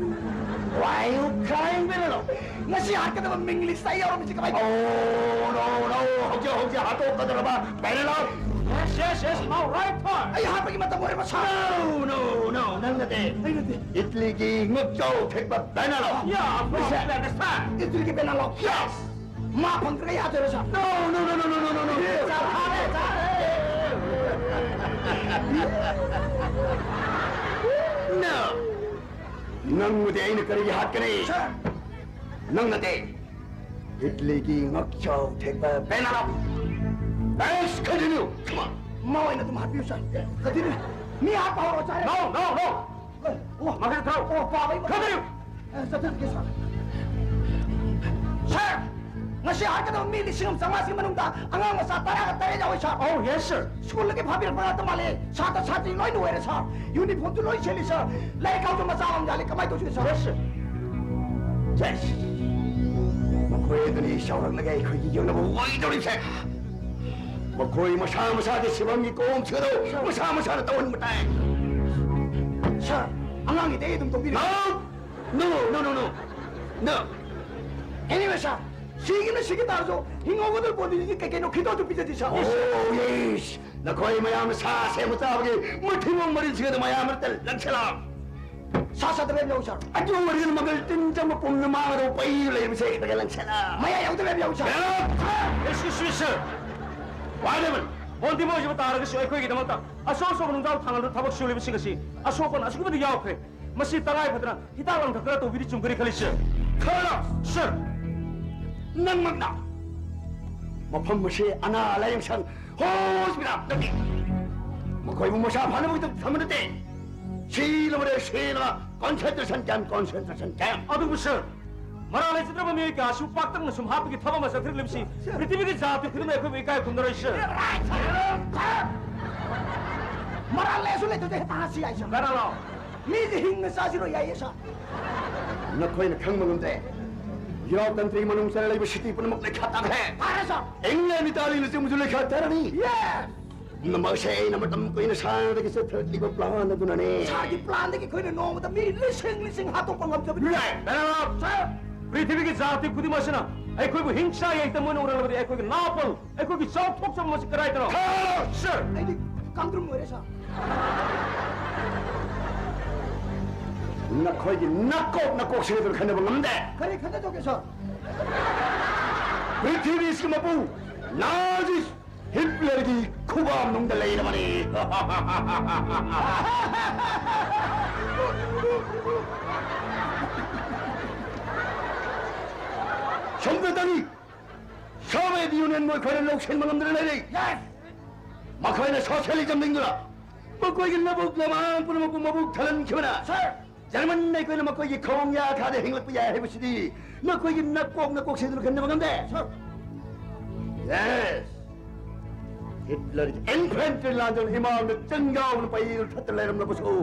Why you crying, Penelope? ꯉꯁꯤ ꯍꯥꯠꯀꯗꯕ ꯃꯤꯡ list ꯇ ꯑꯩ ꯌꯥꯎꯔꯝꯃꯤꯁꯤ ꯀꯃꯥꯏ ꯇꯧ- Oh, no, no. ꯍꯧꯖꯤꯛ, ꯍꯧꯖꯤꯛ ꯍꯥꯠꯇꯣꯛꯀꯗꯧꯔꯕ Penelope? Yes, yes, yes. Now right turn. ꯑꯩ ꯍꯥꯠꯄꯒꯤ ꯃꯇꯝ ꯑꯣꯏꯔꯕ ꯁꯥꯔ? No, no, no. ꯅꯪ ꯅꯠꯇꯦ꯫ ꯑꯩ ꯅꯠꯇꯦ꯫ ꯏꯠꯂꯤꯒꯤ ꯉꯛꯆꯥꯎ ꯊꯦꯛꯄ ꯕꯦꯅꯥꯂꯣꯞ꯫ Yeah, of course, we understand. ꯏꯠꯂꯤꯒꯤ ꯕꯦꯅꯥꯂꯣꯞ꯫ Yes. ꯃꯥ ꯐꯪꯗ꯭ꯔꯒ ꯌꯥꯗꯣꯏꯔꯣ ꯁꯥꯔ? No, no, no, no, no, no, no, no. ꯆꯥꯊꯔꯦ, ꯆꯥꯊꯔꯦ꯫ No. ꯅꯪꯕꯨꯗꯤ ꯑꯩꯅ ꯀꯔꯤꯒꯤ ꯍꯥꯠꯀꯅꯤ? ꯁꯥꯔ꯫ ꯅꯪ ꯅꯠꯇꯦ꯫ ꯏꯠꯂꯤꯒꯤ ꯉꯛꯆꯥꯎ ꯊꯦꯛꯄ ꯕꯦꯅꯥꯂꯣꯞ꯫ Let's continue. Come on. ꯃꯥ ꯑꯣꯏꯅ ꯑꯗꯨꯝ ꯍꯥꯠꯄꯤꯌꯨ, ꯁꯥꯔ꯫ ꯀꯗꯤꯅꯤ? ꯃꯤ ꯍꯥꯠꯄ ꯍꯧꯔꯣ, ꯁꯥꯔ꯫ No, no, no! ꯑꯦ, ꯑꯣ꯫ ꯃꯈꯥꯗ ꯊꯥꯔꯛꯑꯣ꯫ ꯑꯣ, ꯄꯥꯕ ꯑꯩ ꯀꯗꯤꯅꯤ? ꯑꯦ, ꯆꯠꯊꯔꯒꯦ, ꯁꯥꯔ꯫ ꯁꯥꯔ, ꯉꯁꯤ ꯍꯥꯠꯀꯗꯕ ꯃꯤ ꯂꯤꯁꯤꯡ ꯑꯃ ꯆꯥꯝꯃꯉꯥꯁꯤꯒꯤ ꯃꯅꯨꯡꯗ ꯑꯉꯥꯡ ꯃꯆꯥ ꯇꯔꯥꯒ ꯇꯔꯦꯠ ꯌꯥꯎꯏ, ꯁꯥꯔ꯫ Oh, yes, sir. ꯁ꯭ꯀꯨꯜꯗꯒꯤ ꯐꯥꯕꯤꯔꯛꯄ ꯉꯥꯛꯇ ꯃꯥꯜꯂꯦ꯫ ꯁꯥꯇ꯭ꯔ ꯁꯥꯇ꯭ꯔꯤ ꯂꯣꯏꯅ ꯑꯣꯏꯔꯦ, ꯁꯥꯔ꯫ ꯌꯨꯅꯤꯐꯣꯔꯝꯁꯨ ꯂꯣꯏ ꯁꯦꯠꯂꯤ, ꯁꯥꯔ꯫ ꯂꯥꯏꯔꯤꯛ ꯈꯥꯎꯁꯨ ꯃꯆꯥ ꯑꯃ ꯌꯥꯜꯂꯤ꯫ ꯀꯃꯥꯏꯅ ꯇꯧꯁꯤꯒꯦ, ꯁꯥꯔ? Yes, sir. Yes. ꯃꯈꯣꯏ ꯑꯗꯨꯅꯤ ꯆꯥꯎꯔꯛꯂꯒ ꯑꯩꯈꯣꯏꯒꯤ ꯌꯦꯡꯅꯕ ꯑꯣꯏꯗꯧꯔꯤꯕꯁꯦ꯫ ꯃꯈꯣꯏ ꯃꯁꯥ ꯃꯁꯥꯒꯤ ꯁꯤꯐꯝꯒꯤ ꯀꯣꯝ ꯁꯦꯗꯣ ꯃꯁꯥ ꯃꯁꯥꯅ ꯇꯧꯍꯟꯕ ꯇꯥꯏ꯫ ꯁꯥꯔ, ꯑꯉꯥꯡꯒꯤꯗꯤ ꯑꯩ ꯑꯗꯨꯝ ꯇꯧꯕꯤꯔꯦ꯫ No! No, no, no, no, no. No. Anyway, ꯁꯥꯔ, ꯁꯤꯒꯤꯅ ꯁꯤꯒꯤ ꯇꯥꯔꯁꯨ ꯍꯤꯡꯍꯧꯒꯗꯕ ꯄꯣꯠꯅꯤ, ꯀꯩ ꯀꯩꯅꯣ ꯈꯤꯇꯪꯁꯨ ꯄꯤꯖꯗꯦ, ꯁꯥꯔ꯫ Oh, yes. ꯅꯈꯣꯏ ꯃꯌꯥꯝꯅ ꯁꯥ ꯁꯦꯝꯕ ꯆꯥꯕꯒꯤ ꯃꯊꯤꯕꯣꯡ ꯃꯔꯤꯟꯁꯤꯡ ꯑꯗꯨ ꯃꯌꯥꯝ ꯃꯔꯛꯇ ꯂꯪꯁꯤꯜꯂꯛꯑꯣ꯫ ꯁꯥ ꯆꯥꯗꯕ ꯌꯥꯝ ꯌꯥꯎꯏ, ꯁꯥꯔ꯫ ꯑꯗꯨ ꯑꯣꯏꯔꯒꯅ ꯃꯒꯜ ꯇꯤꯟ ꯆꯪꯕ ꯄꯨꯝꯅ ꯃꯥꯡꯒꯗꯧꯕ ꯄꯩ ꯂꯩꯕꯁꯦ ꯈꯔ ꯈꯔ ꯂꯪꯁꯤꯜꯂꯣ꯫ ꯃꯌꯥ ꯌꯥꯎꯗꯕ ꯌꯥꯝ ꯌꯥꯎꯏ, ꯁꯥꯔ꯫ Excuse me, sir. What happened? ꯕꯣꯟꯗꯤꯝ ꯑꯣꯏꯖꯕ ꯇꯥꯔꯒꯁꯨ ꯑꯩꯈꯣꯏꯒꯤꯗꯃꯛꯇ ꯑꯆꯧ ꯑꯆꯧꯕ ꯅꯨꯡꯖꯥꯎ ꯊꯥꯡꯒꯜꯗ ꯊꯕꯛ ꯁꯨꯔꯤꯕꯁꯤꯡ ꯑꯁꯤ ꯑꯁꯣꯛꯄꯅ ꯑꯁꯨꯛꯀꯤ ꯃꯇꯤꯛ ꯌꯥꯎꯈ꯭ꯔꯦ꯫ ꯃꯁꯤ ꯇꯉꯥꯏ ꯐꯗꯅ ꯍꯤꯗꯥꯛ ꯂꯥꯡꯊꯛ ꯈꯔ ꯇꯧꯕꯤꯔꯤ ꯆꯨꯝꯒꯅꯤ ꯈꯜꯂꯤ, ꯁꯥꯔ꯫ ꯈꯔ? ꯁꯥꯔ! ꯅꯪꯃꯛꯅ ꯃꯐꯝ ꯑꯁꯤ ꯑꯅꯥ ꯂꯥꯌꯦꯡ ꯁꯪ ꯍꯣꯁꯄꯤꯇꯥꯜꯗꯒꯤ ꯃꯈꯣꯏꯕꯨ ꯃꯁꯥ ꯐꯅꯕꯒꯤꯗꯃꯛ ꯊꯝꯕ ꯅꯠꯇꯦ꯫ ꯁꯤꯂꯕꯗ ꯁꯤꯂꯕ concentration camp, concentration camp꯫ ꯑꯗꯨꯕꯨ ꯁꯥꯔ, ꯃꯔꯥꯜ ꯂꯩꯖꯗ꯭ꯔꯕ ꯃꯤꯑꯣꯏ ꯀꯌꯥꯁꯨ ꯄꯥꯛꯇꯛꯅ ꯁꯨꯝ ꯍꯥꯠꯄꯒꯤ ꯊꯕꯛ ꯑꯃ ꯆꯠꯊꯔꯛꯂꯤꯕꯁꯤ ꯄ꯭ꯔꯤꯊꯤꯕꯤꯒꯤ ꯖꯥꯇꯤ ꯈꯨꯗꯤꯡꯃꯛ ꯑꯩꯈꯣꯏꯕꯨ ꯏꯀꯥꯏ ꯈꯨꯝꯅꯔꯣꯏ, ꯁꯥꯔ꯫ ꯃꯔꯥꯜ ꯂꯩꯁꯨ ꯂꯩꯇꯗꯦ ꯍꯦꯛꯇ ꯍꯥꯠꯁꯤ ꯌꯥꯏ, ꯁꯥꯔ꯫ ꯀꯅꯥꯅꯣ? ꯃꯤꯗꯤ ꯍꯤꯡꯅ ꯆꯥꯁꯤꯔꯣ ꯌꯥꯏꯌꯦ, ꯁꯥꯔ꯫ ꯅꯈꯣꯏꯅ ꯈꯪꯕ ꯉꯝꯗ꯭ꯔꯦ꯫ ꯌꯨꯔꯣꯞ ꯀꯟꯇ꯭ꯔꯤ ꯃꯅꯨꯡ ꯆꯜꯂ ꯂꯩꯕ ꯁꯤꯇꯤ ꯄꯨꯝꯅꯃꯛ ꯂꯩꯈꯥ ꯇꯥꯈ꯭ꯔꯦ꯫ ꯐꯔꯦ, ꯁꯥꯔ꯫ ꯏꯪꯂꯦꯟ, ꯏꯇꯥꯂꯤꯅꯆꯤꯡꯕꯁꯨ ꯂꯩꯈꯥ ꯇꯥꯔꯅꯤ꯫ ꯌꯦꯁ! ꯄꯨꯝꯅꯃꯛꯁꯦ ꯑꯩꯅ ꯃꯇꯝ ꯀꯨꯏꯅ ꯁꯥꯡꯅꯗꯒꯤ ꯆꯠꯊꯔꯛꯂꯤꯕ ꯄ꯭ꯂꯥꯟ ꯑꯗꯨꯅꯅꯦ꯫ ꯁꯥꯔꯒꯤ ꯄ꯭ꯂꯥꯟꯗꯒꯤ ꯑꯩꯈꯣꯏꯅ ꯅꯣꯡꯃꯗ ꯃꯤ ꯂꯤꯁꯤꯡ ꯂꯤꯁꯤꯡ ꯍꯥꯠꯇꯣꯛꯄ ꯉꯝꯖꯕꯅꯤ꯫ ꯌꯥꯏ! ꯁꯥꯔ! ꯄ꯭ꯔꯤꯊꯤꯕꯤꯒꯤ ꯖꯥꯇꯤ ꯈꯨꯗꯤꯡꯃꯛ ꯑꯁꯤꯅ ꯑꯩꯈꯣꯏꯕꯨ ꯍꯤꯡꯁꯥ ꯌꯥꯏꯇ ꯃꯣꯏꯅ ꯎꯔꯛꯂꯕꯗꯤ ꯑꯩꯈꯣꯏꯒꯤ ꯅꯥꯄꯜ, ꯑꯩꯈꯣꯏꯒꯤ ꯆꯥꯎꯊꯣꯛꯆꯕ ꯑꯁꯤ ꯀꯗꯥꯏꯗꯅꯣ? ꯈꯪꯉꯣ! ꯁꯥꯔ! ꯑꯩꯗꯤ ꯀꯥꯡꯗ꯭ꯔꯨꯝ ꯑꯣꯏꯔꯦ, ꯁꯥꯔ꯫ ꯅꯈꯣꯏꯒꯤ ꯅꯀꯣꯛ ꯅꯀꯣꯛꯁꯤꯡ ꯑꯗꯨ ꯈꯟꯅꯕ ꯉꯝꯗꯦ꯫ ꯀꯔꯤ ꯈꯟꯅꯗꯧꯒꯦ, ꯁꯥꯔ? ꯄ꯭ꯔꯤꯊꯤꯕꯤꯁꯤ ꯃꯄꯨ ꯅꯥꯖꯤ ꯍꯤꯠꯂꯔꯒꯤ ꯈꯨꯕꯥꯝꯅꯨꯡꯗ ꯂꯩꯔꯕꯅꯤ꯫ ꯁꯣꯝꯗ ꯇꯪꯉꯤ꯫ ꯁꯣꯚꯤꯌꯦꯠ ꯌꯨꯅꯤꯌꯟꯕꯨ ꯑꯩꯈꯣꯏꯅ ꯂꯧꯁꯤꯟꯕ ꯉꯝꯗꯅ ꯂꯩꯔꯤ꯫ ꯌꯦꯁ! ꯃꯈꯣꯏꯅ ꯁꯣꯁꯤꯌꯦꯂꯤꯖꯝ ꯂꯤꯡꯗꯨꯅ ꯃꯈꯣꯏꯒꯤ ꯂꯧꯕꯨꯛ ꯂꯝꯍꯥꯡ ꯄꯨꯝꯅꯃꯛꯄꯨ ꯃꯕꯨꯛ ꯊꯜꯍꯟꯈꯤꯕꯅ, ꯁꯥꯔ, ꯖꯔꯃꯟ ꯑꯩꯈꯣꯏꯅ ꯃꯈꯣꯏꯒꯤ ꯈꯣꯡ ꯌꯥ ꯊꯥꯗ ꯍꯤꯡꯂꯛꯄ ꯌꯥꯏ ꯍꯥꯏꯕꯁꯤꯗꯤ ꯅꯈꯣꯏꯒꯤ ꯅꯀꯣꯛ ꯅꯀꯣꯛ ꯁꯦꯡꯗꯨꯅ ꯈꯟꯅꯕ ꯉꯝꯗꯦ꯫ ꯁꯥꯔ꯫ ꯌꯦꯁ꯫ ꯍꯤꯠꯂꯔꯒꯤ ꯏꯟꯐꯦꯟꯇ꯭ꯔꯤ ꯂꯥꯟꯖꯦꯜ ꯏꯃꯥꯡꯗ ꯆꯪ ꯌꯥꯎꯅ ꯄꯩꯗꯨꯅ ꯊꯠꯇ ꯂꯩꯔꯝꯂꯕꯁꯨ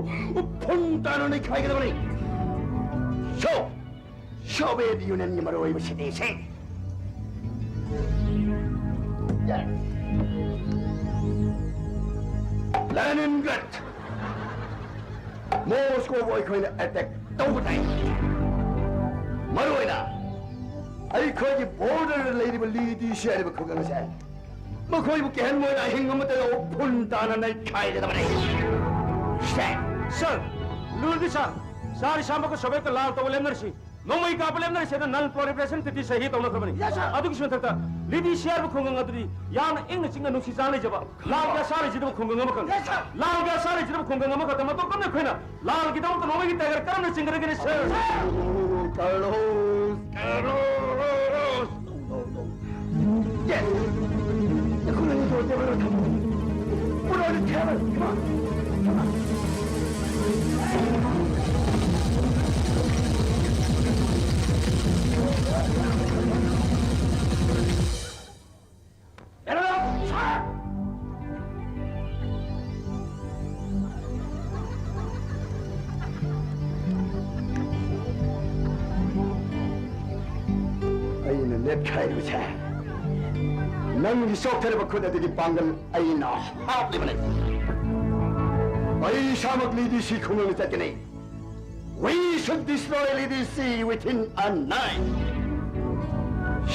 ꯎꯐꯨꯟ ꯇꯥꯅ ꯅꯩꯈꯥꯏꯒꯗꯕꯅꯤ꯫ ꯁꯣ, ꯁꯣꯚꯤꯌꯦꯠ ꯌꯨꯅꯤꯌꯟꯒꯤ ꯃꯔꯨꯑꯣꯏꯕ ꯁꯤꯇꯤꯁꯤꯡ꯫ ꯌꯦꯁ꯫ ꯂꯦꯅꯤꯟꯒ꯭ꯔꯦꯗ꯫ ꯃꯣꯁꯀꯣꯕꯨ ꯑꯩꯈꯣꯏꯅ ꯑꯦꯇꯦꯛ ꯇꯧꯕ ꯇꯥꯏ꯫ ꯃꯔꯨꯑꯣꯏꯅ ꯑꯩꯈꯣꯏꯒꯤ ꯕꯣꯔꯗꯔꯗ ꯂꯩꯔꯤꯕ ꯂꯤꯗꯤꯁꯤ ꯍꯥꯏꯔꯤꯕ ꯈꯨꯡꯒꯪ ꯑꯁꯦ ꯃꯈꯣꯏꯕꯨ ꯀꯤꯍꯟꯕ ꯑꯣꯏꯅ ꯑꯍꯤꯡ ꯑꯃꯠꯇꯗ ꯎꯐꯨꯟ ꯇꯥꯅ ꯅꯩꯈꯥꯏꯒꯗꯕꯅꯤ꯫ ꯁꯦ꯫ ꯁꯥꯔ, ꯂꯨꯔꯗꯤ ꯁꯥꯔ, ꯁꯥꯔ ꯏꯁꯥꯃꯛꯀ ꯁꯣꯚꯦꯠꯀ ꯂꯥꯜ ꯇꯧꯕ ꯂꯦꯞꯅꯔꯁꯤ꯫ ꯅꯣꯡꯃꯩ ꯀꯥꯞꯄ ꯂꯦꯞꯅꯔꯁꯦꯅ ꯅꯟ ꯄ꯭ꯔꯣꯂꯤꯐꯦꯔꯦꯁꯟ ꯇ꯭ꯔꯤꯇꯤ ꯁꯍꯤ ꯇꯧꯅꯈ꯭ꯔꯕꯅꯤ꯫ ꯌꯦꯁ, ꯁꯥꯔ꯫ ꯑꯗꯨꯒꯤꯁꯨ ꯃꯊꯛꯇ ꯂꯤꯗꯤꯁꯤꯌꯥ ꯍꯥꯏꯕ ꯈꯨꯡꯒꯪ ꯑꯗꯨꯗꯤ ꯌꯥꯝꯅ ꯏꯪꯅ ꯆꯤꯛꯅ ꯅꯨꯡꯁꯤ ꯆꯥꯟꯅ ꯂꯩꯖꯕ, ꯂꯥꯜꯒꯤ ꯑꯁꯥ ꯂꯩꯖꯗꯕ ꯈꯨꯡꯒꯪ ꯑꯃꯈꯛ꯫ ꯌꯦꯁ, ꯁꯥꯔ꯫ ꯂꯥꯜꯒꯤ ꯑꯁꯥ ꯂꯩꯖꯗꯕ ꯈꯨꯡꯒꯪ ꯑꯃꯈꯛꯇ ꯃꯇꯧ ꯀꯔꯝꯅ ꯑꯩꯈꯣꯏꯅ ꯂꯥꯜꯒꯤꯗꯃꯛꯇ ꯅꯣꯡꯃꯩꯒꯤ ꯇꯥꯏꯒꯔ ꯀꯔꯝꯅ ꯆꯤꯡꯒꯗꯒꯦꯅꯦ, ꯁꯥꯔ? Carlos, Carlos. No, no, no. Yes. The colonel told everyone to come on. Put on the camera. Come on. Come on. Hello, sir. ꯑꯩꯅ ꯅꯦꯠꯈꯥꯏꯔꯤꯕꯁꯦ ꯅꯪꯒꯤ ꯆꯣꯛꯊꯔꯕ ꯈꯨꯠ ꯑꯗꯨꯒꯤ ꯄꯥꯡꯒꯜ ꯑꯩꯅ ꯍꯥꯞꯂꯤꯕꯅꯤ꯫ ꯑꯩ ꯏꯁꯥꯃꯛ ꯂꯤꯗꯤꯁꯤ ꯈꯨꯡꯒꯪꯗ ꯆꯠꯀꯅꯤ꯫ We should destroy Lidisi within a night.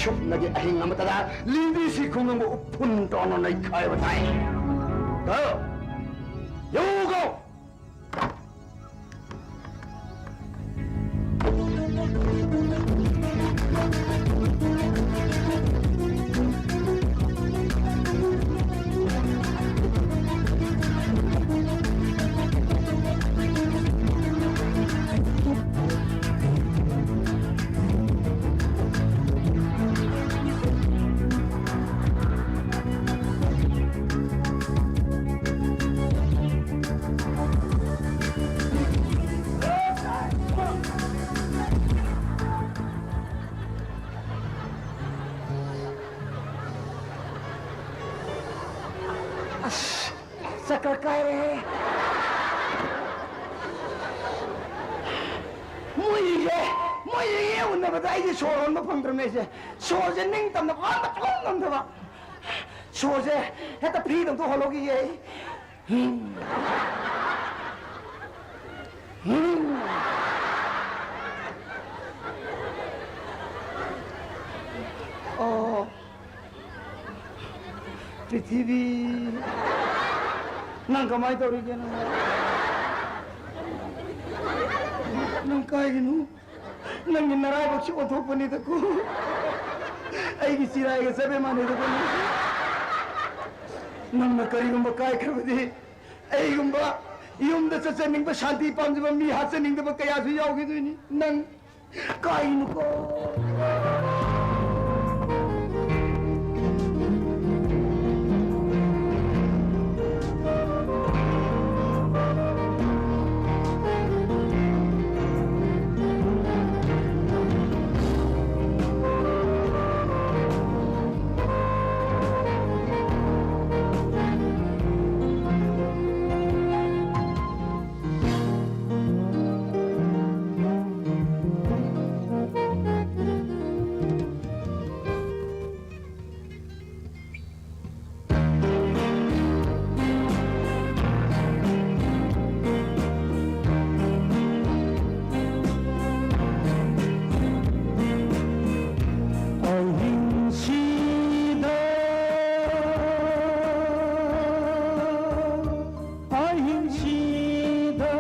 ꯁꯨꯞꯅꯒꯤ ꯑꯍꯤꯡ ꯑꯃꯇꯗ ꯂꯤꯗꯤꯁꯤ ꯈꯨꯡꯒꯪꯕꯨ ꯎꯐꯨꯟ ꯇꯧꯅ ꯅꯩꯈꯥꯏꯕ ꯇꯥꯏ꯫ Go! You go! ꯆꯀ꯭ꯔ ꯀꯥꯏꯔꯦ꯫ ꯃꯣꯏꯁꯦ, ꯃꯣꯏꯁꯦ ꯌꯦꯡ ꯎꯅꯕꯗ ꯑꯩꯁꯦ ꯁꯣꯔ ꯍꯣꯟꯕ ꯐꯪꯗ꯭ꯔꯕꯅꯦ ꯑꯩꯁꯦ꯫ ꯁꯣꯔꯁꯦ ꯅꯤꯡꯇꯝꯅ ꯍꯣꯟꯕ ꯁꯨꯡꯉꯝ ꯉꯝꯗꯕ꯫ ꯁꯣꯔꯁꯦ ꯍꯦꯛꯇ ꯐ꯭ꯔꯤꯗ ꯑꯝꯇ ꯍꯣꯜꯍꯧꯈꯤꯒꯦ ꯑꯩ꯫ ꯑꯣ, ꯄ꯭ꯔꯤꯊꯤꯕꯤ, ꯅꯪ ꯀꯃꯥꯏ ꯇꯧꯔꯤꯒꯦ ꯅꯪ? ꯅꯪ ꯀꯥꯏꯒꯤꯅꯣ? ꯅꯪꯒꯤ ꯅꯔꯥꯏꯕꯛꯁꯤ ꯑꯣꯟꯊꯣꯛꯄꯅꯤꯗꯀꯣ꯫ ꯑꯩꯒꯤ ꯆꯤꯔꯥꯏꯒ ꯆꯞ ꯃꯥꯟꯅꯩꯗꯀꯣ ꯅꯪ꯫ ꯅꯪꯅ ꯀꯔꯤꯒꯨꯝꯕ ꯀꯥꯏꯈ꯭ꯔꯕꯗꯤ ꯑꯩꯒꯨꯝꯕ ꯌꯨꯝꯗ ꯆꯠꯆꯅꯤꯡꯕ, ꯁꯥꯟꯇꯤ ꯄꯥꯝꯖꯕ ꯃꯤ ꯍꯥꯠꯆꯅꯤꯡꯗꯕ ꯀꯌꯥꯁꯨ ꯌꯥꯎꯈꯤꯗꯣꯏꯅꯤ꯫ ꯅꯪ ꯀꯥꯏꯅꯨꯀꯣ꯫ ꯑꯍꯤꯡꯁꯤꯗ, ꯑꯍꯤꯡꯁꯤꯗ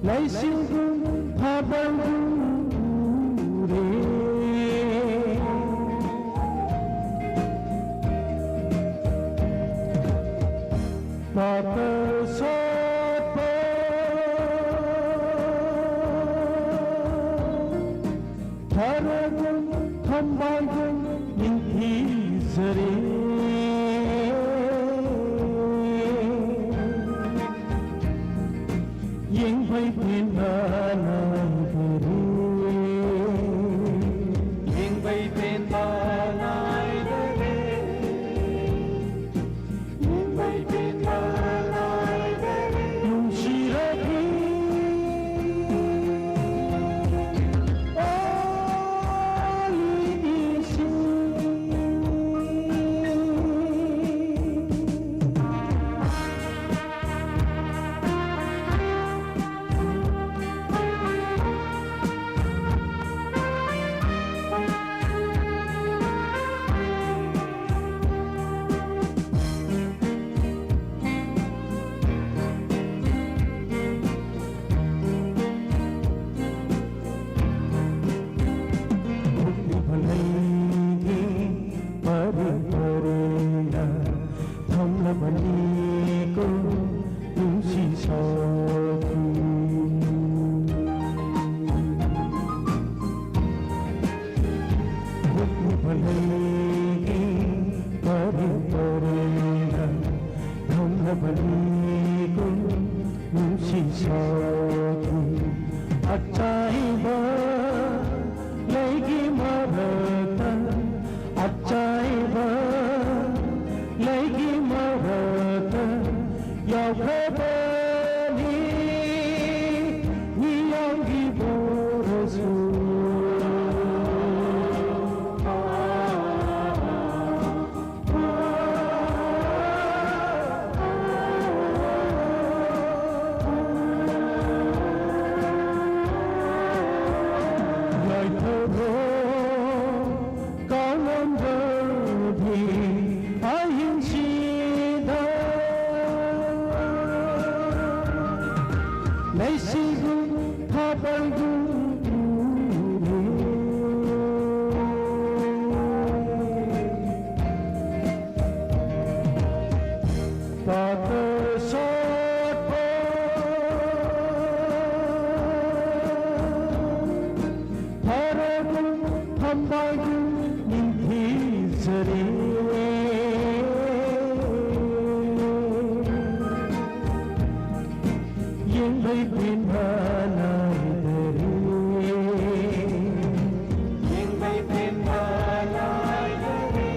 ꯂꯩꯆꯤꯜꯒꯨꯝ ꯊꯥꯕꯜꯒꯨꯝ ꯎꯔꯦ꯫ ꯄꯥꯇꯜ ꯁꯥꯠꯄ ꯊꯔꯣꯒꯨꯝ ꯊꯝꯕꯥꯜꯒꯨꯝ ꯅꯤꯡꯊꯤꯖꯔꯦ꯫ ꯌꯦꯡꯕꯩ ꯄꯦꯟꯕ ꯅꯥꯏꯗꯔꯦ꯫ ꯌꯦꯡꯕꯩ ꯄꯦꯟꯕ ꯅꯥꯏꯗꯔꯦ꯫ ꯅꯤꯡꯊꯤꯖꯔꯦ꯫ ꯌꯦꯡꯕꯩ ꯄꯦꯟꯕ ꯅꯥꯏꯗꯔꯦ꯫ ꯌꯦꯡꯕꯩ ꯄꯦꯟꯕ ꯅꯥꯏꯗꯔꯦ꯫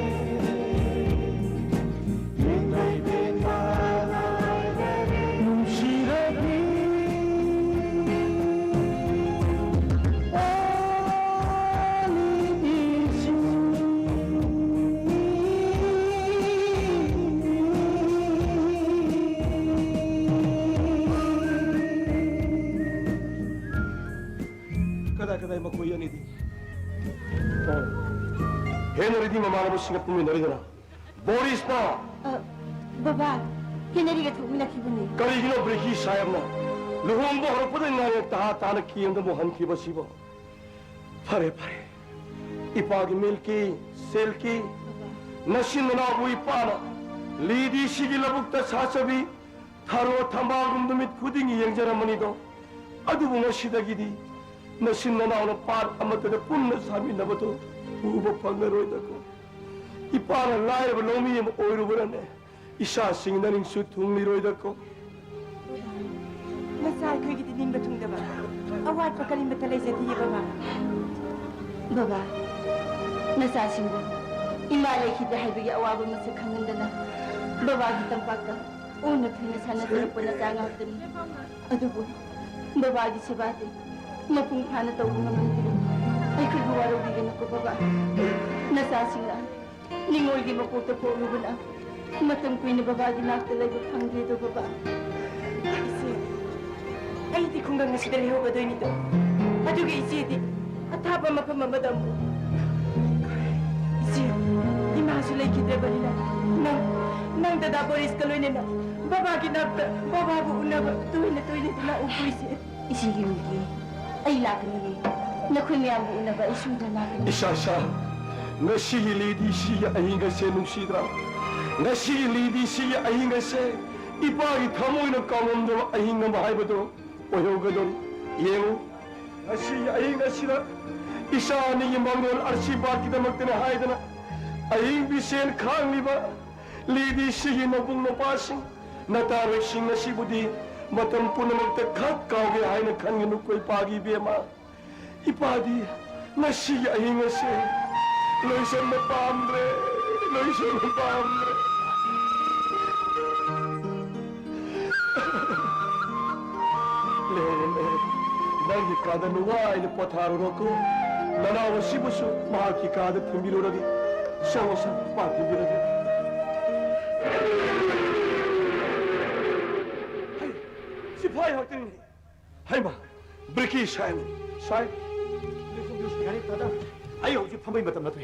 ꯌꯦꯡꯕꯩ ꯄꯦꯟꯕ ꯅꯥꯏꯗꯔꯦ꯫ ꯅꯨꯡꯁꯤꯔꯕꯤ ꯑꯣꯂꯤꯕꯤꯁꯤ꯫ ꯀꯗꯥꯏ ꯀꯗꯥꯏ ꯃꯈꯣꯏ ꯑꯅꯤꯗꯤ? ꯑꯣ꯫ ꯍꯦꯟꯅꯔꯤꯗꯤ ꯃꯃꯥꯟꯅꯕꯁꯤꯡꯒ ꯄꯨꯟꯃꯤꯟꯅꯔꯤꯗꯅ꯫ ꯕꯣꯔꯤꯁꯅ꯫ ꯑ, ꯕꯕꯥ, ꯍꯦꯅꯔꯤꯒ ꯊꯣꯛꯃꯤꯟꯅꯈꯤꯕꯅꯦ꯫ ꯀꯔꯤꯒꯤꯅꯣ ꯕ꯭ꯔꯤꯀꯤ ꯁꯥꯍꯦꯕꯅ ꯂꯨꯍꯣꯡꯕ ꯍꯧꯔꯛꯄꯗ ꯉꯥꯏꯔꯦ ꯇꯍꯥ ꯇꯥꯅ ꯀꯦꯝꯗ ꯑꯃꯨꯛ ꯍꯟꯈꯤꯕꯁꯤꯕꯣ? ꯐꯔꯦ, ꯐꯔꯦ꯫ ꯏꯄꯥꯒꯤ ꯃꯤꯜꯀꯤ, ꯁꯤꯜꯀꯤ, ꯕꯕꯥ꯫ ꯅꯆꯤꯟ ꯅꯅꯥꯎꯕꯨ ꯏꯄꯥꯅ ꯂꯤꯗꯤꯁꯤꯒꯤ ꯂꯧꯕꯨꯛꯇ ꯁꯥꯆꯕꯤ ꯊꯔꯣ ꯊꯝꯕꯥꯜꯒꯨꯝ ꯅꯨꯃꯤꯠ ꯈꯨꯗꯤꯡꯒꯤ ꯌꯦꯡꯖꯔꯝꯃꯅꯤꯗꯣ꯫ ꯑꯗꯨꯕꯨ ꯉꯁꯤꯗꯒꯤꯗꯤ ꯅꯆꯤꯟ ꯅꯅꯥꯎꯅ ꯄꯥꯠ ꯑꯃꯠꯇꯗ ꯄꯨꯟꯅ ꯁꯥꯃꯤꯟꯅꯕꯗꯨ ꯎꯕ ꯐꯪꯂꯔꯣꯏꯗꯀꯣ꯫ ꯏꯄꯥꯅ ꯂꯥꯏꯔꯕ ꯂꯧꯃꯤ ꯑꯃ ꯑꯣꯏꯔꯨꯕꯅꯅꯦ, ꯏꯆꯥꯁꯤꯡ ꯅꯅꯤꯡꯁꯨ ꯊꯨꯡꯂꯤꯔꯣꯏꯗꯀꯣ꯫ ꯅꯆꯥ ꯑꯩꯈꯣꯏꯒꯤꯗꯤ ꯅꯤꯡꯕ ꯊꯨꯡꯗꯕ ꯑꯋꯥꯠꯄ ꯀꯔꯤꯃꯠꯇ ꯂꯩꯖꯗꯤꯌꯦ ꯕꯕꯥ꯫ ꯕꯕꯥ, ꯅꯆꯥꯁꯤꯡꯕꯨ ꯏꯃꯥ ꯂꯩꯈꯤꯗ꯭ꯔꯦ ꯍꯥꯏꯕꯒꯤ ꯑꯋꯥꯕ ꯃꯁꯛ ꯈꯪꯍꯟꯗꯅ ꯕꯕꯥꯒꯤ ꯇꯝꯄꯥꯛꯇ ꯑꯣꯟꯅ ꯊꯨꯅ ꯁꯥꯟꯅꯖꯔꯛꯄ ꯅꯆꯥ ꯉꯥꯛꯇꯅꯤ꯫ ꯑꯗꯨꯕꯨ ꯕꯕꯥꯒꯤ ꯁꯦꯕꯥꯗꯤ ꯃꯄꯨꯡ ꯐꯥꯅ ꯇꯧꯕ ꯉꯝꯂꯗ꯭ꯔꯤ꯫ ꯑꯩꯈꯣꯏꯕꯨ ꯋꯥꯔꯧꯕꯤꯒꯅꯨꯀꯣ ꯕꯕꯥ꯫ ꯅꯆꯥꯁꯤꯡꯅ ꯅꯤꯡꯉꯣꯜꯒꯤ ꯃꯄꯣꯛꯇ ꯄꯣꯛꯂꯨꯕꯅ ꯃꯇꯝ ꯀꯨꯏꯅ ꯕꯕꯥꯒꯤ ꯅꯥꯛꯇ ꯂꯩꯕ ꯐꯪꯗ꯭ꯔꯦꯗꯣ ꯕꯕꯥ꯫ ꯏꯆꯦ, ꯑꯩꯗꯤ ꯈꯨꯡꯒꯪ ꯑꯁꯤꯗ ꯂꯩꯍꯧꯒꯗꯣꯏꯅꯤꯗꯣ꯫ ꯑꯗꯨꯒ ꯏꯆꯦꯗꯤ ꯑꯊꯥꯞꯄ ꯃꯐꯝ ꯑꯃꯗ ꯑꯃꯨꯛ꯫ ꯏꯆꯦ, ꯏꯃꯥꯁꯨ ꯂꯩꯈꯤꯗ꯭ꯔꯕꯅꯤꯅ ꯅꯪ, ꯅꯪ ꯗꯗꯥ ꯕꯣꯔꯤꯁꯀ ꯂꯣꯏꯅꯅ ꯕꯕꯥꯒꯤ ꯅꯥꯛꯇ ꯕꯕꯥꯕꯨ ꯎꯅꯕ ꯇꯣꯏꯅ ꯇꯣꯏꯅ ꯂꯥꯛꯎ ꯏꯆꯦ꯫ ꯏꯆꯦꯒꯤ ꯃꯤꯒꯤ ꯑꯩ ꯂꯥꯛꯀꯅꯤꯌꯦ꯫ ꯅꯈꯣꯏ ꯃꯌꯥꯝꯕꯨ ꯎꯅꯕ ꯑꯩ ꯁꯣꯏꯗꯅ ꯂꯥꯛꯀꯅꯤ꯫ ꯏꯁꯥ ꯏꯁꯥ, ꯉꯁꯤꯒꯤ ꯂꯤꯗꯤꯁꯤꯒꯤ ꯑꯍꯤꯡ ꯑꯁꯦ ꯅꯨꯡꯁꯤꯗ꯭ꯔꯥ? ꯉꯁꯤꯒꯤ ꯂꯤꯗꯤꯁꯤꯒꯤ ꯑꯍꯤꯡ ꯑꯁꯦ ꯏꯄꯥꯒꯤ ꯊꯃꯣꯏꯅ ꯀꯥꯎꯉꯝꯗꯕ ꯑꯍꯤꯡ ꯑꯃ ꯍꯥꯏꯕꯗꯣ ꯑꯣꯏꯍꯧꯒꯗꯧꯔꯤ꯫ ꯌꯦꯡꯉꯨ, ꯉꯁꯤꯒꯤ ꯑꯍꯤꯡ ꯑꯁꯤꯗ ꯏꯆꯥ ꯑꯅꯤꯒꯤ ꯃꯥꯡꯂꯣꯟ ꯑꯥꯔꯁꯤꯕꯥꯗꯀꯤꯗꯃꯛꯇꯅꯤ ꯍꯥꯏꯗꯅ ꯑꯍꯤꯡ ꯃꯤꯁꯦꯟ ꯈꯥꯡꯂꯤꯕ ꯂꯤꯗꯤ ꯁꯤꯒꯤ ꯅꯕꯨꯡ ꯅꯨꯄꯥꯁꯤꯡ, ꯅꯇꯥꯔꯣꯏꯁꯤꯡ ꯑꯁꯤꯕꯨꯗꯤ ꯃꯇꯝ ꯄꯨꯝꯅꯃꯛꯇ ꯈꯛ ꯀꯥꯎꯒꯦ ꯍꯥꯏꯅ ꯈꯟꯒꯅꯨꯀꯣ ꯏꯄꯥꯒꯤ ꯏꯕꯦꯝꯃ꯫ ꯏꯄꯥꯗꯤ ꯉꯁꯤꯒꯤ ꯑꯍꯤꯡ ꯑꯁꯦ ꯂꯣꯏꯁꯟꯕ ꯄꯥꯝꯗ꯭ꯔꯦ, ꯂꯣꯏꯁꯟꯕ ꯄꯥꯝꯗ꯭ꯔꯦ꯫ ꯂꯩꯔꯦ, ꯂꯩꯔꯦ꯫ ꯅꯪꯒꯤ ꯀꯥꯗ ꯅꯨꯡꯉꯥꯏꯅ ꯄꯣꯊꯥꯔꯨꯔꯣꯀꯣ꯫ ꯅꯅꯥꯎ ꯑꯁꯤꯕꯨꯁꯨ ꯃꯍꯥꯛꯀꯤ ꯀꯥꯗ ꯊꯤꯟꯕꯤꯔꯨꯔꯒꯦ꯫ ꯁꯪꯉꯣ, ꯁꯪꯉꯣ, ꯃꯥ ꯊꯤꯟꯕꯤꯔꯒꯦ꯫ ꯍꯩ, ꯁꯤꯐꯥꯏ ꯉꯥꯛꯇꯅꯤꯅꯦ꯫ ꯍꯩꯃꯥ, ꯕ꯭ꯔꯤꯀꯤ ꯁꯥꯍꯦꯕ, ꯁꯥꯍꯦꯕ꯫ ꯌꯥꯔꯦ, ꯇꯥꯗ꯫ ꯑꯩ ꯍꯧꯖꯤꯛ ꯐꯝꯕꯩ ꯃꯇꯝ ꯅꯠꯇ꯭ꯔꯦ꯫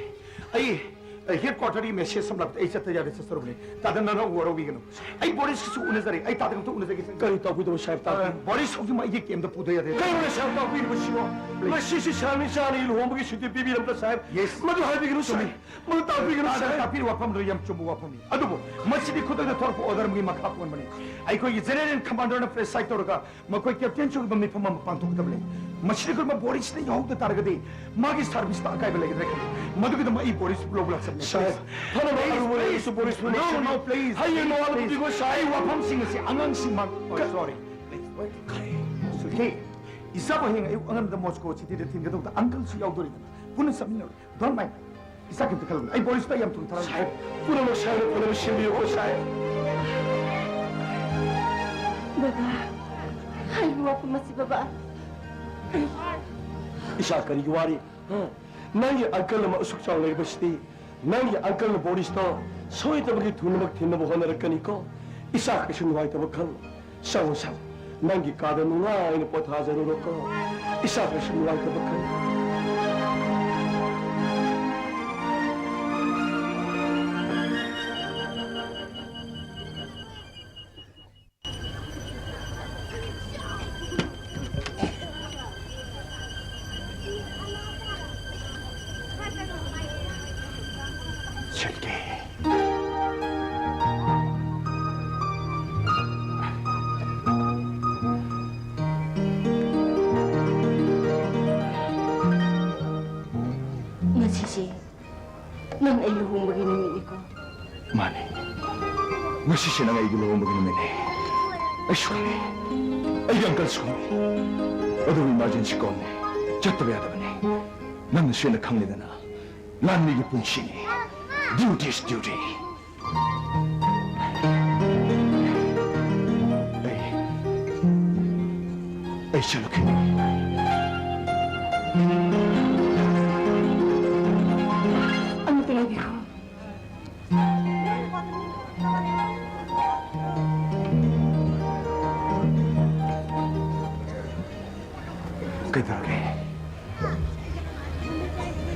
ꯑꯩ, ꯑꯩ ꯍꯦꯗ ꯀ꯭ꯋꯥꯇꯔꯗꯒꯤ ꯃꯦꯁꯦꯖ ꯑꯃ ꯂꯥꯛꯄꯗ ꯑꯩ ꯆꯠꯇ ꯌꯥꯗꯦ, ꯆꯠꯆꯔꯨꯕꯅꯤ꯫ ꯇꯥꯗ, ꯅꯪ ꯋꯥꯔꯧꯕꯤꯒꯅꯨ꯫ ꯑꯩ ꯕꯣꯔꯤꯁꯀꯁꯨ ꯎꯅꯖꯔꯦ꯫ ꯑꯩ ꯇꯥꯗ ꯑꯝꯇ ꯎꯅꯖꯒꯦ꯫ ꯀꯔꯤ ꯇꯧꯕꯤꯗꯧꯕ ꯁꯥꯍꯦꯕ, ꯇꯥꯕꯤꯌꯨ꯫ ꯑ, ꯕꯣꯔꯤꯁ ꯍꯧꯖꯤꯛꯃꯛ ꯑꯩꯒꯤ ꯀꯦꯝꯗ ꯄꯨꯗ ꯌꯥꯗꯦ꯫ ꯀꯩꯅꯣꯅꯦ ꯁꯥꯍꯦꯕ ꯇꯥꯛꯄꯤꯔꯤꯕꯁꯤꯕꯣ? Please. ꯉꯁꯤꯁꯤ ꯁꯥꯍꯦꯕ ꯏꯆꯥꯅꯤ ꯂꯨꯍꯣꯡꯕꯒꯤ ꯁꯨꯇꯤ ꯄꯤꯕꯤꯔꯝꯕ ꯁꯥꯍꯦꯕ꯫ Yes. ꯃꯗꯨ ꯍꯥꯏꯕꯤꯒꯅꯨ ꯆꯨꯝꯃꯤ꯫ ꯁꯥꯍꯦꯕ꯫ ꯃꯗꯨ ꯇꯥꯛꯄꯤꯒꯅꯨ ꯇꯥꯗ, ꯁꯥꯍꯦꯕ꯫ ꯇꯥꯛꯄꯤꯔꯤꯕ ꯋꯥꯐꯝꯗꯨ ꯌꯥꯝ ꯆꯨꯝꯕ ꯋꯥꯐꯝꯅꯤ꯫ ꯑꯗꯨꯕꯨ ꯃꯁꯤꯗꯤ ꯈꯨꯗꯛꯇ ꯊꯣꯔꯛꯄ ꯑꯣꯔꯗꯔ ꯑꯃꯒꯤ ꯃꯈꯥ ꯄꯣꯟꯕꯅꯤ꯫ ꯑꯩꯈꯣꯏꯒꯤ ꯖꯦꯅꯔꯦꯜ ꯀꯃꯥꯟꯗꯔꯅ ꯄ꯭ꯔꯦꯁ ꯁꯥꯏꯠ ꯇꯧꯔꯒ ꯃꯈꯣꯏ ꯀꯦꯞꯇꯦꯟꯁꯨ ꯑꯣꯏꯕ ꯃꯤꯐꯝ ꯑꯃ ꯄꯥꯡꯊꯣꯛꯀꯗꯕ ꯂꯩ꯫ ꯃꯁꯤꯗ ꯀꯔꯝꯕ ꯕꯣꯔꯤꯁꯅ ꯌꯥꯎꯍꯧꯗ ꯇꯥꯔꯒꯗꯤ ꯃꯥꯒꯤ ꯁꯥꯔꯚꯤꯁꯇ ꯑꯀꯥꯏꯕ ꯂꯩꯒꯗ꯭ꯔꯥ ꯈꯜꯂꯤ꯫ ꯃꯗꯨꯒꯤꯗꯃꯛ ꯑꯩ ꯕꯣꯔꯤꯁ ꯂꯧꯕ ꯂꯥꯛꯆꯕꯅꯤ꯫ ꯁꯥꯍꯦꯕ, ꯐꯅꯕ Please, ꯑꯔꯨꯕ please. ꯂꯩꯔꯁꯨ ꯕꯣꯔꯤꯁꯄꯨ No, ꯂꯧꯁꯤꯟꯕꯤꯌꯨ꯫ No, please, ꯍꯌꯦꯡ please, ꯅꯣꯡꯉꯥꯟꯕ please. ꯅꯨꯃꯤꯠꯇꯣ ꯁꯥꯍꯦꯕ꯫ ꯑꯩ ꯋꯥꯐꯝꯁꯤꯡ ꯑꯁꯤ ꯑꯉꯥꯡꯁꯤꯡꯃꯛ, Oh, ꯀ-, sorry. Please, wait. ꯁꯨꯜꯀꯦ, ꯏꯆꯥꯕꯨ ꯍꯌꯦꯡ ꯑꯌꯨꯛ ꯑꯉꯟꯕꯗ ꯃꯣꯁꯀꯣ ꯁꯤꯇꯤꯗ ꯊꯤꯟꯒꯗꯧꯕꯗ ꯑꯪꯀꯜꯁꯨ ꯌꯥꯎꯗꯣꯔꯤꯗꯅ ꯄꯨꯟꯅ ꯆꯠꯃꯤꯟꯅꯔꯣꯏ꯫ Don't mind. ꯏꯆꯥ ꯀꯩꯝꯇ ꯈꯜꯂꯨꯅꯨ꯫ ꯑꯩ ꯕꯣꯔꯤꯁꯇ ꯌꯥꯝ ꯊꯨꯅ ꯊꯥꯔꯛꯑꯒꯦ꯫ ꯁꯥꯍꯦꯕ, ꯄꯨꯝꯅꯃꯛ ꯁꯥꯍꯦꯕꯅ ꯐꯅꯕ ꯁꯤꯟꯕꯤꯌꯨꯀꯣ, ꯁꯥꯍꯦꯕ꯫ ꯕꯕꯥ, ꯍꯥꯏꯕ ꯋꯥꯐꯝ ꯑꯁꯤ ꯕꯕꯥ꯫ ꯏꯆꯥ ꯀꯔꯤꯒꯤ ꯋꯥꯔꯤ? ꯍꯥ? ꯅꯪꯒꯤ ꯑꯪꯀꯜ ꯑꯃ ꯑꯁꯨꯛ ꯆꯥꯎꯅ ꯂꯩꯔꯤꯕꯁꯤꯗꯤ, ꯅꯪꯒꯤ ꯑꯪꯀꯜꯅ ꯕꯣꯔꯤꯁꯇꯣ ꯁꯣꯏꯗꯕꯒꯤ ꯊꯨꯅꯃꯛ ꯊꯤꯟꯅꯕ ꯍꯣꯠꯅꯔꯛꯀꯅꯤꯀꯣ꯫ ꯏꯆꯥ ꯀꯩꯁꯨ ꯅꯨꯡꯉꯥꯏꯇꯕ ꯈꯜꯂꯨ꯫ ꯁꯪꯉꯨ, ꯁꯪꯉꯨ꯫ ꯅꯪꯒꯤ ꯀꯥꯗ ꯅꯨꯡꯉꯥꯏꯅ ꯄꯣꯊꯥꯖꯔꯨꯔꯣꯀꯣ꯫ ꯏꯆꯥ ꯀꯩꯁꯨ ꯅꯨꯡꯉꯥꯏꯇꯕ ꯈꯟꯒꯅꯨ꯫ ꯁꯦꯠꯀꯦ꯫ ꯉꯁꯤꯁꯦ ꯅꯪ ꯑꯩ ꯂꯨꯍꯣꯡꯕꯒꯤ ꯅꯨꯃꯤꯠꯅꯤꯀꯣ꯫ ꯃꯥꯅꯦ꯫ ꯉꯁꯤꯁꯦ ꯅꯪ ꯑꯩꯒꯤ ꯂꯨꯍꯣꯡꯕꯒꯤ ꯅꯨꯃꯤꯠꯅꯦ꯫ ꯑꯩꯁꯨ ꯈꯪꯉꯤ꯫ ꯑꯩꯒꯤ ꯑꯪꯀꯜꯁꯨ ꯈꯪꯉꯤ꯫ ꯑꯗꯨꯕꯨ emergency callꯅꯦ꯫ ꯆꯠꯇꯕ ꯌꯥꯗꯕꯅꯦ꯫ ꯅꯪꯅꯁꯨ ꯍꯦꯟꯅ ꯈꯪꯂꯦꯗꯅ꯫ ꯂꯥꯟꯃꯤꯒꯤ ꯄꯨꯟꯁꯤꯅꯤ꯫ Duty is duty꯫ ꯑꯩ, ꯑꯩ ꯆꯠꯂꯨꯈꯤꯅꯤ꯫ ꯑꯃꯇ ꯉꯥꯏꯕꯤꯈꯣ꯫ ꯀꯩꯗꯧꯔꯒꯦ?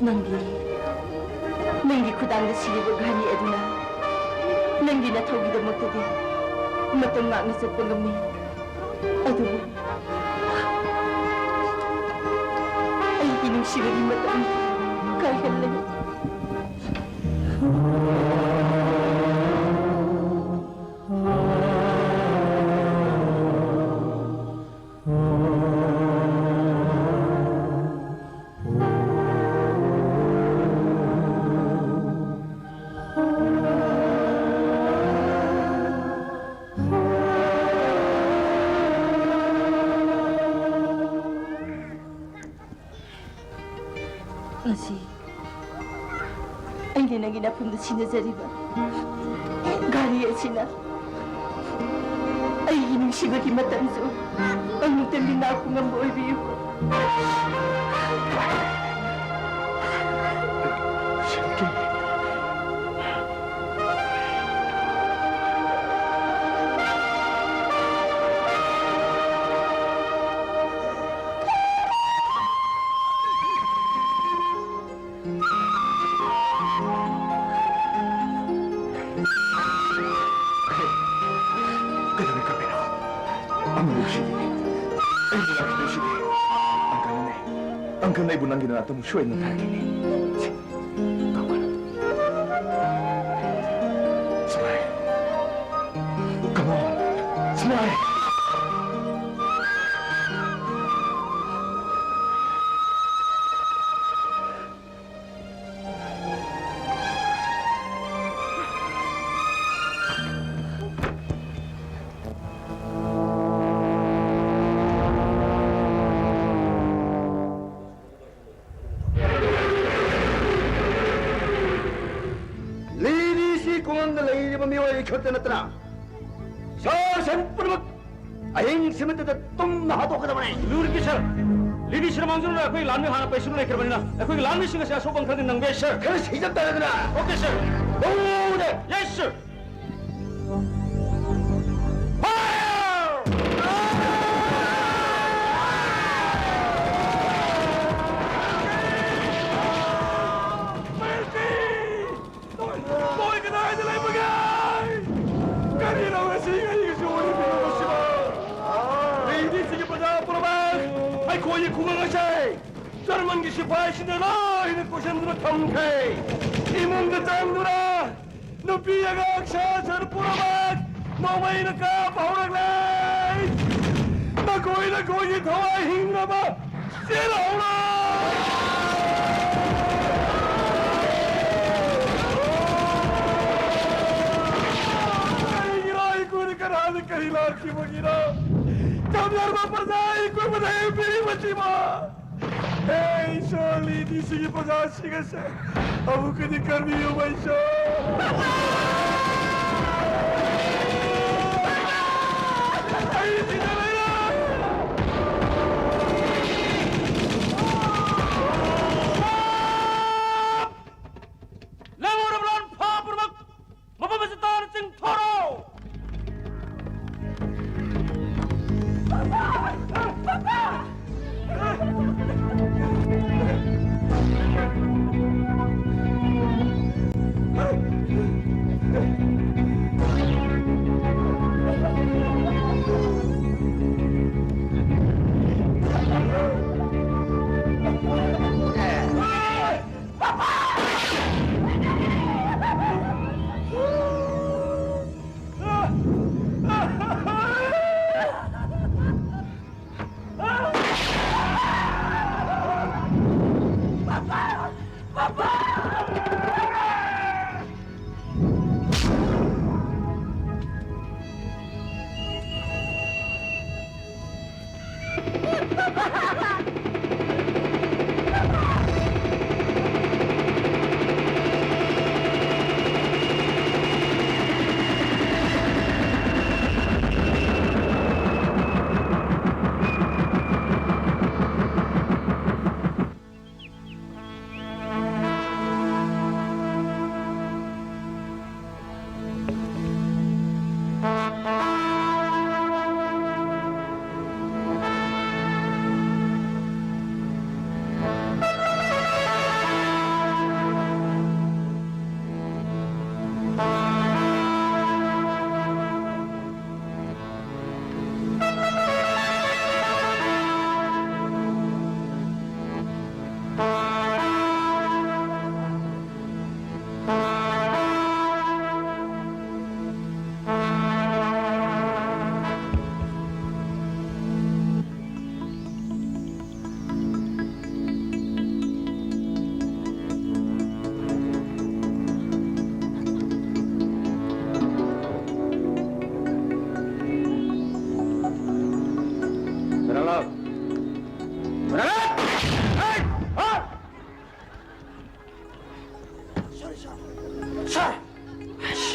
ꯅꯪꯗꯤ ꯅꯪꯒꯤ ꯈꯨꯗꯥꯡꯗ ꯁꯤꯔꯤꯕ ꯘꯔꯤ ꯑꯗꯨꯅ ꯅꯪꯒꯤ ꯅꯊꯧꯒꯤꯗꯃꯛꯇꯗꯤ ꯃꯇꯝ ꯉꯥꯛꯅ ꯆꯠꯄ ꯉꯝꯃꯤ꯫ ꯑꯗꯨꯕꯨ ꯑꯩꯒꯤ ꯅꯨꯡꯁꯤꯕꯒꯤ ꯃꯇꯝ ꯀꯥꯏꯍꯜꯂꯦ꯫ ꯉꯁꯤ ꯑꯩꯅ ꯅꯪꯒꯤ ꯅꯐꯝꯗ ꯁꯤꯟꯅꯖꯔꯤꯕ ꯘꯔꯤ ꯑꯁꯤꯅ ꯑꯩꯒꯤ ꯅꯨꯡꯁꯤꯕꯒꯤ ꯃꯇꯝꯁꯨ ꯑꯃꯨꯛꯇꯪꯗꯤ ꯉꯥꯛꯄ ꯉꯝꯕ ꯑꯣꯏꯕꯤꯌꯨ꯫ ꯀꯩꯗꯧꯔꯦ ꯀꯥꯕꯦꯔꯥ? ꯑꯃ ꯂꯧꯁꯤꯗꯤ꯫ ꯑꯩꯕꯨ ꯂꯥꯛꯈꯤꯗꯣꯏꯁꯤꯗꯤ꯫ ꯑꯪꯀꯜꯅꯅꯦ꯫ ꯑꯪꯀꯜꯅ ꯑꯩꯕꯨ ꯅꯪꯒꯤ ꯅꯅꯥꯛꯇ ꯑꯃꯨꯛ ꯁꯣꯏꯗꯅ ꯊꯥꯔꯛꯈꯤꯅꯤ꯫ ꯀꯥꯎꯒꯅꯨ꯫ Smile꯫ Come on꯫ Smile꯫ ꯃꯤꯑꯣꯏ ꯈꯛꯇ ꯅꯠꯇꯅ ꯁꯥ ꯁꯟ ꯄꯨꯝꯅꯃꯛ ꯑꯍꯤꯡ ꯁꯤꯃꯠꯇꯗ ꯇꯨꯝꯅ ꯍꯥꯠꯇꯣꯛꯀꯗꯕꯅꯤ꯫ ꯂꯨꯔꯤꯕꯤ ꯁꯔ, ꯂꯤꯗꯤ ꯁꯔ ꯃꯥꯡꯖꯧꯅꯅ ꯑꯩꯈꯣꯏ ꯂꯥꯟꯃꯤ ꯍꯥꯟꯅ ꯄꯩꯁꯤꯜꯂ ꯂꯩꯈ꯭ꯔꯕꯅꯤꯅ ꯑꯩꯈꯣꯏꯒꯤ ꯂꯥꯟꯃꯤꯁꯤꯡ ꯑꯁꯤ ꯑꯁꯣꯛ ꯑꯄꯟ ꯈꯔꯗꯤ ꯅꯪꯕ ꯌꯥꯏ ꯁꯔ꯫ ꯈꯔ ꯁꯤꯖꯝ ꯇꯥꯔꯦꯗꯅ꯫ Okay sir. ꯇꯧꯔꯦ꯫ Yes sir. ꯅꯣꯏ, ꯅꯣꯏ ꯀꯗꯥꯏꯗ ꯂꯩꯕꯒꯦ? ꯀꯔꯤꯅꯣ ꯉꯁꯤ ꯑꯩꯒꯤꯁꯨ ꯑꯣꯏꯔꯤꯕꯅꯣ ꯃꯁꯤꯕꯣ? ꯂꯩꯔꯤꯁꯤꯒꯤ ꯄ꯭ꯔꯖꯥ ꯄꯨꯝꯅꯃꯛ ꯑꯩꯈꯣꯏꯒꯤ ꯈꯨꯡꯒꯪ ꯑꯁꯦ ꯖꯔꯃꯟꯒꯤ ꯁꯤꯐꯥꯏꯁꯤꯡꯅ ꯂꯣꯏꯅ ꯀꯣꯏꯁꯤꯟꯗꯨꯅ ꯊꯝꯈ꯭ꯔꯦ꯫ ꯏꯃꯨꯡꯗ ꯆꯪꯗꯨꯅ ꯅꯨꯄꯤ ꯑꯉꯥꯡ ꯁꯥ ꯁꯟ ꯄꯨꯝꯅꯃꯛ ꯅꯣꯡꯃꯩꯅ ꯀꯥꯞꯄ ꯍꯧꯔꯛꯂꯦ꯫ ꯅꯈꯣꯏ ꯅꯈꯣꯏꯒꯤ ꯊꯋꯥꯏ ꯍꯤꯡꯅꯕ ꯆꯦꯜꯍꯧꯔꯣ! ꯀꯔꯤꯒꯤꯅꯣ ꯑꯩꯈꯣꯏꯗ ꯀꯅꯥꯅ ꯀꯔꯤ ꯂꯥꯛꯈꯤꯕꯒꯤꯅꯣ? ꯀꯝꯗꯧꯔꯕ ꯄ꯭ꯔꯖꯥ ꯑꯩꯈꯣꯏꯕꯨ ꯅꯍꯦꯛ ꯄꯤꯔꯤꯕꯁꯤꯕꯣ? ꯍꯦ ꯏꯁꯣꯔ, ꯂꯤꯗꯤꯁꯤꯒꯤ ꯄ꯭ꯔꯖꯥꯁꯤꯡ ꯑꯁꯦ ꯑꯃꯨꯛꯀꯗꯤ ꯀꯟꯕꯤꯌꯨ, ꯏꯁꯣꯔ꯫ ꯑꯩ ꯁꯤꯗ ꯂꯩꯔꯦ꯫ ꯂꯦꯝꯍꯧꯔꯕ ꯂꯥꯟꯐꯝ ꯄꯨꯝꯅꯃꯛ ꯃꯐꯝ ꯑꯁꯤ ꯇꯥꯅ ꯆꯤꯡꯊꯣꯔꯛꯎ!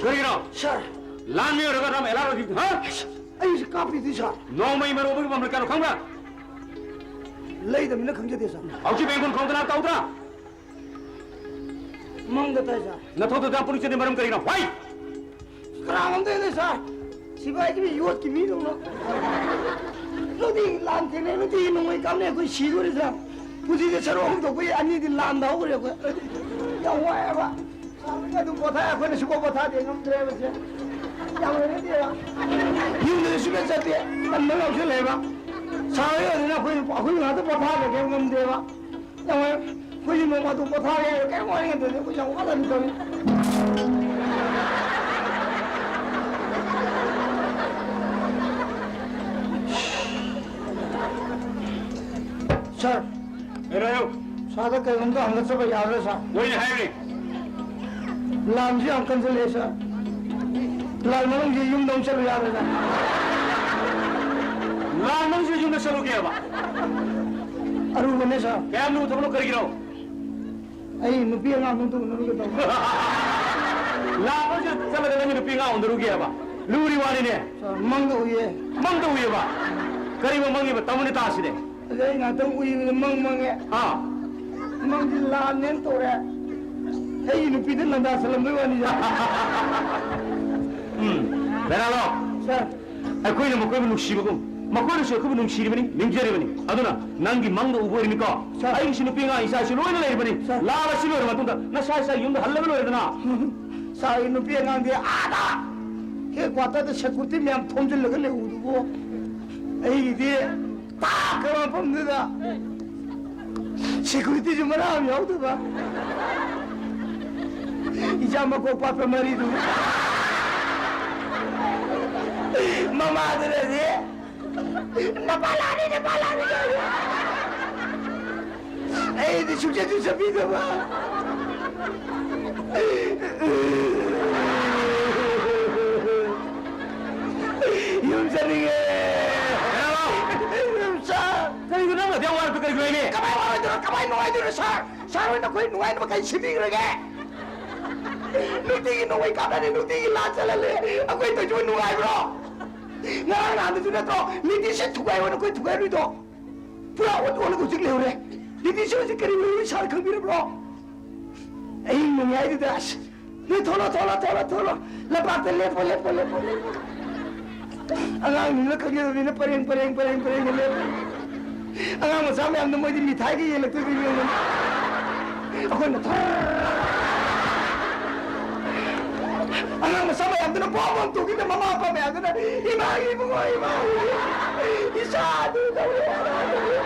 ꯀꯔꯤꯒꯤꯅꯣ? ꯁꯥꯔ꯫ ꯂꯥꯟꯃꯤ ꯑꯣꯏꯔꯒ ꯅꯪ ꯑꯦꯂꯥꯔꯠ ꯑꯣꯏꯗꯤ, ꯍꯥ? ꯑꯩꯁꯦ ꯀꯥꯞꯄꯤꯗꯣꯏ, ꯁꯥꯔ꯫ ꯅꯣꯡꯃꯩ ꯃꯔꯨ ꯑꯃꯒꯤ ꯃꯃꯜ ꯀꯌꯥꯅꯣ ꯈꯪꯕ꯭ꯔꯥ? ꯂꯩꯗꯕꯅꯤꯅ ꯈꯪꯖꯗꯦ, ꯁꯥꯔ꯫ ꯍꯧꯖꯤꯛ ꯕꯦꯡꯒꯨꯜ ꯈꯣꯡꯗꯅ ꯇꯧꯗ꯭ꯔꯥ? ꯃꯪꯗ ꯇꯥꯏ, ꯁꯥꯔ꯫ ꯅꯊꯧꯗꯨꯗ ꯄꯨꯂꯤꯁꯇꯗꯤ ꯃꯔꯝ ꯀꯔꯤꯅꯣ? ꯋꯥꯏ! ꯀꯅꯥꯅꯣꯝꯇ ꯍꯦꯟꯅ, ꯁꯥꯔ꯫ ꯁꯤꯐꯥꯏꯁꯤꯕꯨ ꯌꯣꯠꯀꯤ ꯃꯤꯗꯧꯅ꯫ ꯅꯨꯡꯇꯤꯒꯤ ꯂꯥꯟ ꯊꯦꯡꯅꯩ, ꯅꯨꯡꯇꯤꯒꯤ ꯅꯣꯡꯃꯩ ꯀꯥꯞꯅꯩ, ꯑꯩꯈꯣꯏ ꯁꯤꯗꯣꯔꯦ, ꯁꯥꯔ꯫ ꯄꯨꯟꯁꯤꯗ ꯁꯔꯨ ꯑꯍꯨꯝ ꯊꯣꯛꯄꯒꯤ ꯑꯅꯤꯗꯤ ꯂꯥꯟꯗ ꯍꯧꯈ꯭ꯔꯦ ꯑꯩꯈꯣꯏ꯫ ꯌꯥꯝ ꯋꯥꯏꯑꯦꯕ꯫ ꯁꯥꯔ ꯑꯗꯨꯝ ꯄꯣꯊꯥꯏ, ꯑꯩꯈꯣꯏꯅ ꯁꯨꯡꯄꯣ ꯄꯣꯊꯥꯗꯦ, ꯉꯝꯗ꯭ꯔꯦꯕ ꯁꯦ꯫ ꯌꯥꯝ ꯍꯩꯅꯗꯦꯕ꯫ ꯌꯨꯝꯗꯁꯨ ꯁꯨꯡꯆꯠ ꯆꯠꯇꯦ, ꯇꯟꯕ ꯌꯥꯎꯁꯜꯂꯛꯑꯦꯕ꯫ ꯁꯥꯔ ꯍꯣꯏ ꯑꯗꯨꯅ ꯑꯩꯈꯣꯏ, ꯑꯩꯈꯣꯏ ꯉꯥꯛꯇ ꯄꯣꯊꯥꯗ꯭ꯔꯗꯤ ꯉꯝꯗꯦꯕ꯫ ꯌꯥꯝ ꯋꯥꯏ꯫ ꯑꯩꯈꯣꯏꯁꯨ ꯅꯣꯡ ꯐꯥꯗꯣꯛ ꯄꯣꯊꯥꯒꯦ ꯍꯥꯏꯔ ꯀꯔꯤꯝ ꯋꯥꯔꯤ ꯅꯠꯇ꯭ꯔꯗꯤ ꯑꯩꯈꯣꯏꯁꯨ ꯌꯥꯝ ꯋꯥꯅ ꯑꯗꯨꯝ ꯇꯧꯏ꯫ ꯁꯥꯔ, ꯍꯥꯏꯔꯣ, ꯍꯥꯏꯔꯣ꯫ ꯁꯥꯔꯗ ꯀꯩꯅꯣꯝꯇ ꯍꯪꯒꯠꯆꯕ ꯌꯥꯕ꯭ꯔꯥ, ꯁꯥꯔ? ꯂꯣꯏꯅ ꯍꯥꯏꯌꯨꯅꯦ꯫ ꯂꯥꯟꯁꯨ ꯌꯥꯝ ꯀꯟꯁꯤꯜꯂꯛꯑꯦ, ꯁꯥꯔ꯫ ꯂꯥꯟ ꯃꯅꯨꯡꯁꯤ ꯌꯨꯝꯗ ꯑꯃꯨꯛ ꯆꯠꯂꯨ ꯌꯥꯔꯣꯏꯗ꯫ ꯂꯥꯟ ꯃꯅꯨꯡꯁꯤ ꯌꯨꯝꯗ ꯆꯠꯂꯨꯒꯦꯕ? ꯑꯔꯨꯕꯅꯦ, ꯁꯥꯔ꯫ ꯀꯌꯥꯝ ꯂꯨꯕ ꯊꯕꯛꯅꯣ, ꯀꯔꯤꯒꯤꯅꯣ? ꯑꯩ ꯅꯨꯄꯤ ꯑꯉꯥꯡ ꯑꯃꯇ ꯎꯅꯔꯨꯒꯦ ꯇꯧꯕ꯫ ꯂꯥꯟ ꯃꯅꯨꯡꯁꯤ ꯆꯠꯂꯒ ꯅꯪꯒꯤ ꯅꯨꯄꯤ ꯑꯉꯥꯡ ꯎꯅꯔꯨꯒꯦꯕ? ꯂꯨꯔꯤ ꯋꯥꯅꯤꯅꯦ꯫ ꯁꯥꯔ, ꯃꯪꯗ ꯎꯏꯌꯦ꯫ ꯃꯪꯗ ꯎꯏꯌꯦꯕ? ꯀꯔꯤ ꯃꯪꯉꯤꯕ? ꯇꯝꯃꯨꯅꯦ ꯇꯥꯁꯤꯅꯦ꯫ ꯑꯗꯩ ꯑꯩ ꯉꯥꯛꯇꯪ ꯎꯏꯕꯗ ꯃꯪ ꯃꯪꯉꯦ꯫ ꯑꯥ꯫ ꯃꯪꯗꯤ ꯂꯥꯟꯅꯦꯅ ꯇꯧꯔꯦ꯫ ꯑꯩꯒꯤ ꯅꯨꯄꯤꯗ ꯂꯥꯟꯗꯥꯁꯜꯂꯝꯕꯩ ꯋꯥꯅꯤꯗ꯫ ꯎꯝ꯫ ꯕꯦꯔꯥꯂꯣ꯫ ꯁꯥꯔ꯫ ꯑꯩꯈꯣꯏꯅ ꯃꯈꯣꯏꯕꯨ ꯅꯨꯡꯁꯤꯕꯒꯨꯝ, ꯃꯈꯣꯏꯅꯁꯨ ꯑꯩꯈꯣꯏꯕꯨ ꯅꯨꯡꯁꯤꯔꯤꯕꯅꯤ, ꯅꯤꯡꯖꯔꯤꯕꯅꯤ꯫ ꯑꯗꯨꯅ ꯅꯪꯒꯤ ꯃꯪꯗ ꯎꯕ ꯑꯣꯏꯔꯤꯅꯤꯀꯣ꯫ ꯁꯥꯔ꯫ ꯑꯩꯒꯤꯁꯨ ꯅꯨꯄꯤ ꯑꯉꯥꯡ ꯏꯆꯥꯁꯨ ꯂꯣꯏꯅ ꯂꯩꯔꯤꯕꯅꯤ꯫ ꯁꯥꯔ꯫ ꯂꯥꯟ ꯑꯁꯤ ꯂꯣꯏꯔ ꯃꯇꯨꯡꯗ ꯅꯁꯥ ꯏꯁꯥ ꯌꯨꯝꯗ ꯍꯜꯂꯒ ꯂꯣꯏꯔꯦꯗꯅ꯫ ꯁꯥꯔꯒꯤ ꯅꯨꯄꯤ ꯑꯉꯥꯡꯗꯤ ꯑꯥꯗ ꯍꯦꯗ ꯀ꯭ꯋꯥꯇꯔꯗ ꯁꯦꯀꯨꯔꯤꯇꯤ ꯃꯌꯥꯝ ꯊꯣꯝꯖꯤꯜꯂꯒ ꯂꯩꯍꯧꯕꯗꯨꯕꯨ ꯑꯩꯒꯤꯗꯤ ꯇꯥꯛꯈ꯭ꯔꯕ ꯃꯐꯝꯗꯨꯗ ꯁꯦꯀꯨꯔꯤꯇꯤꯁꯨ ꯃꯔꯥ ꯑꯃ ꯌꯥꯎꯗꯕ ꯏꯆꯥ ꯃꯀꯣꯛ ꯄꯥꯠꯄ ꯃꯔꯤꯗꯨ ꯃꯃꯥꯗꯨꯅꯗꯤ ꯅꯄꯥ ꯂꯥꯛꯑꯅꯤ, ꯅꯄꯥ ꯂꯥꯛꯑꯅꯤ ꯇꯧꯔꯤ꯫ ꯑꯩꯗꯤ ꯁꯨꯡꯆꯠꯁꯨ ꯆꯠꯄꯤꯗꯕ꯫ ꯌꯨꯝ ꯆꯠꯅꯤꯡꯉꯦ꯫ ꯁꯥꯔ꯫ ꯀꯔꯤꯅꯣ ꯅꯪꯅ ꯑꯗꯨꯌꯥꯝ ꯋꯥꯔꯛꯄ ꯀꯔꯤꯒꯤꯅꯣ ꯍꯥꯏꯅꯦ? ꯀꯃꯥꯏ ꯋꯥꯔꯣꯏꯗꯣꯏꯅꯣ? ꯀꯃꯥꯏ ꯅꯨꯡꯉꯥꯏꯗꯣꯏꯅꯣ ꯁꯥꯔ? ꯁꯥꯔ ꯍꯣꯏꯅ ꯑꯩꯈꯣꯏ ꯅꯨꯡꯉꯥꯏꯅꯕ ꯀꯔꯤ ꯁꯤꯟꯕꯤꯈ꯭ꯔꯒꯦ? ꯅꯨꯡꯇꯤꯒꯤ ꯅꯣꯡꯃꯩ ꯀꯥꯞꯅꯔꯦ, ꯅꯨꯡꯇꯤꯒꯤ ꯂꯥꯟ ꯆꯠꯍꯜꯂꯦ꯫ ꯑꯩꯈꯣꯏ ꯇꯧꯔꯤꯁꯤꯕꯨ ꯅꯨꯡꯉꯥꯏꯕ꯭ꯔꯣ? ꯉꯔꯥꯡ ꯅꯍꯥꯟꯗꯁꯨ ꯅꯠꯇ꯭ꯔꯣ ꯂꯤꯇꯤꯁꯦ ꯊꯨꯒꯥꯏꯌꯣꯅ ꯑꯩꯈꯣꯏ ꯊꯨꯒꯥꯏꯔꯨꯏꯗꯣ? ꯄꯨꯔꯥ ꯑꯣꯟꯊꯣꯛꯂꯒ ꯍꯧꯖꯤꯛ ꯂꯩꯍꯧꯔꯦ꯫ ꯂꯤꯇꯤꯁꯦ ꯍꯧꯖꯤꯛ ꯀꯔꯤ ꯑꯣꯏꯔꯤꯕ ꯏꯁꯥꯅ ꯈꯪꯕꯤꯔꯕ꯭ꯔꯣ? ꯑꯍꯤꯡ ꯅꯣꯡꯌꯥꯏꯗꯨꯗ ꯑꯁ, ꯅꯣꯏ ꯊꯣꯛꯂꯣ, ꯊꯣꯛꯂꯣ, ꯊꯣꯛꯂꯣ, ꯊꯣꯛꯂꯣ꯫ ꯂꯝꯄꯥꯛꯇ ꯂꯦꯞꯄꯣ, ꯂꯦꯞꯄꯣ, ꯂꯦꯞꯄꯣ, ꯂꯦꯞꯄꯣ꯫ ꯑꯉꯥꯡꯁꯤꯡꯅ ꯈꯪꯖꯗꯕꯅꯤꯅ ꯄꯔꯦꯡ, ꯄꯔꯦꯡ, ꯄꯔꯦꯡ, ꯄꯔꯦꯡ ꯂꯦꯞꯄꯣ꯫ ꯑꯉꯥꯡ ꯃꯆꯥ ꯃꯌꯥꯝꯗꯣ ꯃꯣꯏꯗꯤ ꯃꯤꯊꯥꯏꯒ ꯌꯦꯜꯂꯛꯇꯣꯏꯅꯤ ꯌꯦꯡꯉꯣ꯫ ꯑꯩꯈꯣꯏꯅ ꯊꯣꯛ-, ꯑꯉꯥꯡ ꯃꯆꯥ ꯃꯌꯥꯝꯗꯨꯅ ꯕꯣꯝ ꯕꯣꯝ ꯇꯧꯈꯤꯗ ꯃꯃꯥ ꯃꯄꯥ ꯃꯌꯥꯝꯗꯨꯅ, "ꯏꯃꯥꯒꯤ ꯏꯕꯨꯡꯉꯣ, ꯏꯃꯥꯒꯤ ꯏꯆꯥ ꯑꯗꯨ ꯇꯧꯔꯦ, ꯑꯗꯥ ꯇꯧꯔꯦ"꯫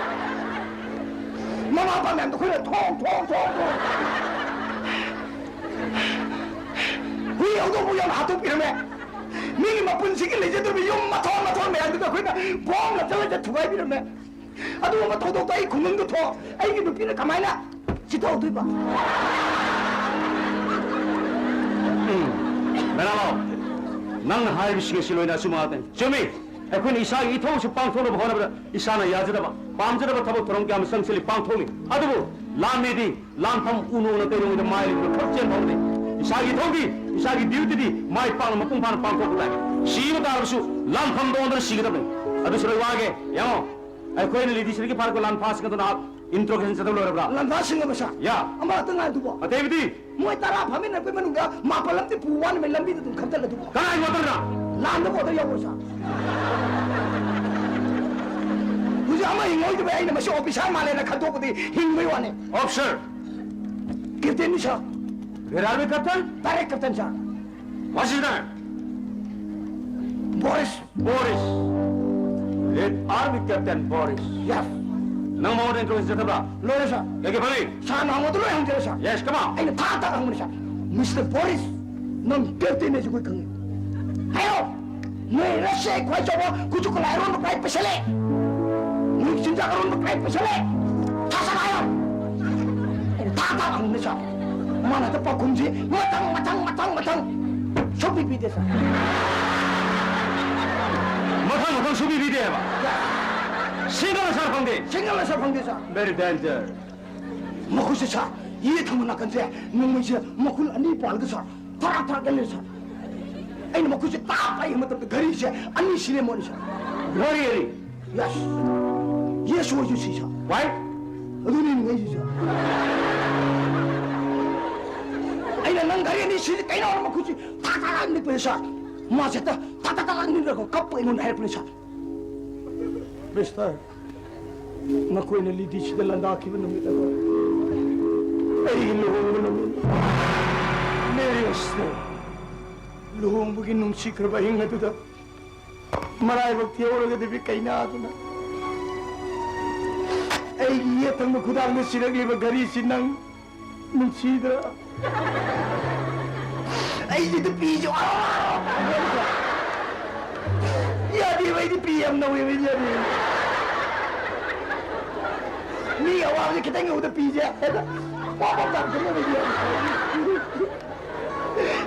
ꯃꯃꯥ ꯃꯄꯥ ꯃꯌꯥꯝꯗꯣ ꯑꯩꯈꯣꯏꯅ ꯊꯣꯡ, ꯊꯣꯡ, ꯊꯣꯡ, ꯊꯣꯡ꯫ ꯍꯨꯏ ꯍꯧꯗꯣꯡꯕꯨ ꯌꯥꯝ ꯍꯥꯠꯇꯣꯛꯄꯤꯔꯝꯃꯦ꯫ ꯃꯤꯒꯤ ꯃꯄꯨꯟꯁꯤꯒꯤ ꯂꯩꯖꯗ꯭ꯔꯕ ꯌꯨꯝ ꯃꯊꯣꯟ ꯃꯊꯣꯟ ꯃꯌꯥꯝꯗꯨꯗ ꯑꯩꯈꯣꯏꯅ ꯕꯣꯝ ꯂꯪꯁꯤꯜꯂꯒ ꯊꯨꯒꯥꯏꯕꯤꯔꯝꯃꯦ꯫ ꯑꯗꯨꯒꯨꯝꯕ ꯊꯧꯗꯣꯛꯇꯣ ꯑꯩ ꯈꯨꯡꯒꯪꯗ ꯊꯣꯛ-, ꯑꯩꯒꯤ ꯅꯨꯄꯤꯅ ꯀꯃꯥꯏꯅ ꯆꯤꯊꯍꯧꯗꯣꯏꯕ? ꯎꯝ, ꯃꯦꯔꯥꯂꯥꯎ, ꯅꯪꯅ ꯍꯥꯏꯔꯤꯕꯁꯤꯡ ꯑꯁꯤ ꯂꯣꯏꯅ ꯑꯆꯨꯝꯕ ꯉꯥꯛꯇꯅꯤ꯫ ꯆꯨꯝꯃꯤ, ꯑꯩꯈꯣꯏꯅ ꯏꯁꯥꯒꯤ ꯏꯊꯧꯁꯤ ꯄꯥꯡꯊꯣꯛꯅꯕ ꯍꯣꯠꯅꯕꯗ ꯏꯁꯥꯅ ꯌꯥꯖꯗꯕ, ꯄꯥꯝꯖꯗꯕ ꯊꯕꯛ ꯊꯧꯔꯝ ꯀꯌꯥ ꯑꯃ ꯆꯪꯁꯤꯜꯂꯤ, ꯄꯥꯡꯊꯣꯛꯂꯤ꯫ ꯑꯗꯨꯕꯨ ꯂꯥꯟꯃꯤꯗꯤ ꯂꯥꯟꯐꯝ ꯎꯅꯣꯅ ꯀꯩꯗꯧꯉꯩꯗ ꯃꯥꯏ ꯂꯩꯕꯗ ꯈꯛ ꯆꯦꯟꯕ ꯍꯧꯅꯗꯦ꯫ ꯏꯁꯥꯒꯤ ꯏꯊꯧꯗꯤ, ꯏꯁꯥꯒꯤ ꯗ꯭ꯌꯨꯇꯤꯗꯤ ꯃꯥꯏ ꯄꯥꯛꯅ ꯃꯄꯨꯡ ꯐꯥꯅ ꯄꯥꯡꯊꯣꯛꯄ ꯇꯥꯏ꯫ ꯁꯤꯕ ꯇꯥꯔꯕꯁꯨ ꯂꯥꯟꯐꯝꯗ ꯑꯣꯟꯗꯨꯅ ꯁꯤꯒꯗꯕꯅꯤ꯫ ꯑꯗꯨꯁꯨ ꯂꯣꯏ ꯋꯥꯒꯦ꯫ ꯌꯦꯡꯉꯣ, ꯑꯩꯈꯣꯏꯅ ꯂꯤꯗꯤꯁꯤꯗꯒꯤ ꯐꯥꯔꯛꯄ ꯂꯥꯟꯐꯥꯁꯤꯡ ꯑꯗꯨ ꯅꯍꯥꯛ ꯏꯟꯇ꯭ꯔꯣꯒꯦꯁꯟ ꯆꯠꯊꯕ ꯂꯣꯏꯔꯕ꯭ꯔꯥ? ꯂꯥꯟꯐꯥꯁꯤꯡ ꯑꯃ ꯁꯥ-, ꯌꯥ꯫ ꯑꯃꯈꯛꯇ ꯉꯥꯏꯗꯨꯕꯣ? ꯑꯇꯩꯕꯨꯗꯤ? ꯃꯣꯏ ꯇꯔꯥ ꯐꯥꯃꯤꯟꯅꯔꯛꯄꯩ ꯃꯅꯨꯡꯗ ꯃꯥꯄꯜ ꯑꯃꯗꯤ ꯄꯨ ꯋꯥꯅ ꯂꯝꯕꯤꯗ ꯑꯗꯨꯝ ꯈꯟꯖꯜꯂ ꯑꯗꯨꯕꯣ? ꯀꯅꯥꯒꯤ ꯑꯣꯔꯗꯔꯅꯣ? ꯂꯥꯟꯗ ꯑꯣꯔꯗꯔ ꯌꯥꯎꯕ꯭ꯔꯣ ꯁꯥ? ꯍꯧꯖꯤꯛ ꯑꯃ ꯍꯤꯡꯍꯧꯗꯕꯩ ꯑꯩꯅ ꯃꯁꯤ ꯑꯣꯐꯤꯁꯥꯔ ꯃꯥꯜꯂꯦꯅ ꯈꯟꯗꯣꯛꯄꯗꯤ ꯍꯤꯡꯕꯩ ꯋꯥꯅꯤ꯫ Officer. ꯀꯦꯞꯇꯦꯟꯅꯤ ꯁꯥ꯫ Where are we, Captain? Direct captain ꯁꯥ꯫ What is that? ꯕꯣꯔꯤꯁ꯫ Boris. Where are we, Captain Boris? Yes. ꯅꯪ ꯃꯉꯣꯟꯗ ꯏꯟꯇ꯭ꯔꯣꯗ꯭ꯌꯨꯁ ꯆꯠꯊꯕ꯭ꯔꯥ? ꯂꯣꯏꯔꯦ ꯁꯥ꯫ ꯀꯩ ꯀꯩ ꯐꯪꯉꯤ? ꯁꯥꯔꯅ ꯍꯪꯕꯗꯨ ꯂꯣꯏ ꯍꯪꯖꯔꯦ ꯁꯥ꯫ Yes, come on. ꯑꯩꯅ ꯊꯥ ꯊꯥ ꯍꯪꯕꯅꯤ ꯁꯥ꯫ ꯃꯤꯁꯇꯔ ꯕꯣꯔꯤꯁ, ꯅꯪ ꯀꯦꯞꯇꯦꯟ ꯍꯥꯏꯁꯤ ꯑꯩꯈꯣꯏ ꯈꯪꯉꯤ꯫ ꯍꯥꯏꯌꯣ꯫ ꯅꯣꯏ ꯔꯁꯤꯌꯥꯒꯤ ꯈ꯭ꯋꯥꯏ ꯆꯥꯎꯕ ꯀꯨꯆꯨ ꯀꯨꯂꯥꯏ ꯑꯔꯣꯟꯕ ꯀꯥꯏ ꯄꯩꯁꯜꯂꯦ? ꯅꯣꯏ ꯆꯤꯟꯖꯥꯛ ꯑꯔꯣꯟꯕ ꯀꯥꯏ ꯄꯩꯁꯜꯂꯦ? ꯁꯠ ꯁꯠ ꯍꯥꯏꯌꯣ꯫ ꯊꯥ ꯊꯥ ꯍꯪꯕꯅꯤ ꯁꯥ꯫ ꯃꯥꯅ ꯍꯦꯛꯇ ꯄꯥꯎꯈꯨꯝꯁꯤ ꯃꯊꯪ, ꯃꯊꯪ, ꯃꯊꯪ, ꯃꯊꯪ꯫ ꯁꯨꯡꯄꯤ ꯄꯤꯗꯦ ꯁꯥ꯫ ꯃꯊꯪ, ꯃꯊꯪ ꯁꯨꯡꯄꯤ ꯄꯤꯗꯦ ꯍꯥꯏꯕ? Single answer ꯐꯪꯗꯦ? Single answer ꯐꯪꯗꯦ ꯁꯥ꯫ Very danger. ꯃꯈꯣꯏꯁꯦ ꯁꯥ, ꯌꯦꯠ ꯊꯪꯕ ꯅꯥꯀꯟꯁꯦ ꯅꯣꯡꯃꯩꯁꯦ ꯃꯈꯨꯜ ꯑꯅꯤ ꯄꯥꯜꯂꯒ, ꯁꯥꯔ, ꯊꯔꯥꯛ ꯊꯔꯥꯛ ꯌꯥꯜꯂꯦ, ꯁꯥꯔ꯫ ꯑꯩꯅ ꯃꯈꯨꯠꯁꯦ ꯇꯥꯛ ꯄꯥꯏ ꯌꯦꯡꯕ ꯃꯇꯝꯗ ꯘꯔꯤꯁꯦ ꯑꯅꯤ ꯁꯤ ꯂꯩꯔꯝꯕꯅꯤ, ꯁꯥꯔ꯫ ꯘꯔꯤ ꯑꯅꯤ? Yes꯫ Yes, what you see, sir? Why? ꯑꯗꯨꯅꯤ ꯅꯤꯡꯉꯩꯁꯤꯁꯨ꯫ ꯑꯩꯅ ꯅꯪ ꯘꯔꯤ ꯑꯅꯤ ꯁꯤꯗꯤ ꯀꯩꯅꯣ ꯃꯈꯨꯠꯁꯤ ꯊꯥꯛ ꯊꯥꯛ ꯊꯥꯛ ꯅꯤꯛꯄꯅꯦ, ꯁꯥꯔ꯫ ꯃꯥꯁꯦ ꯍꯦꯛꯇ ꯊꯥꯛ ꯊꯥꯛ ꯊꯥꯛ ꯊꯥꯛ ꯅꯤꯛꯂꯒ ꯀꯞꯄ ꯑꯩꯉꯣꯟꯗ ꯍꯥꯏꯔꯛꯄꯅꯦ, ꯁꯥꯔ꯫ ꯃꯤꯁꯇꯔ, ꯅꯈꯣꯏꯅ ꯂꯤꯗꯤꯁꯤꯗ ꯂꯥꯟꯗꯥꯈꯤꯕ ꯅꯨꯃꯤꯠ ꯑꯗꯣ ꯑꯩꯒꯤ ꯂꯨꯍꯣꯡꯕ ꯅꯨꯃꯤꯠ, marriage day꯫ ꯂꯨꯍꯣꯡꯕꯒꯤ ꯅꯨꯡꯁꯤꯈ꯭ꯔꯕ ꯑꯍꯤꯡ ꯑꯗꯨꯗ ꯃꯔꯥꯏꯕꯛ ꯊꯤꯍꯧꯔꯒꯗꯤ ꯀꯩꯅꯥꯗꯨꯅ ꯑꯩꯒꯤ ꯌꯦꯠ ꯊꯪꯕ ꯈꯨꯗꯥꯡꯗ ꯁꯤꯔꯛꯂꯤꯕ ꯘꯔꯤꯁꯤ ꯅꯪ ꯅꯨꯡꯁꯤꯗ꯭ꯔꯥ? ꯑꯩꯁꯤꯗ ꯄꯤꯁꯨ ꯌꯥꯗꯦꯕ, ꯑꯩꯗꯤ ꯄꯤ ꯌꯥꯝ ꯅꯧꯋꯦꯕ, ꯑꯩꯗꯤ ꯌꯥꯗꯦꯕ꯫ ꯃꯤ ꯑꯋꯥꯕꯁꯦ ꯈꯤꯇꯪ ꯌꯧꯕꯗ ꯄꯤꯁꯦ ꯍꯦꯛꯇ ꯄꯣꯞ ꯄꯣꯞ ꯇꯥꯔꯛꯀꯅꯦꯕ ꯑꯩꯗꯤ꯫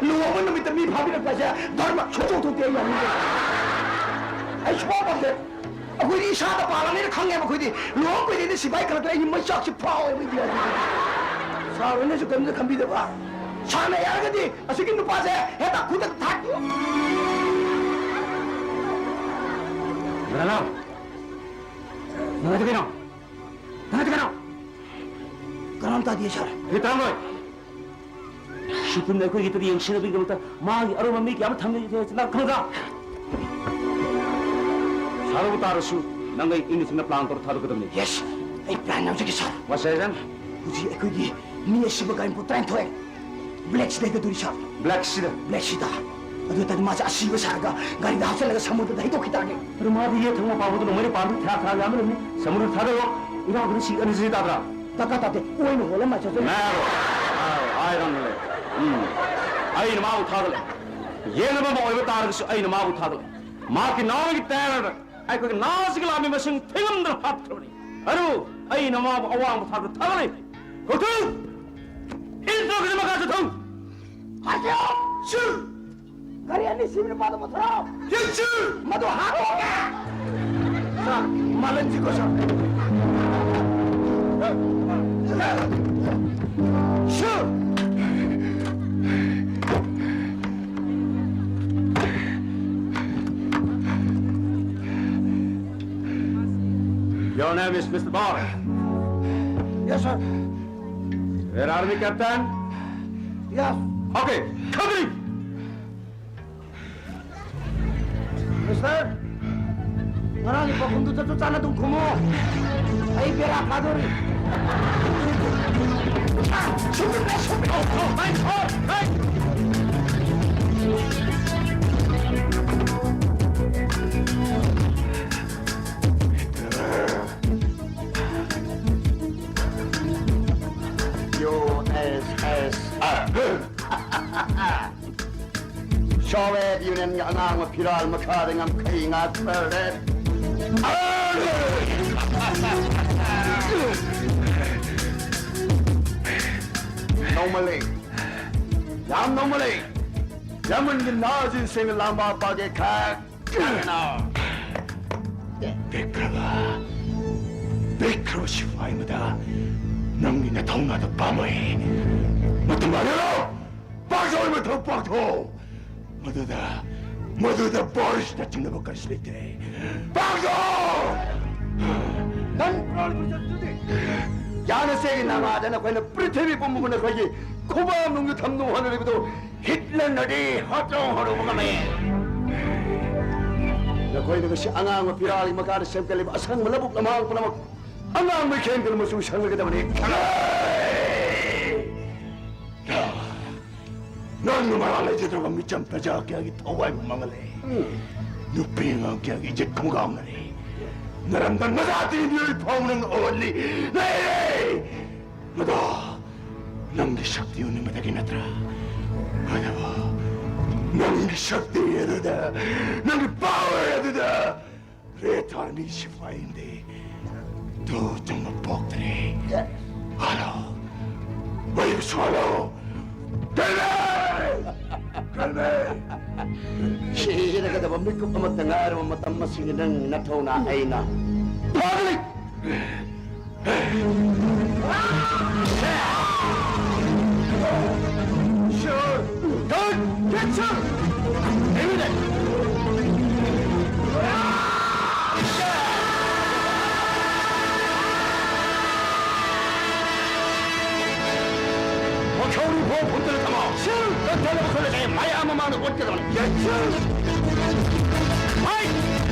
ꯂꯨꯍꯣꯡꯕ ꯅꯨꯃꯤꯠꯇ ꯃꯤ ꯐꯥꯕꯤꯔꯛꯄ ꯍꯥꯏꯁꯦ ꯙꯔꯃ ꯁꯨꯡꯇꯧ ꯊꯣꯛꯇꯦ, ꯑꯩ ꯌꯥꯅꯤꯡꯗꯦ꯫ ꯑꯩ ꯁꯨꯡꯄꯥꯝ ꯄꯥꯝꯗꯦ꯫ ꯑꯩꯈꯣꯏꯗꯤ ꯏꯁꯥꯗ ꯄꯥꯜꯂꯅꯤꯅ ꯈꯪꯉꯦꯕ꯫ ꯑꯩꯈꯣꯏꯗꯤ ꯂꯨꯍꯣꯡ ꯀꯨꯏꯗꯩꯗꯤ ꯁꯤꯐꯥꯏ ꯈꯜꯂꯛꯇ꯭ꯔꯦ꯫ ꯑꯩꯒꯤ ꯃꯩꯆꯥꯛꯁꯤ ꯐꯥꯎꯋꯦꯕ, ꯑꯩꯗꯤ ꯌꯥꯅꯤꯡꯗꯦ꯫ ꯁꯥꯔ ꯍꯣꯏꯅꯁꯨ ꯀꯔꯤꯝꯇ ꯈꯟꯕꯤꯗꯕ꯫ ꯁꯥꯔꯅ ꯌꯥꯔꯒꯗꯤ ꯑꯁꯤꯒꯤ ꯅꯨꯄꯥꯁꯦ ꯍꯦꯛꯇ ꯈꯨꯗꯛꯇ ꯊꯥꯗꯣꯛꯄꯤꯌꯨ꯫ ꯅꯅꯥꯎ, ꯅꯪ ꯑꯗꯨ ꯀꯩꯅꯣ? ꯅꯪ ꯑꯗꯨ ꯀꯩꯅꯣ? ꯀꯅꯥꯝ ꯇꯥꯗꯤꯌꯦ, ꯁꯥꯔ꯫ ꯀꯔꯤ ꯇꯥꯔꯝꯂꯣꯏ? ꯁꯤꯄꯨꯝꯅ ꯑꯩꯈꯣꯏꯒꯤ ꯇꯨꯔꯦꯟ ꯁꯤꯟꯅꯕꯒꯤꯗꯃꯛꯇ ꯃꯥꯒꯤ ꯑꯔꯨꯝꯕ ꯃꯤ ꯀꯌꯥ ꯑꯃ ꯊꯝꯂꯤ, ꯅꯪ ꯈꯪꯗ꯭ꯔꯥ? ꯁꯥꯔꯕꯨ ꯇꯥꯔꯁꯨ, ꯅꯪ ꯑꯩ ꯏꯪꯅ ꯆꯤꯛꯅ plan ꯇꯧꯔ ꯊꯥꯗꯣꯛꯀꯗꯕꯅꯤ꯫ Yes, ꯑꯩ plan ꯌꯥꯎꯖꯒꯦ, ꯁꯥꯔ꯫ What sir? ꯍꯧꯖꯤꯛ ꯑꯩꯈꯣꯏꯒꯤ ꯃꯤ ꯑꯁꯤꯕ ꯒꯥꯔꯤ ꯅꯤꯐꯨ ꯇꯔꯥꯅꯤꯊꯣꯏ black ꯁꯤꯗ ꯍꯦꯛꯇ ꯇꯧꯔꯤ, ꯁꯥꯔ꯫ Black ꯁꯤꯗ? Black ꯁꯤꯗ꯫ ꯑꯗꯨ ꯑꯣꯏꯇꯥꯔꯗꯤ ꯃꯥꯁꯦ ꯑꯁꯤꯕ ꯁꯥꯔꯒ ꯒꯥꯔꯤꯗ ꯍꯥꯞꯆꯤꯜꯂꯒ ꯁꯃꯨꯗ꯭ꯔꯗ ꯍꯩꯗꯣꯛꯈꯤ ꯇꯥꯔꯒꯦ꯫ ꯑꯗꯨ ꯃꯥꯗꯤ ꯌꯦꯠ ꯊꯪꯕ ꯄꯥꯎꯕꯗ ꯅꯣꯡꯃꯩꯅ ꯄꯥꯟꯕ ꯊꯦꯔꯥꯛ ꯊꯦꯔꯥꯛ ꯌꯥꯝꯕꯅꯤ꯫ ꯁꯃꯨꯗ꯭ꯔꯗ ꯊꯥꯗꯔꯣ, ꯏꯔꯥꯡꯗꯨꯅ ꯁꯤ ꯑꯅꯤꯁꯤ ꯇꯥꯗ꯭ꯔꯥ? ꯇꯥꯇꯥ ꯇꯥꯇꯦ, ꯑꯣꯏꯅ ꯍꯣꯜꯂ ꯃꯥꯏ ꯆꯠꯆꯅꯤ꯫ ꯅꯥꯔꯣ꯫ ꯑꯥꯏ, ꯑꯥꯏ ꯔꯪꯂꯦ꯫ ꯎꯝ꯫ ꯑꯩꯅ ꯃꯥꯕꯨ ꯊꯥꯒꯠꯂꯦ꯫ ꯌꯦꯡꯅꯕ ꯑꯃ ꯑꯣꯏꯕ ꯇꯥꯔꯒꯁꯨ ꯑꯩꯅ ꯃꯥꯕꯨ ꯊꯥꯒꯠꯂꯦ꯫ ꯃꯍꯥꯛꯀꯤ ꯅꯥꯎꯒꯤ ꯇꯌꯥꯔꯗ ꯑꯩꯈꯣꯏꯒꯤ ꯅꯥꯁꯤꯒ ꯂꯥꯛꯃꯤ ꯃꯁꯤꯡ ꯊꯤꯉꯝꯗꯅ ꯍꯥꯠꯈ꯭ꯔꯕꯅꯤ꯫ ꯑꯗꯨꯕꯨ ꯑꯩꯅ ꯃꯥꯕꯨ ꯑꯋꯥꯡꯕ ꯊꯥꯛꯇ ꯊꯥꯒꯠꯂꯤ꯫ ꯀꯧꯊꯨ! ꯏꯟꯇ꯭ꯔꯣꯒꯤꯗꯤ ꯃꯈꯥ ꯆꯠꯊꯧ! ꯍꯥꯏꯖꯧ! ꯁꯨ! ꯒꯥꯔꯤ ꯑꯅꯤ ꯁꯤꯕ ꯅꯨꯄꯥꯗꯣ ꯄꯨꯊꯣꯔꯛꯑꯣ! ꯌꯦꯡꯁꯤ! ꯃꯗꯨ ꯍꯥꯠꯇꯣꯛꯑꯒꯦ! ꯁꯥꯔ, ꯃꯥꯂꯪꯁꯤꯀꯣ, ꯁꯥꯔ꯫ Mister Bar. Yes, sir. Where are the captain? Yes. Okay, covering. Mister, ꯉꯔꯥꯡꯒꯤ ꯄꯥꯎꯈꯨꯝꯗꯨ ꯆꯞ ꯆꯥꯅ ꯑꯗꯨꯝ ꯈꯨꯝꯃꯣ꯫ ꯑꯩ ꯕꯦꯔꯥ ꯀꯥꯗꯣꯔꯤ꯫ U S S R. Soviet Unionꯒꯤ ꯑꯉꯥꯡꯕ ꯐꯤꯔꯥꯜ ꯃꯈꯥꯗ ꯉꯝꯈꯩ ꯉꯥꯛꯄꯔꯦ꯫ ꯅꯣꯡꯃꯂꯩ, ꯌꯥꯝ ꯅꯣꯡꯃꯂꯩ꯫ ꯌꯥꯝꯃꯟꯒꯤ ꯅꯥꯖꯤꯟꯁꯤꯡ ꯂꯥꯝꯕꯥ ꯄꯥꯒꯦ ꯈꯛ꯫ ꯕꯤꯀ꯭ꯔꯃ, ꯕꯤꯀ꯭ꯔꯃ ꯁꯤꯐꯥꯏ ꯑꯃꯗ ꯅꯪꯒꯤ ꯅꯊꯧꯅꯥꯗ ꯄꯥꯝꯃꯣꯏ꯫ ꯃꯇꯝ ꯃꯥꯡꯍꯜꯂꯣ! ꯄꯥꯛꯊꯣꯛꯑꯣ, ꯃꯊꯧ ꯄꯥꯛꯊꯣꯛꯑꯣ! ꯃꯗꯨꯗ, ꯃꯗꯨꯗ ꯕꯣꯔꯤꯁꯅ ꯆꯤꯡꯅꯕ ꯀꯔꯤꯁꯨ ꯂꯩꯇꯦ꯫ ꯄꯥꯛꯊꯣꯛꯑꯣ! ꯅꯪ ꯌꯥꯅꯁꯦꯒꯤ ꯅꯃꯥꯗ ꯅꯈꯣꯏꯅ ꯄ꯭ꯔꯤꯊꯤꯕꯤ ꯄꯨꯝꯕꯕꯨ ꯅꯈꯣꯏꯒꯤ ꯈꯨꯕꯥꯛ ꯅꯨꯡꯗ ꯊꯝꯅꯕ ꯍꯣꯠꯅꯔꯤꯕꯗꯨ ꯍꯤꯠꯂꯔꯅꯗꯤ ꯍꯥꯠꯇꯣꯛ ꯍꯧꯔꯨꯕ ꯉꯝꯃꯦ꯫ ꯅꯈꯣꯏꯅ ꯉꯁꯤ ꯑꯉꯥꯡꯕ ꯐꯤꯔꯥꯜꯒꯤ ꯃꯈꯥꯗ ꯁꯦꯝꯒꯠꯂꯤꯕ ꯑꯁꯪꯕ ꯂꯧꯕꯨꯛ ꯂꯝꯍꯥꯡ ꯄꯨꯝꯅꯃꯛ ꯑꯉꯥꯡꯕ ꯏꯈꯦꯡꯗꯨꯅ ꯃꯆꯨ ꯁꯪꯂꯒꯗꯕꯅꯤ꯫ ꯅꯪꯅ ꯃꯔꯥꯜ ꯂꯩꯖꯗ꯭ꯔꯕ ꯃꯤꯆꯝ ꯄ꯭ꯔꯖꯥ ꯀꯌꯥꯒꯤ ꯊꯋꯥꯏꯕꯨ ꯃꯥꯡꯍꯜꯂꯦ꯫ ꯅꯨꯄꯤ ꯑꯉꯥꯡ ꯀꯌꯥꯒꯤ ꯏꯖꯠ ꯈꯣꯡꯒꯥꯎꯅꯔꯦ꯫ ꯅꯔꯝꯗꯝ ꯅꯖꯥꯇꯤ ꯃꯤꯑꯣꯏ ꯐꯥꯎ ꯅꯪꯅ ꯑꯣꯍꯜꯂꯤ꯫ ꯂꯩꯔꯦ! ꯃꯗꯣ ꯅꯪꯒꯤ ꯁꯛꯇꯤ ꯎꯅꯤꯡꯕꯗꯒꯤ ꯅꯠꯇ꯭ꯔꯥ? ꯑꯗꯨꯕꯨ ꯅꯪꯒꯤ ꯁꯛꯇꯤ ꯑꯗꯨꯗ, ꯅꯪꯒꯤ ꯄꯥꯋꯔ ꯑꯗꯨꯗ ꯔꯦꯗ ꯑꯥꯔꯃꯤ ꯁꯤꯐꯥꯏ ꯑꯃꯗꯤ ꯇꯨ ꯆꯪꯕ ꯄꯣꯛꯇ꯭ꯔꯦ꯫ Hello, ꯃꯩꯕꯨꯁꯨ hello. ꯀꯜꯃꯦ! ꯀꯜꯃꯦ! ꯁꯤꯔꯒꯗꯕ ꯃꯤꯀꯨꯞ ꯑꯃꯠꯇ ꯉꯥꯏꯔꯕ ꯃꯇꯝ ꯑꯁꯤꯒꯤ ꯅꯪ ꯅꯊꯧꯅ ꯑꯩꯅ ꯐꯥꯒꯅꯤ! Shoot! Don't get shot! Immediate! ꯊꯧꯔꯤ ꯐꯥꯎ ꯍꯨꯟꯗꯨꯅ ꯊꯝꯃꯣ꯫ ꯁꯤꯔ! ꯀꯟꯊꯅꯕ ꯈꯜꯂꯗꯤ ꯃꯌꯥꯝ ꯃꯃꯥꯡꯗ ꯑꯣꯠꯀꯗꯕꯅꯤ꯫ ꯌꯦꯡꯁꯤ! ꯍꯩ!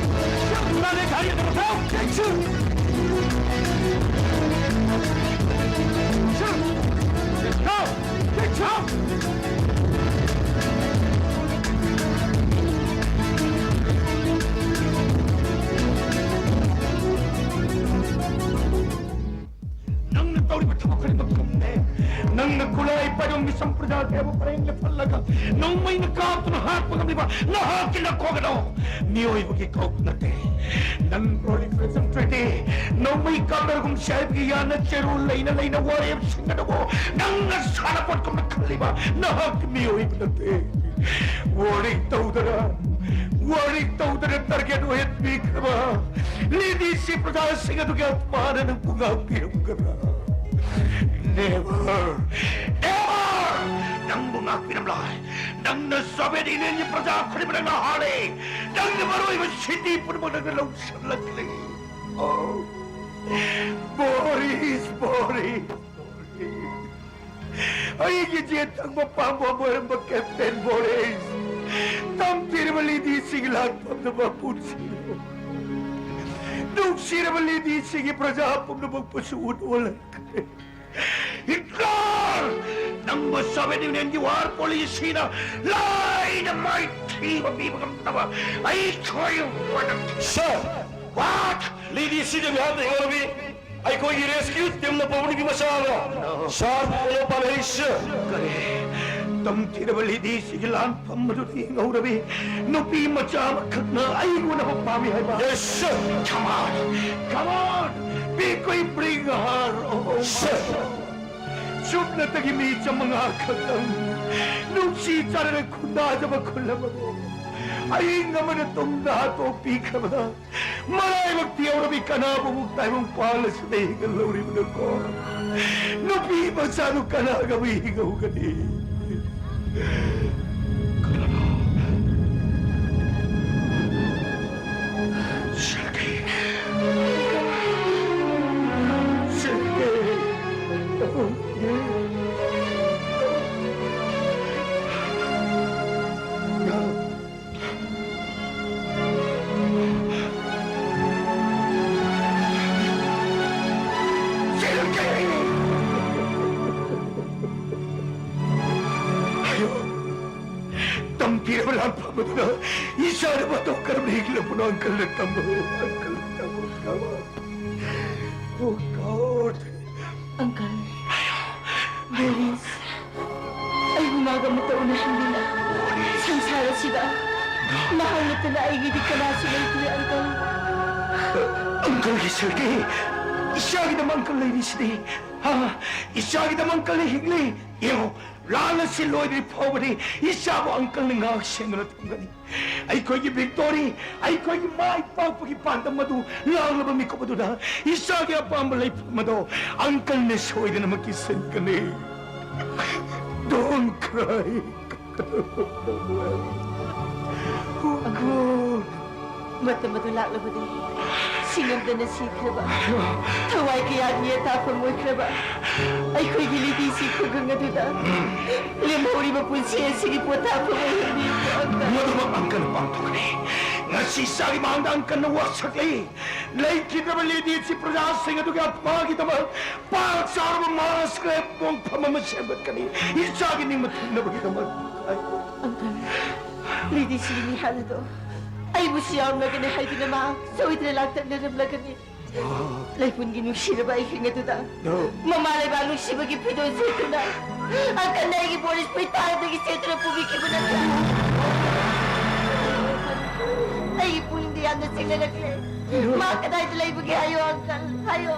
ꯁꯤꯔ! ꯅꯪꯅ ꯒꯥꯔꯤ ꯑꯗꯨ ꯊꯧ! ꯌꯦꯡꯁꯤ! ꯁꯤꯔ! ꯊꯧ! ꯌꯦꯡꯁꯤ! ꯅꯪꯅ ꯇꯧꯔꯤꯕ ꯊꯕꯛ ꯈꯨꯗꯤꯡꯃꯛ ꯆꯨꯝꯃꯦ꯫ ꯅꯪꯅ ꯈꯨꯠꯂꯥꯏ ꯄꯥꯏꯕ ꯃꯤꯆꯝ ꯄ꯭ꯔꯖꯥ ꯀꯌꯥꯕꯨ ꯄꯔꯦꯡꯗ ꯊꯜꯂꯒ ꯅꯣꯡꯃꯩꯅ ꯀꯥꯞꯇꯨꯅ ꯍꯥꯠꯄ ꯉꯝꯂꯤꯕ ꯅꯍꯥꯛꯀꯤ ꯅꯀꯣꯛ ꯑꯗꯣ ꯃꯤꯑꯣꯏꯕꯒꯤ ꯀꯣꯛ ꯅꯠꯇꯦ꯫ ꯅꯪ Proliferation Treaty, ꯅꯣꯡꯃꯩ ꯀꯥꯞꯅꯔꯒꯨꯝꯁꯤ ꯍꯥꯏꯕꯒꯤ ꯌꯥꯅ ꯆꯦꯔꯨ ꯂꯩꯅ ꯂꯩꯅ ꯋꯥꯔꯦꯞꯁꯤꯡ ꯑꯗꯨꯕꯨ ꯅꯪꯅ ꯁꯥꯟꯅꯄꯣꯠꯀꯨꯝꯅ ꯈꯜꯂꯤꯕ ꯅꯍꯥꯛꯀꯤ ꯃꯤꯑꯣꯏꯕ ꯅꯠꯇꯦ꯫ Warning ꯇꯧꯗꯅ, warning ꯇꯧꯗꯅ target ꯑꯣꯏꯍꯟꯕꯤꯈ꯭ꯔꯕ ꯂꯤꯗꯤꯁꯤ ꯄ꯭ꯔꯖꯥꯁꯤꯡ ꯑꯗꯨꯒꯤ ꯑꯄꯥꯅ ꯅꯪꯕꯨ ꯉꯥꯛꯄꯤꯔꯝꯒꯗ꯭ꯔꯥ? Never! Never! ꯅꯪꯕꯨ ꯉꯥꯛꯄꯤꯔꯝꯂꯣꯏ꯫ ꯅꯪꯅ ꯁꯣꯚꯤꯌꯦꯠ ꯌꯨꯅꯤꯌꯟꯒꯤ ꯄ꯭ꯔꯖꯥ ꯈꯨꯗꯤꯡꯃꯛ ꯅꯪꯅ ꯍꯥꯠꯂꯦ꯫ ꯅꯪꯅ ꯃꯔꯨꯑꯣꯏꯕ ꯁꯤꯇꯤ ꯄꯨꯝꯅꯃꯛ ꯅꯪꯅ ꯂꯧꯁꯤꯜꯂꯛꯂꯦ꯫ Oh, Boris, Boris, Boris. ꯑꯩꯒꯤ ꯆꯦ ꯊꯪꯕ ꯄꯥꯝꯕꯣꯝ ꯑꯣꯏꯔꯝꯕ ꯀꯦꯞꯇꯦꯟ ꯕꯣꯔꯤꯁ, ꯇꯝꯊꯤꯔꯕ ꯂꯤꯗꯤꯁꯤꯒꯤ ꯂꯥꯟꯐꯝꯗ ꯃꯄꯨꯟꯁꯤꯜꯂꯣ꯫ ꯅꯨꯡꯁꯤꯔꯕ ꯂꯤꯗꯤꯁꯤꯒꯤ ꯄ꯭ꯔꯖꯥ ꯄꯨꯝꯅꯃꯛꯄꯨꯁꯨ ꯎꯠ ꯑꯣꯜꯍꯟꯈ꯭ꯔꯦ꯫ ꯍꯤꯠꯂꯔ! ꯅꯪꯕꯨ ꯁꯣꯚꯤꯌꯦꯠ ꯌꯨꯅꯤꯌꯟꯒꯤ ꯋꯥꯔ ꯄꯣꯂꯤꯁꯤꯅ ꯂꯥꯏꯅ ꯃꯥꯏꯊꯤꯕ ꯄꯤꯕ ꯉꯝꯗꯕ ꯑꯩꯈꯣꯏ ꯋꯥꯅ Sir! What? ꯂꯤꯗꯤꯁꯤꯒꯤ ꯃꯤꯍꯥꯠꯇ ꯍꯤꯡꯍꯧꯔꯕꯤ ꯑꯩꯈꯣꯏꯒꯤ ꯔꯦꯁꯀ꯭ꯌꯨ ꯇꯤꯝꯅ ꯄꯨꯕ ꯅꯨꯄꯤ ꯃꯆꯥ ꯑꯃ ꯁꯥꯔ ꯄꯣꯂꯣ ꯄꯥꯝꯃꯦ, ꯁꯥꯔ꯫ ꯀꯔꯤ? ꯇꯝꯊꯤꯔꯕ ꯂꯤꯗꯤꯁꯤꯒꯤ ꯂꯥꯟꯐꯝ ꯑꯗꯨꯗ ꯍꯤꯡꯍꯧꯔꯕꯤ ꯅꯨꯄꯤ ꯃꯆꯥ ꯑꯃꯈꯛꯅ ꯑꯩ ꯎꯅꯕ ꯄꯥꯝꯃꯤ ꯍꯥꯏꯕ? Yes, sir. Come on, come on, quickly bring her. Oh, my God. Sir. ꯁꯨꯞꯅꯇꯒꯤ ꯃꯤ ꯆꯥꯃꯉꯥ ꯈꯛꯇꯪ ꯅꯨꯡꯁꯤ ꯆꯥꯟꯅꯅ ꯈꯨꯟꯗꯥꯖꯕ ꯈꯨꯜ ꯑꯃꯕꯨ ꯑꯍꯤꯡ ꯑꯃꯅ ꯇꯨꯡꯗ ꯍꯥꯠꯇꯣꯛꯄꯤꯈ꯭ꯔꯕꯗ ꯃꯔꯥꯏꯕꯛ ꯊꯤꯍꯧꯔꯕꯤ ꯀꯅꯥꯕꯨ ꯑꯃꯨꯛ ꯇꯥꯏꯕꯪ ꯄꯥꯜ ꯑꯁꯤꯗ ꯍꯤꯡꯍꯜꯍꯧꯔꯤꯕꯅꯣꯀꯣ? ꯅꯨꯄꯤ ꯃꯆꯥꯗꯨ ꯀꯅꯥꯒ ꯑꯃꯨꯛ ꯍꯤꯡꯍꯧꯒꯅꯤ? ꯀꯅꯥꯅꯣ? ꯁꯔꯒꯦ! ꯁꯔꯒꯦ! ꯏꯔꯕ ꯂꯥꯟꯐꯝ ꯑꯗꯨꯗ ꯏꯆꯥꯅ ꯃꯇꯧ ꯀꯔꯝꯅ ꯍꯤꯡꯂꯛꯄꯅꯣ ꯑꯪꯀꯜꯅ ꯇꯝꯃꯨ, ꯑꯪꯀꯜꯅ ꯇꯝꯃꯨ, ꯇꯝꯃꯨ꯫ Oh God. ꯑꯪꯀꯜ, ꯕꯣꯔꯤꯁ, ꯑꯩꯕꯨ ꯃꯥꯒ ꯑꯃꯨꯛꯇ ꯎꯅꯍꯟꯕꯤꯅ꯫ ꯁꯪꯁꯥꯔ ꯑꯁꯤꯗ ꯃꯍꯥꯛ ꯅꯠꯇꯅ ꯑꯩꯒꯤꯗꯤ ꯀꯅꯥꯁꯨ ꯂꯩꯇ꯭ꯔꯦ, ꯑꯪꯀꯜ꯫ ꯑꯪꯀꯜꯒꯤ ꯁꯔꯒꯤ ꯏꯆꯥꯒꯤꯗꯃꯛ ꯑꯪꯀꯜ ꯂꯩꯔꯤꯁꯤꯗꯤ꯫ ꯍꯥ? ꯏꯆꯥꯒꯤꯗꯃꯛ ꯑꯪꯀꯜꯅ ꯍꯤꯡꯂꯤ꯫ ꯌꯦꯡꯉꯣ, ꯂꯥꯟ ꯑꯁꯤ ꯂꯣꯏꯗ꯭ꯔꯤ ꯐꯥꯎꯕꯗꯤ ꯏꯆꯥꯕꯨ ꯑꯪꯀꯜꯅ ꯉꯥꯛ ꯁꯦꯟꯗꯨꯅ ꯊꯝꯒꯅꯤ꯫ ꯑꯩꯈꯣꯏꯒꯤ ꯚꯤꯛꯇꯣꯔꯤ, ꯑꯩꯈꯣꯏꯒꯤ ꯃꯥꯏ ꯄꯥꯛꯄꯒꯤ ꯄꯥꯟꯗꯝ ꯑꯗꯨ ꯂꯥꯡꯂꯕ ꯃꯤꯀꯨꯞ ꯑꯗꯨꯗ ꯏꯆꯥꯒꯤ ꯑꯄꯥꯝꯕ ꯂꯩꯐꯝ ꯑꯗꯣ ꯑꯪꯀꯜꯅ ꯁꯣꯏꯗꯅꯃꯛꯀꯤ ꯁꯤꯟꯒꯅꯤ꯫ Don't cry. ꯃꯇꯝ ꯑꯗꯨ ꯂꯥꯛꯂꯕꯗꯤ ꯁꯤꯡꯉꯝꯗꯅ ꯁꯤꯈ꯭ꯔꯕ, ꯊꯋꯥꯏ ꯀꯌꯥꯒꯤ ꯑꯇꯥꯐꯝ ꯑꯣꯏꯈ꯭ꯔꯕ ꯑꯩꯈꯣꯏꯒꯤ ꯂꯤꯗꯤꯁꯤ ꯈꯨꯡꯒꯪ ꯑꯗꯨꯗ ꯂꯦꯝꯍꯧꯔꯤꯕ ꯄꯨꯟꯁꯤ ꯑꯁꯤꯒꯤ ꯄꯣꯊꯥꯐꯝ ꯑꯣꯏꯍꯟꯕꯤꯌꯨ, ꯑꯪꯀꯜ꯫ ꯃꯗꯨꯃꯛ ꯑꯪꯀꯜꯅ ꯄꯥꯡꯊꯣꯛꯀꯅꯤ꯫ ꯉꯁꯤ ꯏꯆꯥꯒꯤ ꯃꯥꯡꯗ ꯑꯪꯀꯜꯅ ꯋꯥꯁꯛꯂꯤ꯫ ꯂꯩꯈꯤꯗ꯭ꯔꯕ ꯂꯤꯗꯤꯁꯤ ꯄ꯭ꯔꯖꯥꯁꯤꯡ ꯑꯗꯨꯒꯤ ꯑꯐꯥꯒꯤꯗꯃꯛ ꯄꯥꯛ ꯆꯥꯎꯔꯕ mass grave ꯃꯣꯡꯐꯝ ꯑꯃ ꯁꯦꯝꯒꯠꯀꯅꯤ꯫ ꯏꯆꯥꯒꯤ ꯅꯤꯡꯕ ꯊꯨꯡꯅꯕꯒꯤꯗꯃꯛ꯫ ꯑꯪꯀꯜ, ꯂꯤꯗꯤꯁꯤꯒꯤ ꯃꯤꯍꯥꯠ ꯑꯗꯣ ꯑꯩꯕꯨꯁꯨ ꯌꯥꯎꯅꯒꯅꯤ ꯍꯥꯏꯗꯨꯅ ꯃꯍꯥꯛ ꯁꯣꯏꯗꯅ ꯂꯥꯛꯇꯛꯅꯔꯝꯂꯒꯅꯤ꯫ ꯂꯩꯄꯨꯟꯒꯤ ꯅꯨꯡꯁꯤꯔꯕ ꯑꯍꯤꯡ ꯑꯗꯨꯗ ꯃꯃꯥ ꯂꯩꯕꯥꯛ ꯅꯨꯡꯁꯤꯕꯒꯤ ꯐꯤꯗꯣꯜ ꯁꯦꯠꯇꯨꯅ ꯑꯪꯀꯜꯅ ꯑꯩꯒꯤ ꯕꯣꯔꯤꯁꯄꯨ ꯏꯇꯥꯔꯗꯒꯤ ꯆꯦꯟꯗꯨꯅ ꯄꯨꯕꯤꯈꯤꯕ ꯅꯠꯇ꯭ꯔꯥ? ꯑꯩꯒꯤ ꯄꯨꯛꯅꯤꯡꯗ ꯌꯥꯝꯅ ꯆꯤꯡꯅꯔꯛꯂꯦ꯫ ꯃꯥ ꯀꯗꯥꯏꯗ ꯂꯩꯕꯒꯦ ꯍꯥꯏꯌꯣ, ꯑꯪꯀꯜ, ꯍꯥꯏꯌꯣ꯫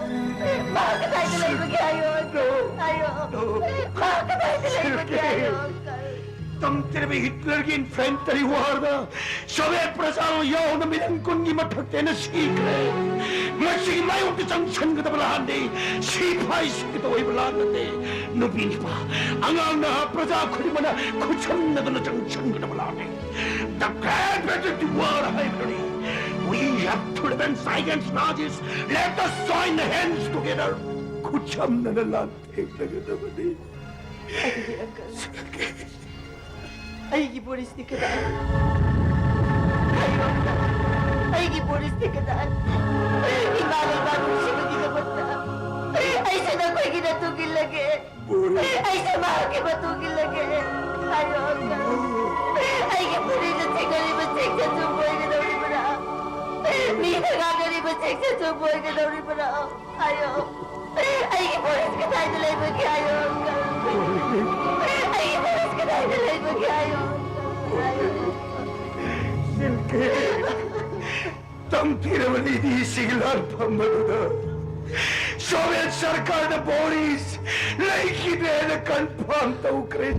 ꯃꯥ ꯀꯗꯥꯏꯗ ꯂꯩꯕꯒꯦ ꯍꯥꯏꯌꯣ, ꯑꯪꯀꯜ, ꯍꯥꯏꯌꯣ꯫ ꯃꯥ ꯀꯗꯥꯏꯗ ꯂꯩꯕꯒꯦ ꯍꯥꯏꯌꯣ, ꯑꯪꯀꯜ꯫ ꯇꯝꯊꯤꯔꯕ ꯍꯤꯠꯂꯔꯒꯤ infantry warꯗ ꯁꯣꯚꯤꯌꯦꯠ ꯄ꯭ꯔꯖꯥ ꯌꯥꯎꯅ ꯃꯤꯂꯤꯌꯟ ꯀꯨꯟꯒꯤ ꯃꯊꯛꯇ ꯍꯦꯟꯅ ꯁꯤꯈ꯭ꯔꯦ꯫ ꯃꯁꯤꯒꯤ ꯃꯥꯌꯣꯛꯇ ꯆꯪꯁꯤꯟꯒꯗꯕ ꯂꯥꯟꯅꯤ꯫ ꯁꯤꯐꯥꯏꯁꯤꯡꯒꯤ ꯑꯣꯏꯕ ꯂꯥꯟ ꯅꯠꯇꯦ꯫ ꯅꯨꯄꯤ ꯅꯨꯄꯥ, ꯑꯉꯥꯡ ꯅꯍꯥ ꯄ꯭ꯔꯖꯥ ꯈꯨꯗꯤꯡꯃꯛꯅ ꯈꯨꯠꯁꯝꯅꯗꯨꯅ ꯆꯪꯁꯤꯟꯒꯗꯕ ꯂꯥꯟꯅꯤ꯫ The great patriotic war ꯍꯥꯏꯕꯗꯨꯅꯤ꯫ We have to revenge against Nazis. Let us join hands together. ꯈꯨꯠꯁꯝꯅꯅ ꯂꯥꯟ ꯊꯦꯡꯅꯒꯗꯕꯅꯤ꯫ ꯑꯗꯨꯗꯤ ꯑꯪꯀꯜ, ꯑꯩꯒꯤ ꯕꯣꯔꯤꯁꯇꯤ ꯀꯗꯥꯏ? ꯍꯥꯏꯌꯣ ꯑꯪꯀꯜ, ꯑꯩꯒꯤ ꯕꯣꯔꯤꯁꯇꯤ ꯀꯗꯥꯏ? ꯏꯃꯥ ꯂꯩꯕꯥꯛ ꯅꯨꯡꯁꯤꯕꯒꯤꯗꯃꯛꯇ ꯑꯩꯁꯨ ꯅꯈꯣꯏꯒꯤ ꯅꯇꯨꯡ ꯏꯜꯂꯒꯦ꯫ ꯕꯣꯔꯤꯁ꯫ ꯑꯩꯁꯨ ꯃꯍꯥꯛꯀꯤ ꯃꯇꯨꯡ ꯏꯜꯂꯒꯦ꯫ ꯍꯥꯏꯌꯣ ꯑꯪꯀꯜ, ꯑꯩ ꯁꯦꯒꯥꯏꯅꯔꯤꯕꯁꯤꯡꯁꯤꯁꯨ ꯃꯣꯏ ꯀꯩꯗꯧꯔꯤꯕꯅꯣ? ꯍꯥꯏꯌꯣ꯫ ꯑꯩꯒꯤ ꯄꯨꯂꯤꯁ ꯀꯗꯥꯏꯗ ꯂꯩꯕꯒꯦ ꯍꯥꯏꯌꯣ, ꯑꯪꯀꯜ꯫ ꯑꯩꯒꯤ ꯄꯨꯂꯤꯁ ꯀꯗꯥꯏꯗ ꯂꯩꯕꯒꯦ ꯍꯥꯏꯌꯣ, ꯑꯪꯀꯜ꯫ ꯍꯥꯏꯌꯣ꯫ ꯁꯤꯜꯀꯦ, ꯇꯝꯊꯤꯔꯕ ꯅꯤꯇꯤꯁꯤꯒꯤ ꯂꯥꯟꯐꯝ ꯑꯗꯨꯗ ꯁꯣꯚꯤꯌꯦꯠ ꯁꯔꯀꯥꯔꯅ ꯕꯣꯔꯤꯁ ꯂꯩꯈꯤꯗ꯭ꯔꯦꯅ ꯀꯟꯐꯥꯔꯝ ꯇꯧꯈ꯭ꯔꯦ꯫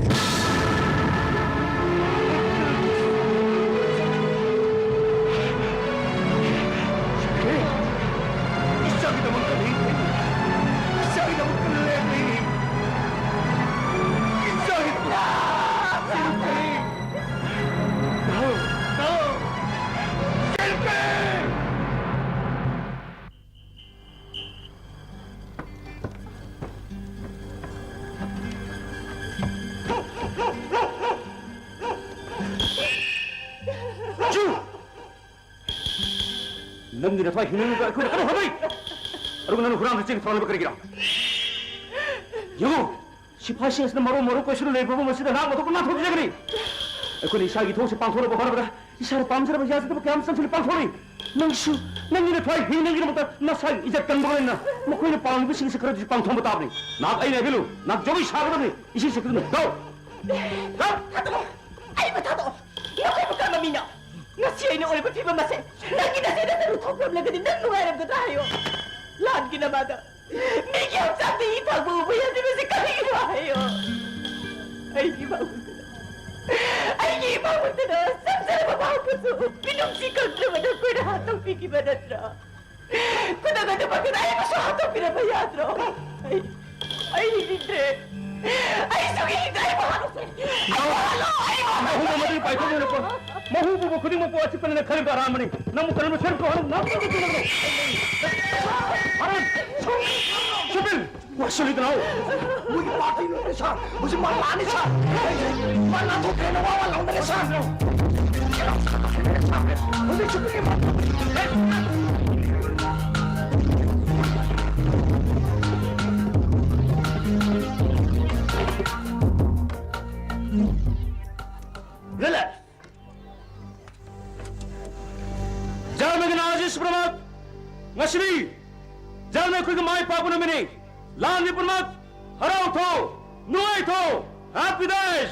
ꯏꯆꯥꯒꯤꯗꯃꯛꯇ ꯂꯦꯞꯂꯤ꯫ ꯏꯆꯥꯒꯤꯗꯃꯛꯇ ꯂꯦꯞꯂꯤ꯫ ꯏꯆꯥꯒꯤꯗꯃꯛꯇ ꯂꯦꯞꯂꯤ꯫ ꯅꯣ! ꯅꯣ! ꯁꯤꯜꯄꯤ! ꯖꯨ! ꯅꯪꯒꯤ ꯅꯊ꯭ꯋꯥꯏ ꯍꯤꯡꯅꯅꯕ ꯑꯩꯈꯣꯏꯅ ꯀꯟꯅ ꯍꯣꯠꯅꯔꯤ꯫ ꯑꯗꯨꯒ ꯅꯪꯅ ꯍꯨꯔꯥꯟꯕ ꯆꯦꯡ ꯊꯝꯂꯝꯕ ꯀꯔꯤꯒꯤꯅꯣ? ꯌꯦꯡꯉꯨ, ꯁꯤꯐꯥꯏꯁꯤꯡ ꯑꯁꯤꯅ ꯃꯔꯣꯟ ꯃꯔꯣꯟ ꯀꯣꯏꯁꯤꯟꯅ ꯂꯩꯔꯤꯕ ꯃꯐꯝ ꯑꯁꯤꯗ ꯅꯍꯥꯛ ꯃꯊꯣꯛ ꯀꯃꯥꯏꯅ ꯊꯣꯛꯆꯒꯅꯤ? ꯑꯩꯈꯣꯏꯅ ꯏꯁꯥꯒꯤ ꯏꯊꯧꯁꯤ ꯄꯥꯡꯊꯣꯛꯅꯕ ꯍꯣꯠꯅꯕꯗ ꯏꯁꯥꯅ ꯄꯥꯝꯖꯔꯕ ꯌꯥꯖꯗꯕ ꯀꯌꯥ ꯑꯃ ꯆꯪꯁꯤꯜꯂꯤ ꯄꯥꯡꯊꯣꯛꯂꯤ꯫ ꯅꯪꯁꯨ ꯅꯪꯒꯤ ꯅꯊ꯭ꯋꯥꯏ ꯍꯤꯡꯅꯕꯒꯤꯗꯃꯛꯇ ꯅꯁꯥꯒꯤ ꯏꯖꯠ ꯀꯟꯕ ꯂꯣꯏꯅꯅ ꯃꯈꯣꯏꯅ ꯄꯥꯝꯂꯤꯕꯁꯤꯡ ꯑꯁꯤ ꯈꯔꯗꯤ ꯄꯥꯡꯊꯣꯛꯄ ꯇꯥꯕꯅꯤ꯫ ꯅꯍꯥꯛ ꯑꯩꯅ ꯍꯥꯏꯕꯤꯜꯂꯨ, ꯅꯍꯥꯛ ꯖꯒꯣꯏ ꯁꯥꯒꯗꯕꯅꯤ꯫ ꯏꯁꯩ ꯁꯛꯀꯗꯕꯅꯤ꯫ ꯂꯥꯎ! ꯂꯥꯎ! ꯊꯥꯗꯣꯛꯑꯣ! ꯑꯩꯕꯨ ꯊꯥꯗꯣꯛꯑꯣ! ꯅꯈꯣꯏꯕꯨ ꯀꯔꯝꯕ ꯃꯤꯅꯣ? ꯉꯁꯤ ꯑꯩꯅ ꯑꯣꯏꯔꯤꯕ ꯐꯤꯕꯝ ꯑꯁꯦ ꯅꯪꯒꯤ ꯅꯆꯦ ꯅꯠꯇꯅ ꯊꯣꯛꯈ꯭ꯔꯝꯂꯒꯗꯤ ꯅꯪ ꯅꯨꯡꯉꯥꯏꯔꯝꯒꯗ꯭ꯔꯥ ꯍꯥꯏꯌꯣ? ꯂꯥꯟꯒꯤ ꯅꯃꯥꯗ ꯃꯤꯒꯤ ꯍꯛꯆꯥꯡꯗ ꯏ ꯊꯥꯡꯕ ꯎꯕ ꯌꯥꯗ꯭ꯔꯤꯕꯁꯤ ꯀꯔꯤꯒꯤꯅꯣ ꯍꯥꯏꯌꯣ? ꯑꯩꯒꯤ ꯏꯃꯥ ꯃꯨꯔꯇꯗ, ꯑꯩꯒꯤ ꯏꯃꯥ ꯃꯨꯔꯇꯗ ꯁꯝꯖꯔꯕ ꯃꯍꯥꯛꯄꯨꯁꯨ ꯃꯤꯅꯨꯡꯁꯤ ꯈꯪꯗ꯭ꯔꯕ ꯅꯈꯣꯏꯅ ꯍꯥꯠꯇꯣꯛꯄꯤꯈꯤꯕ ꯅꯠꯇ꯭ꯔꯥ? ꯈꯨꯗꯛ ꯑꯗꯨꯃꯛꯇꯗ ꯑꯩꯕꯨꯁꯨ ꯍꯥꯠꯇꯣꯛꯄꯤꯔꯝꯕ ꯌꯥꯗ꯭ꯔꯣ? ꯑꯩ, ꯑꯩ ꯍꯤꯡꯅꯤꯡꯗ꯭ꯔꯦ꯫ ꯑꯩ ꯁꯨꯡꯍꯤꯡ ꯍꯤꯡꯗ꯭ꯔꯦ꯫ ꯑꯩꯕꯨ ꯍꯥꯠꯂꯣꯁꯦ꯫ ꯑꯩꯕꯨ ꯍꯥꯠꯂꯣ꯫ ꯑꯩꯕꯨ ꯍꯥꯠꯂꯣ꯫ ꯃꯍꯨ ꯄꯨꯝꯕ ꯃꯗꯨꯒꯤ ꯄꯥꯏꯊꯣꯛꯅꯔꯛꯄ, ꯃꯍꯨ ꯄꯨꯝꯕ ꯈꯨꯗꯤꯡꯃꯛꯄꯨ ꯑꯆꯤꯛꯄꯅ ꯈꯜꯂꯤꯕ ꯑꯔꯥꯟꯕꯅꯤ꯫ ꯅꯪꯕꯨ ꯀꯔꯝꯅ ꯁꯦꯝꯈ꯭ꯔꯣ ꯍꯥꯏꯅ ꯅꯪ ꯀꯔꯝꯅ ꯆꯦꯟꯅꯒꯅꯤ? ꯍꯔꯟ! ꯁꯨꯕꯤꯜ! ꯋꯥꯁꯤꯜꯂꯤꯗꯅ! ꯃꯣꯏꯒꯤ ꯄꯥꯔꯇꯤ ꯂꯣꯏꯔꯦ, ꯁꯥꯔ꯫ ꯍꯧꯖꯤꯛ ꯃꯥ ꯂꯥꯛꯑꯅꯤ, ꯁꯥꯔ꯫ ꯃꯥ ꯅꯥꯟꯊꯣꯛꯈ꯭ꯔꯦꯅ ꯋꯥ ꯋꯥ ꯂꯥꯎꯅꯔꯦ, ꯁꯥꯔ꯫ ꯍꯧꯖꯤꯛ ꯁꯨꯕꯤꯜꯒꯤ ꯃꯥ ꯔꯤꯂꯦꯛꯁ! ꯖꯥꯏ ꯃꯦꯘꯅꯥꯖꯤ ꯁꯨꯕ꯭ꯔꯃ! ꯁꯤꯅꯤ꯫ ꯖꯜꯅ ꯑꯩꯈꯣꯏꯒꯤ ꯃꯥꯏ ꯄꯥꯛꯄ ꯅꯨꯃꯤꯠꯅꯤ꯫ ꯂꯥꯟꯃꯤ ꯄꯨꯝꯅꯃꯛ ꯍꯔꯥꯎꯊꯣꯛꯎ, ꯅꯨꯡꯉꯥꯏꯊꯣꯛꯎ꯫ Happy Days!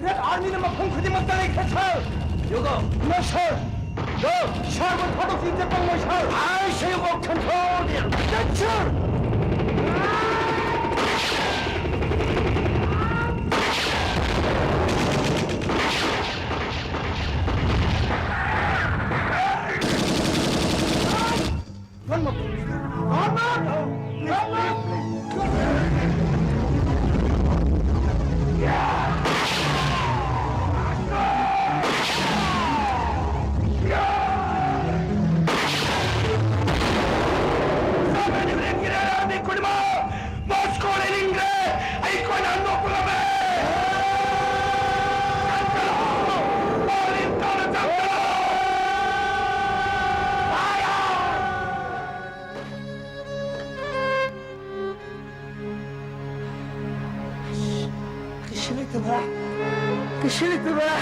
ꯔꯦꯗ ꯑꯥꯔꯃꯤꯅ ꯃꯐꯝ ꯈꯨꯗꯤꯡꯃꯛꯇ ꯂꯩꯈ꯭ꯔꯦ, ꯁꯥꯔ꯫ ꯌꯣꯒꯣ꯫ ꯅꯣ, ꯁꯥꯔ꯫ ꯒꯣ꯫ ꯁꯥꯔꯕꯨ ꯊꯥꯗꯣꯛꯇꯨꯅ ꯆꯠꯄ ꯉꯝꯂꯣꯏ, ꯁꯥꯔ꯫ I say you go control them. Yes, sir. ꯀꯩꯁꯨ ꯂꯩꯇꯕ꯭ꯔꯥ? ꯀꯩꯁꯨ ꯂꯩꯇꯕ꯭ꯔꯥ?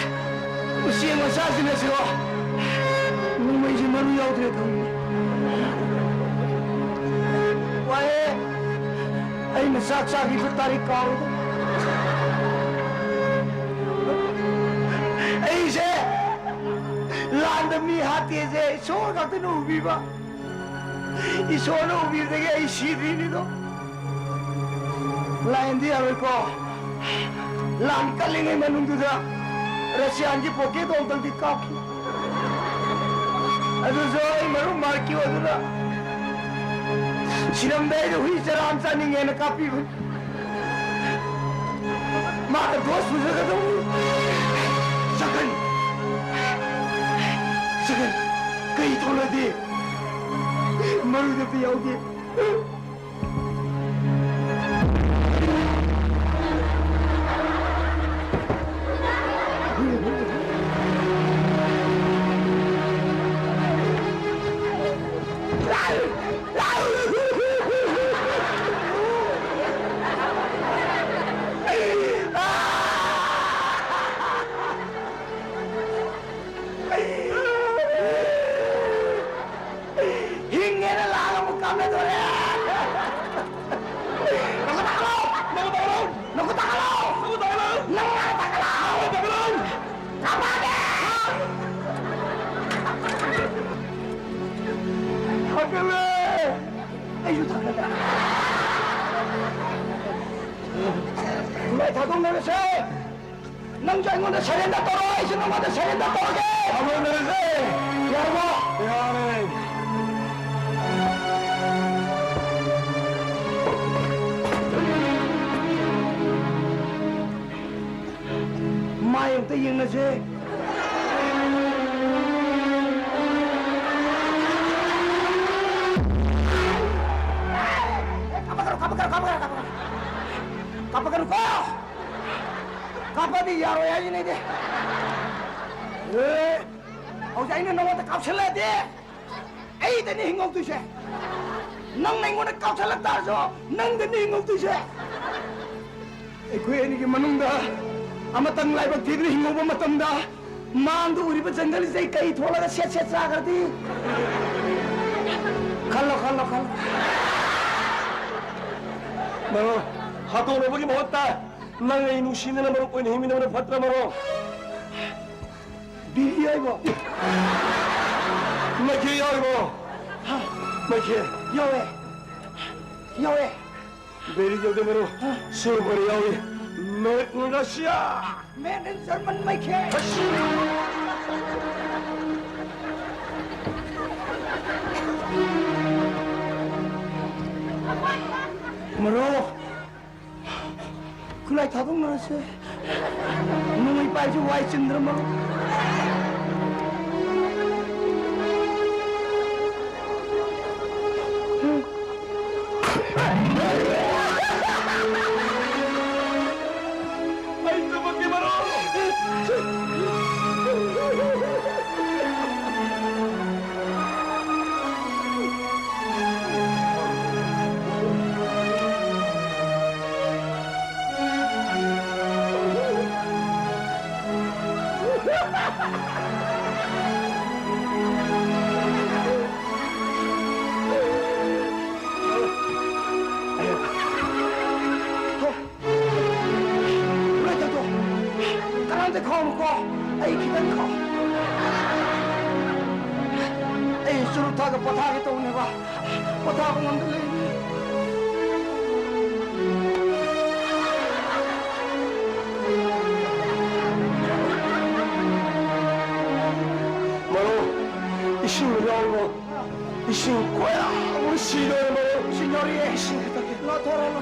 ꯎꯆꯦꯛ ꯃꯆꯥꯁꯤꯡ ꯑꯁꯤꯔꯣ? ꯅꯣꯡꯃꯩꯁꯦ ꯃꯔꯨ ꯌꯥꯎꯗ꯭ꯔꯦ ꯈꯪꯉꯤ꯫ ꯋꯥꯍꯦ! ꯑꯩꯅ ꯆꯥꯛ ꯆꯥꯈꯤꯕ ꯇꯥꯔꯤꯛ ꯀꯥꯎꯔꯦ꯫ ꯑꯩꯁꯦ ꯂꯥꯟꯗ ꯃꯤ ꯍꯥꯠꯇꯦꯁꯦ ꯏꯁꯣꯔ ꯈꯛꯇꯅ ꯎꯕꯤꯕ꯫ ꯏꯁꯣꯔꯅ ꯎꯕꯤꯕꯗꯒꯤ ꯑꯩ ꯁꯤꯗ꯭ꯔꯤꯅꯤꯗꯣ꯫ ꯂꯥꯏꯟꯗꯤ ꯌꯥꯔꯣꯏꯀꯣ꯫ ꯂꯥꯟ ꯀꯜꯂꯤꯉꯩ ꯃꯅꯨꯡꯗꯨꯗ ꯔꯁꯤꯌꯥꯟꯒꯤ ꯄꯣꯀꯦꯠꯇꯣ ꯑꯃꯨꯛꯇꯪꯗꯤ ꯀꯥꯞꯈꯤ꯫ ꯑꯗꯨꯁꯨ ꯑꯩ ꯃꯔꯨꯞ ꯃꯥꯔꯀꯤꯌꯣ ꯑꯗꯨꯅ ꯁꯤꯔꯝꯗꯥꯏꯗ ꯍꯨꯏ ꯆꯔꯥ ꯑꯃ ꯆꯥꯅꯤꯡꯉꯦꯅ ꯀꯥꯞꯄꯤꯕꯅꯤ꯫ ꯃꯥꯅ ꯗꯣꯁ ꯄꯨꯖꯒꯗꯧꯅꯤ꯫ ꯁꯀꯟ! ꯁꯀꯟ! ꯀꯩ ꯊꯣꯛꯂꯗꯤ? ꯃꯔꯨꯗ ꯄꯤ ꯌꯥꯎꯗꯦ꯫ ꯍꯤꯡꯉꯦꯅ ꯂꯥꯡ ꯑꯃꯨꯛ ꯀꯥꯞꯅꯗꯣꯔꯦ꯫ ꯅꯈꯨꯠ ꯊꯥꯡꯒꯠꯂꯣ! ꯅꯈꯨꯠ ꯊꯥꯡꯒꯠꯂꯣ! ꯅꯈꯨꯠ ꯊꯥꯡꯒꯠꯂꯣ! ꯅꯈꯨꯠ ꯊꯥꯡꯒꯠꯂꯣ! ꯅꯪ ꯍꯥꯟꯅ ꯊꯥꯡꯒꯠꯂꯣ! ꯅꯈꯨꯠ ꯊꯥꯡꯒꯠꯂꯣ! ꯀꯥꯞꯄꯛꯑꯒꯦ! ꯊꯥꯡꯒꯠꯂꯦ! ꯑꯩꯁꯨ ꯊꯥꯡꯒꯠꯂꯦ꯫ ꯏꯃꯥꯏ ꯊꯥꯗꯣꯛꯅꯔꯁꯦ! ꯅꯪꯁꯨ ꯑꯩꯉꯣꯟꯗ surrender ꯇꯧꯔꯣ, ꯑꯩꯁꯨ ꯅꯉꯣꯟꯗ surrender ꯇꯧꯔꯒꯦ꯫ ꯇꯧꯅꯔꯁꯦ꯫ ꯌꯥꯔꯕꯣ? ꯌꯥꯔꯦ꯫ ꯃꯥꯏ ꯑꯝꯇ ꯌꯦꯡꯅꯁꯦ꯫ ꯀꯥꯞꯄꯛꯀꯅꯨ, ꯀꯥꯞꯄꯛꯀꯅꯨ, ꯀꯥꯞꯄꯛꯀꯅꯨ, ꯀꯥꯞꯄꯛꯀꯅꯨ꯫ ꯀꯥꯞꯄꯛꯀꯅꯨꯀꯣ꯫ ꯀꯥꯞꯄꯗꯤ ꯌꯥꯔꯣꯏ ꯍꯥꯏꯁꯤꯅꯦ ꯑꯩꯗꯤ꯫ ꯑꯦ, ꯍꯧꯖꯤꯛ ꯑꯩꯅ ꯅꯉꯣꯟꯗ ꯀꯥꯞꯁꯤꯜꯂꯗꯤ ꯑꯩꯗꯅꯤ ꯍꯤꯡꯍꯧꯗꯣꯏꯁꯦ꯫ ꯅꯪꯅ ꯑꯩꯉꯣꯟꯗ ꯀꯥꯞꯁꯤꯜꯂꯛ ꯇꯥꯔꯁꯨ ꯅꯪꯗꯅꯤ ꯍꯤꯡꯍꯧꯗꯣꯏꯁꯦ꯫ ꯑꯩꯈꯣꯏ ꯑꯅꯤꯒꯤ ꯃꯅꯨꯡꯗ ꯑꯃꯇꯪ ꯂꯥꯏꯕꯛ ꯊꯤꯗꯨꯅ ꯍꯤꯡꯍꯧꯕ ꯃꯇꯝꯗ, ꯃꯥꯡꯗ ꯎꯔꯤꯕ ꯖꯪꯒꯜꯁꯦ ꯑꯩ ꯀꯩ ꯊꯣꯛꯂꯒ ꯁꯦꯠ ꯁꯦꯠ ꯆꯥꯈ꯭ꯔꯗꯤ? ꯈꯜꯂꯣ, ꯈꯜꯂꯣ, ꯈꯜꯂꯣ꯫ ꯃꯔꯨꯞ, ꯍꯥꯠꯇꯣꯛꯅꯕꯒꯤ ꯃꯍꯨꯠꯇ ꯅꯪ ꯑꯩ ꯅꯨꯡꯁꯤꯅꯅ ꯃꯔꯨꯞ ꯑꯣꯏꯅ ꯍꯤꯡꯃꯤꯟꯅꯕꯅ ꯐꯠꯇ꯭ꯔ, ꯃꯔꯨꯞ? ꯕꯤꯔꯤ ꯌꯥꯎꯔꯤꯕꯣ? ꯃꯩꯈꯦꯠ ꯌꯥꯎꯔꯤꯕꯣ? ꯍꯥ? ꯃꯩꯈꯦꯠ꯫ ꯌꯥꯎꯋꯦ꯫ ꯌꯥꯎꯋꯦ꯫ ꯕꯤꯔꯤ ꯌꯥꯎꯗꯦ, ꯃꯔꯨꯞ꯫ ꯍꯥ? ꯁꯨꯔ ꯌꯥꯎꯏ꯫ Made in Russia꯫ Made in German ꯃꯩꯈꯦꯠ꯫ ꯃꯔꯨꯞ, ꯈꯨꯠꯂꯥꯏ ꯊꯥꯗꯣꯛꯅꯔꯁꯦ꯫ ꯅꯣꯡꯃꯩ ꯄꯥꯏꯕꯁꯦ ꯋꯥꯏ ꯆꯤꯟꯗ꯭ꯔ, ꯃꯔꯨꯞ? ꯑꯩ ꯆꯨꯝꯃꯛꯀꯦ, ꯃꯔꯨꯞ꯫ ꯀꯅꯥꯝꯇ ꯈꯥꯎꯅꯨꯀꯣ, ꯑꯩ ꯈꯤꯇꯪ ꯈꯥꯎ꯫ ꯑꯩ ꯆꯨꯔꯨꯞ ꯊꯛꯑꯒ ꯄꯣꯊꯥꯒꯦ ꯇꯧꯕꯅꯦꯕ, ꯄꯣꯊꯥꯕ ꯉꯝꯗ ꯂꯩꯔꯦ꯫ ꯃꯔꯨꯞ, ꯏꯁꯤꯡ ꯌꯥꯎꯔꯣ꯫ ꯏꯁꯤꯡ ꯀꯣꯏꯔꯥ ꯑꯃ ꯁꯤꯗꯧꯔꯦ, ꯃꯔꯨꯞ꯫ ꯏꯁꯤꯡ ꯌꯥꯎꯔꯤꯌꯦ꯫ ꯏꯁꯤꯡ ꯈꯛꯇ ꯂꯥꯊꯣꯔꯛꯑꯣ꯫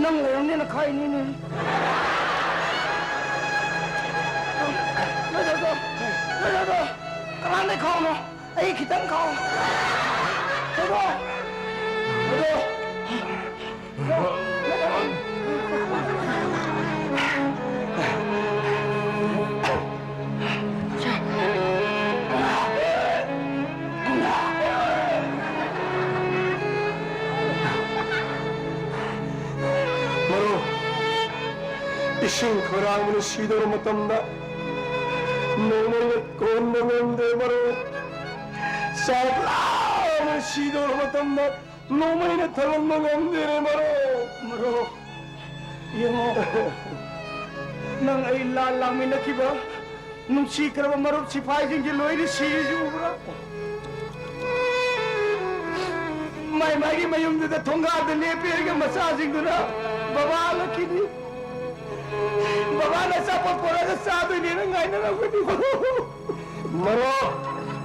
ꯅꯪ ꯂꯩꯔꯝꯅꯤꯅ ꯈꯥꯏꯅꯤꯅꯦ꯫ ꯂꯣꯏ ꯊꯛꯇꯣ꯫ ꯂꯣꯏ ꯊꯛꯇꯣ꯫ ꯀꯅꯥꯗꯩ ꯈꯥꯎꯅꯣ? ꯑꯩ ꯈꯤꯇꯪ ꯈꯥꯎ꯫ ꯊꯛꯇꯣ꯫ ꯊꯛꯇꯣ꯫ ꯏꯁꯤꯡ ꯈꯣꯏꯔꯥꯡꯕꯅ ꯁꯤꯗꯧꯔ ꯃꯇꯝꯗ ꯅꯣꯡꯃꯩꯅ ꯀꯣꯟꯕ ꯉꯝꯗꯦ ꯃꯔꯨꯞ꯫ ꯆꯥꯛ ꯂꯥꯝꯕꯅ ꯁꯤꯗꯧꯔ ꯃꯇꯝꯗ ꯅꯣꯡꯃꯩꯅ ꯊꯜꯍꯟꯕ ꯉꯝꯗꯦꯅꯦ ꯃꯔꯨꯞ꯫ ꯃꯔꯨꯞ, ꯌꯦꯡꯉꯣ, ꯅꯪ ꯑꯩ ꯂꯥꯟ ꯂꯥꯡꯃꯤꯟꯅꯈꯤꯕ ꯅꯨꯡꯁꯤꯈ꯭ꯔꯕ ꯃꯔꯨꯞ ꯁꯤꯐꯥꯏꯁꯤꯡꯁꯦ ꯂꯣꯏꯅ ꯁꯤꯔꯤꯁꯤ ꯎꯕ꯭ꯔꯥ? ꯃꯥꯏ ꯃꯥꯏꯒꯤ ꯃꯌꯨꯝꯗꯨꯗ ꯊꯣꯡꯒꯥꯜꯗ ꯂꯦꯞꯄꯤꯔꯒ ꯃꯆꯥꯁꯤꯡꯗꯨꯅ ꯕꯕꯥ ꯍꯜꯂꯛꯈꯤꯅꯤ, ꯕꯕꯥꯅ ꯑꯆꯥꯄꯣꯠ ꯄꯣꯔꯛꯑꯒ ꯆꯥꯗꯣꯏꯅꯦꯅ ꯉꯥꯏꯅꯔꯝꯒꯅꯤ꯫ ꯃꯔꯨꯞ,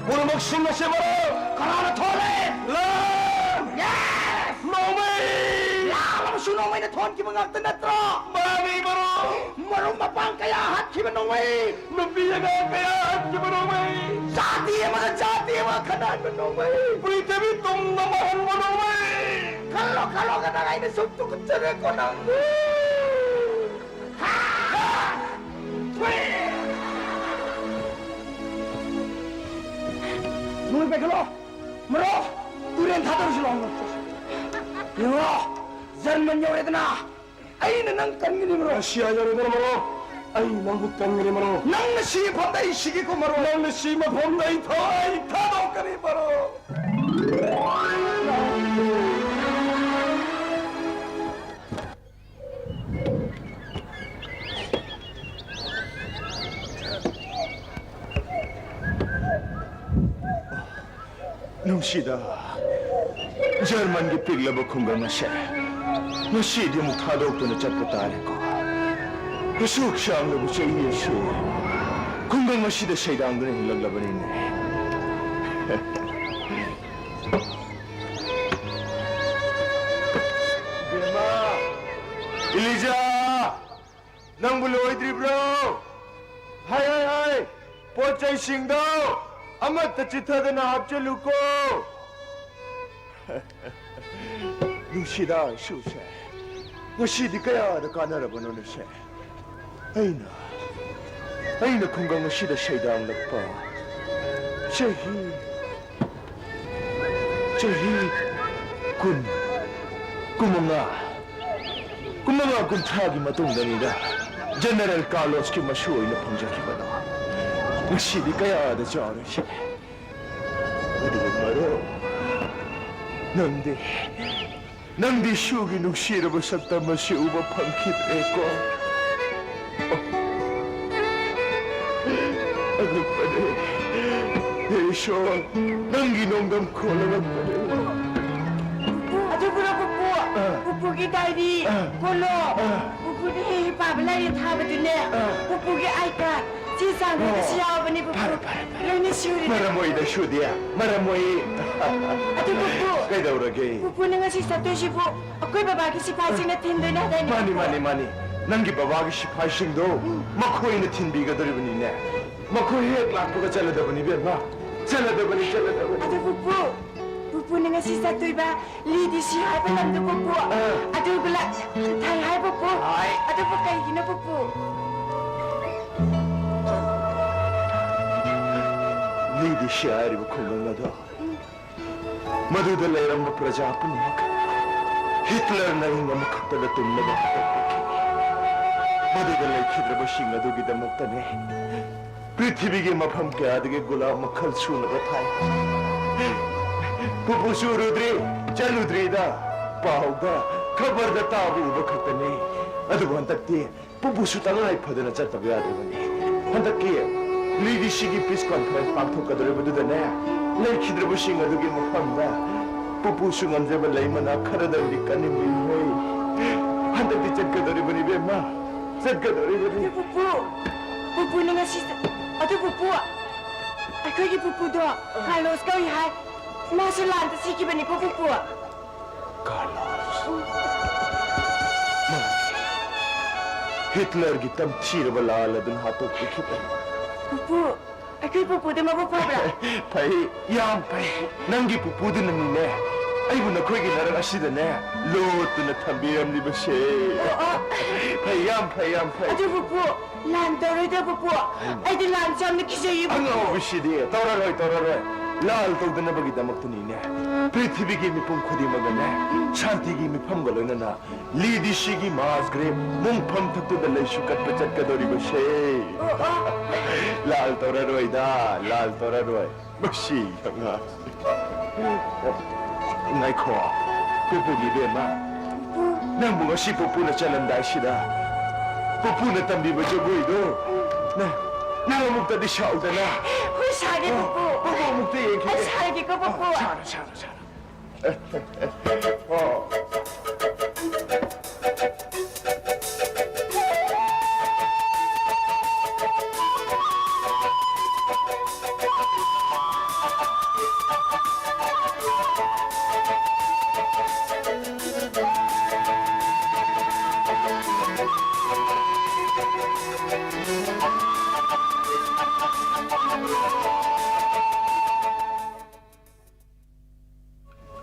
ꯄꯨꯝꯅꯃꯛ ꯁꯤꯟꯅꯁꯦ ꯃꯔꯨꯞ꯫ ꯀꯅꯥꯅ ꯊꯣꯛꯂꯦ? ꯂꯥꯟ! Yes! ꯅꯣꯡꯃꯩ! ꯂꯥꯟ ꯑꯃꯁꯨ ꯅꯣꯡꯃꯩꯅ ꯊꯣꯟꯈꯤꯕ ꯉꯥꯛꯇ ꯅꯠꯇ꯭ꯔꯣ? ꯃꯥꯅꯤ ꯃꯔꯨꯞ! ꯃꯔꯨꯞ ꯃꯄꯥꯡ ꯀꯌꯥ ꯍꯥꯠꯈꯤꯕ ꯅꯣꯡꯃꯩ! ꯅꯨꯄꯤ ꯑꯉꯥꯡ ꯀꯌꯥ ꯍꯥꯠꯈꯤꯕ ꯅꯣꯡꯃꯩ! ꯖꯥꯇꯤ ꯑꯃꯒ ꯖꯥꯇꯤ ꯑꯃꯒ ꯈꯠꯅꯍꯟꯕ ꯅꯣꯡꯃꯩ! ꯄ꯭ꯔꯤꯊꯤꯕꯤ ꯇꯨꯝꯅ ꯃꯥꯡꯍꯟꯕ ꯅꯣꯡꯃꯩ! ꯈꯜꯂꯣ, ꯈꯜꯂꯣ, ꯅꯪ ꯑꯩꯅ ꯁꯨꯝ ꯇꯨꯀꯠꯆꯔꯦꯀꯣ ꯅꯪ! ꯅꯣꯡꯃꯩ ꯄꯥꯏꯈꯠꯂꯣ! ꯃꯔꯣ! ꯇꯨꯔꯦꯟ ꯊꯥꯗꯔꯨꯁꯤ ꯂꯥꯎ! ꯌꯦꯡꯉꯣ! ꯖꯔꯃꯟ ꯌꯧꯔꯦꯗꯅ! ꯑꯩꯅ ꯅꯪ ꯀꯟꯒꯅꯤ, ꯃꯔꯣ꯫ ꯔꯁꯤꯌꯥ ꯌꯧꯔꯦꯗꯅ, ꯃꯔꯣ꯫ ꯑꯩ ꯅꯪꯕꯨ ꯀꯟꯒꯅꯤ, ꯃꯔꯣ꯫ ꯅꯪꯅ ꯁꯤ ꯃꯐꯝꯗ ꯑꯩ ꯁꯤꯒꯦꯀꯣ, ꯃꯔꯣ꯫ ꯅꯪꯅ ꯁꯤ ꯃꯐꯝꯗ ꯑꯩ ꯊꯋꯥꯏ ꯊꯥꯗꯣꯛꯀꯅꯤ, ꯃꯔꯣ꯫ ꯅꯨꯡꯁꯤꯗ, ꯖꯔꯃꯟꯒꯤ ꯄꯤꯛꯂꯕ ꯈꯨꯡꯒꯪ ꯑꯁꯦ ꯉꯁꯤꯗꯤ ꯑꯃꯨꯛ ꯊꯥꯗꯣꯛꯇꯨꯅ ꯆꯠꯄ ꯇꯥꯔꯦꯀꯣ꯫ ꯑꯁꯨꯛ ꯁꯥꯡꯂꯕ ꯆꯍꯤ ꯑꯁꯤ ꯈꯨꯡꯒꯪ ꯑꯁꯤꯗ ꯁꯩꯗꯥꯡꯗꯨꯅ ꯍꯤꯡꯂꯛꯂꯕꯅꯤꯅꯦ꯫ ꯏꯕꯦꯝꯃ! ꯏꯂꯤꯖꯥ! ꯅꯪꯕꯨ ꯂꯣꯏꯗ꯭ꯔꯤꯕ꯭ꯔꯣ? ꯍꯥꯏ, ꯍꯥꯏ, ꯍꯥꯏ! ꯄꯣꯠ ꯆꯩꯁꯤꯡꯗꯣ ꯑꯃꯠꯇ ꯆꯤꯠꯊꯗꯅ ꯍꯥꯞꯆꯤꯜꯂꯨꯀꯣ꯫ ꯅꯨꯡꯁꯤꯗ ꯏꯁꯨꯁꯦ, ꯉꯁꯤꯗꯤ ꯀꯌꯥꯗ ꯀꯥꯟꯅꯔꯕꯅꯣꯅꯦꯁꯦ? ꯑꯩꯅ, ꯑꯩꯅ ꯈꯨꯡꯒꯪ ꯑꯁꯤꯗ ꯁꯩꯗꯥꯡꯂꯛꯄ ꯆꯍꯤ ꯆꯍꯤ ꯀꯨꯟ, ꯀꯨꯟꯃꯉꯥ, ꯀꯨꯟꯃꯉꯥ, ꯀꯨꯟꯊ꯭ꯔꯥꯒꯤ ꯃꯇꯨꯡꯗꯅꯤꯗ ꯖꯦꯅꯦꯔꯦꯜ ꯀꯥꯔꯂꯣꯁꯀꯤ ꯃꯁꯨ ꯑꯣꯏꯅ ꯐꯪꯖꯈꯤꯕꯗꯣ ꯉꯁꯤꯗꯤ ꯀꯌꯥꯗ ꯆꯥꯎꯔꯦ ꯁꯤꯅꯦ꯫ ꯑꯗꯨꯕꯨ ꯃꯔꯨꯞ, ꯅꯪꯗꯤ, ꯅꯪꯗꯤ ꯁꯨꯒꯤ ꯅꯨꯡꯁꯤꯔꯕ ꯁꯛꯇꯝ ꯑꯁꯤ ꯎꯕ ꯐꯪꯈꯤꯗ꯭ꯔꯦꯀꯣ꯫ ꯑꯉꯛꯄꯅꯦ꯫ ꯍꯦ ꯏꯁꯣꯔ, ꯅꯪꯒꯤ ꯅꯣꯡꯗꯝꯈꯣꯟ ꯑꯉꯛꯄꯅꯦ꯫ ꯑꯗꯨꯕꯨꯔꯣ ꯄꯨꯄꯨ? ꯑꯥ꯫ ꯄꯨꯄꯨꯒꯤ ꯗꯥꯏꯔꯤ, ꯑꯥ꯫ ꯀꯣꯂꯣꯝ, ꯑꯥ꯫ ꯄꯨꯄꯨꯅ ꯍꯦꯛ ꯍꯦꯛ ꯄꯥꯕ ꯂꯥꯏꯔꯤꯛ ꯊꯥꯕꯗꯨꯅꯦ꯫ ꯑꯥ꯫ ꯄꯨꯄꯨꯒꯤ ꯑꯥꯏ ꯀꯥꯔꯗ, ꯆꯦ ꯆꯥꯡ ꯂꯣꯏꯅ ꯁꯤ ꯑꯣ꯫ ꯌꯥꯎꯕꯅꯦ ꯄꯨꯄꯨ꯫ ꯐꯔꯦ, ꯐꯔꯦ, ꯐꯔꯦ꯫ ꯂꯣꯏꯅ ꯁꯨꯔꯦ꯫ ꯃꯔꯝ ꯃꯣꯛꯏꯗ ꯁꯨꯗꯦ, ꯃꯔꯝ ꯃꯣꯛꯏ꯫ ꯑꯗꯨ ꯄꯨꯄꯨ꯫ ꯀꯩꯗꯧꯔꯒꯦ? ꯄꯨꯄꯨꯅ ꯉꯁꯤ ꯆꯠꯇꯣꯏꯁꯤꯕꯨ ꯑꯩꯈꯣꯏ ꯕꯕꯥꯒꯤ ꯁꯤꯐꯥꯏꯁꯤꯡꯅ ꯊꯤꯟꯗꯣꯏꯅꯦ ꯍꯥꯏꯗꯥꯏꯅꯦ ꯃꯥꯅꯤ, ꯄꯨꯄꯨ? ꯃꯥꯅꯤ, ꯃꯥꯅꯤ꯫ ꯅꯪꯒꯤ ꯕꯕꯥꯒꯤ ꯁꯤꯐꯥꯏꯁꯤꯡꯗꯣ ꯎꯝ꯫ ꯃꯈꯣꯏꯅ ꯊꯤꯟꯕꯤꯒꯗꯧꯔꯤꯕꯅꯤꯅꯦ꯫ ꯃꯈꯣꯏ ꯍꯦꯛ ꯂꯥꯛꯄꯒ ꯆꯠꯂꯗꯕꯅꯤ, ꯏꯕꯦꯝꯃ꯫ ꯆꯠꯂꯗꯕꯅꯤ, ꯆꯠꯂꯗꯕꯅꯤ꯫ ꯑꯗꯨ ꯄꯨꯄꯨ, ꯄꯨꯄꯨꯅ ꯉꯁꯤ ꯆꯠꯇꯣꯏꯕ ꯂꯤꯗꯤꯁꯤ ꯍꯥꯏꯕ ꯂꯝꯗꯣ ꯄꯨꯄꯨ꯫ ꯑꯥ꯫ ꯑꯗꯨ ꯒꯨꯂꯥꯞ ꯌꯥꯝ ꯊꯥꯏ ꯍꯥꯏ ꯄꯨꯄꯨ꯫ ꯍꯥꯏ꯫ ꯑꯗꯨꯕꯨ ꯀꯩꯒꯤꯅꯣ ꯄꯨꯄꯨ? ꯂꯤꯗꯤꯁꯤ ꯍꯥꯏꯔꯤꯕ ꯈꯨꯡꯒꯪ ꯑꯗꯣ ꯃꯗꯨꯗ ꯂꯩꯔꯝꯕ ꯄ꯭ꯔꯖꯥ ꯄꯨꯝꯅꯃꯛ ꯍꯤꯠꯂꯔꯅ ꯑꯍꯤꯡ ꯑꯃꯈꯛꯇꯗ ꯇꯨꯝꯅꯕ ꯍꯣꯠꯅꯈꯤ꯫ ꯃꯗꯨꯗ ꯂꯩꯈꯤꯗ꯭ꯔꯕꯁꯤꯡ ꯑꯗꯨꯒꯤꯗꯃꯛꯇꯅꯦ ꯄ꯭ꯔꯤꯊꯤꯕꯤꯒꯤ ꯃꯐꯝ ꯀꯌꯥꯗꯒꯤ ꯒꯨꯂꯥꯞ ꯃꯈꯜ ꯁꯨꯅꯕ ꯊꯥꯏ꯫ ꯄꯨꯄꯨꯁꯨ ꯎꯔꯨꯗ꯭ꯔꯤ, ꯆꯠꯂꯨꯗ꯭ꯔꯤꯗ, ꯄꯥꯎꯗ, ꯈꯕꯔꯗ ꯇꯥꯕ ꯎꯕ ꯈꯛꯇꯅꯤ꯫ ꯑꯗꯨꯕꯨ ꯍꯟꯗꯛꯇꯤ ꯄꯨꯄꯨꯁꯨ ꯇꯉꯥꯏ ꯐꯗꯅ ꯆꯠꯇꯕ ꯌꯥꯗ꯭ꯔꯕꯅꯤ꯫ ꯍꯟꯗꯛꯀꯤ ꯂꯤꯗꯤꯁꯤꯒꯤ ꯄꯤꯁ ꯀꯣꯟꯐꯔꯦꯟꯁ ꯄꯥꯡꯊꯣꯛꯀꯗꯧꯔꯤꯕꯗꯨꯗꯅꯦ, ꯂꯩꯈꯤꯗ꯭ꯔꯕꯁꯤꯡ ꯑꯗꯨꯒꯤ ꯃꯐꯝꯗ ꯄꯨꯄꯨꯁꯨ ꯉꯝꯖꯕ ꯂꯩ ꯃꯅꯥ ꯈꯔꯗꯪꯗꯤ ꯀꯟꯅꯤꯡꯕꯅꯤꯍꯦ꯫ ꯍꯟꯗꯛꯇꯤ ꯆꯠꯀꯗꯧꯔꯤꯕꯅꯤ, ꯏꯕꯦꯝꯃ, ꯆꯠꯀꯗꯧꯔꯤꯕꯅꯤ꯫ ꯑꯗꯨ ꯄꯨꯄꯨ, ꯄꯨꯄꯨꯅ ꯉꯁꯤ ꯆꯠ-, ꯑꯗꯨ ꯄꯨꯄꯨ, ꯑꯩꯈꯣꯏꯒꯤ ꯄꯨꯄꯨꯗꯣ ꯀꯥꯔꯂꯣꯁ ꯀꯧꯏ ꯍꯥꯏ꯫ ꯃꯥꯁꯨ ꯂꯥꯟꯗ ꯁꯤꯈꯤꯕꯅꯤꯀꯣ ꯄꯨꯄꯨ꯫ ꯀꯥꯔꯂꯣꯁ꯫ ꯃꯥꯅꯤ꯫ ꯍꯤꯠꯂꯔꯒꯤ ꯇꯝꯊꯤꯔꯕ ꯂꯥꯜ ꯑꯗꯨꯅ ꯍꯥꯠꯇꯣꯛꯄꯤꯈꯤꯕꯅꯤ꯫ ꯄꯨꯄꯨ, ꯑꯩꯈꯣꯏ ꯄꯨꯄꯨꯗꯤ ꯃꯕꯨꯛ ꯐꯕ꯭ꯔꯥ? ꯐꯩ, ꯌꯥꯝ ꯐꯩ꯫ ꯅꯪꯒꯤ ꯄꯨꯄꯨꯗꯨꯅꯅꯤꯅꯦ ꯑꯩꯕꯨ ꯅꯈꯣꯏꯒꯤ ꯅꯔꯛ ꯑꯁꯤꯗꯅꯦ ꯂꯣꯠꯇꯨꯅ ꯊꯝꯕꯤꯔꯝꯂꯤꯕꯁꯦ꯫ ꯑꯣ, ꯑꯣ꯫ ꯐꯩ, ꯌꯥꯝ ꯐꯩ, ꯌꯥꯝ ꯐꯩ꯫ ꯑꯗꯨ ꯄꯨꯄꯨ, ꯂꯥꯟ ꯇꯧꯔꯣꯏꯗ ꯄꯨꯄꯨ꯫ ꯑꯩꯗꯤ ꯂꯥꯟꯁꯦ ꯌꯥꯝꯅ ꯀꯤꯖꯩꯌꯦ ꯄꯨꯄꯨ꯫ ꯑꯉꯥꯎꯕꯤꯁꯤꯗꯤ꯫ ꯇꯧꯔꯔꯣꯏ, ꯇꯧꯔꯔꯣꯏ꯫ ꯂꯥꯜ ꯇꯧꯗꯅꯕꯒꯤꯗꯃꯛꯇꯅꯤꯅꯦ꯫ ꯄ꯭ꯔꯤꯊꯤꯕꯤꯒꯤ ꯃꯤꯄꯨꯝ ꯈꯨꯗꯤꯡꯃꯛꯅꯅꯦ, ꯁꯥꯟꯇꯤꯒꯤ ꯃꯤꯐꯝꯒ ꯂꯣꯏꯅꯅ ꯂꯤꯗꯤꯁꯤꯒꯤ ꯃꯥꯁ ꯒ꯭ꯔꯦꯞ ꯃꯨꯡꯐꯝ ꯊꯛꯇꯨꯗ ꯂꯩꯁꯨ ꯀꯠꯄ ꯆꯠꯀꯗꯧꯔꯤꯕꯁꯦ꯫ ꯂꯥꯜ ꯇꯧꯔꯔꯣꯏꯗ, ꯂꯥꯜ ꯇꯧꯔꯔꯣꯏ꯫ ꯃꯁꯤ ꯑꯉꯥꯡ꯫ ꯉꯥꯏꯈꯣ, ꯄꯨꯄꯨꯒꯤ ꯏꯕꯦꯝꯃ, ꯅꯪꯕꯨ ꯉꯁꯤ ꯄꯨꯄꯨꯅ ꯆꯠꯂꯝꯗꯥꯏꯁꯤꯗ ꯄꯨꯄꯨꯅ ꯇꯝꯕꯤꯕ ꯖꯒꯣꯏꯗꯣ ꯅꯪ, ꯅꯪ ꯑꯃꯨꯛꯇꯗꯤ ꯁꯥꯎꯗꯅ꯫ ꯍꯣꯏ, ꯁꯥꯒꯦ, ꯑꯣ, ꯄꯨꯄꯨ꯫ ꯄꯨꯄꯨ ꯑꯃꯨꯛꯇ ꯌꯦꯡꯈꯤꯒꯦ꯫ ꯑꯩ ꯁꯥꯔꯒꯦꯀꯣ, ꯄꯨꯄꯨ꯫ ꯑꯣ, ꯁꯥꯔꯣ, ꯁꯥꯔꯣ, ꯁꯥꯔꯣ꯫ ꯑꯣ꯫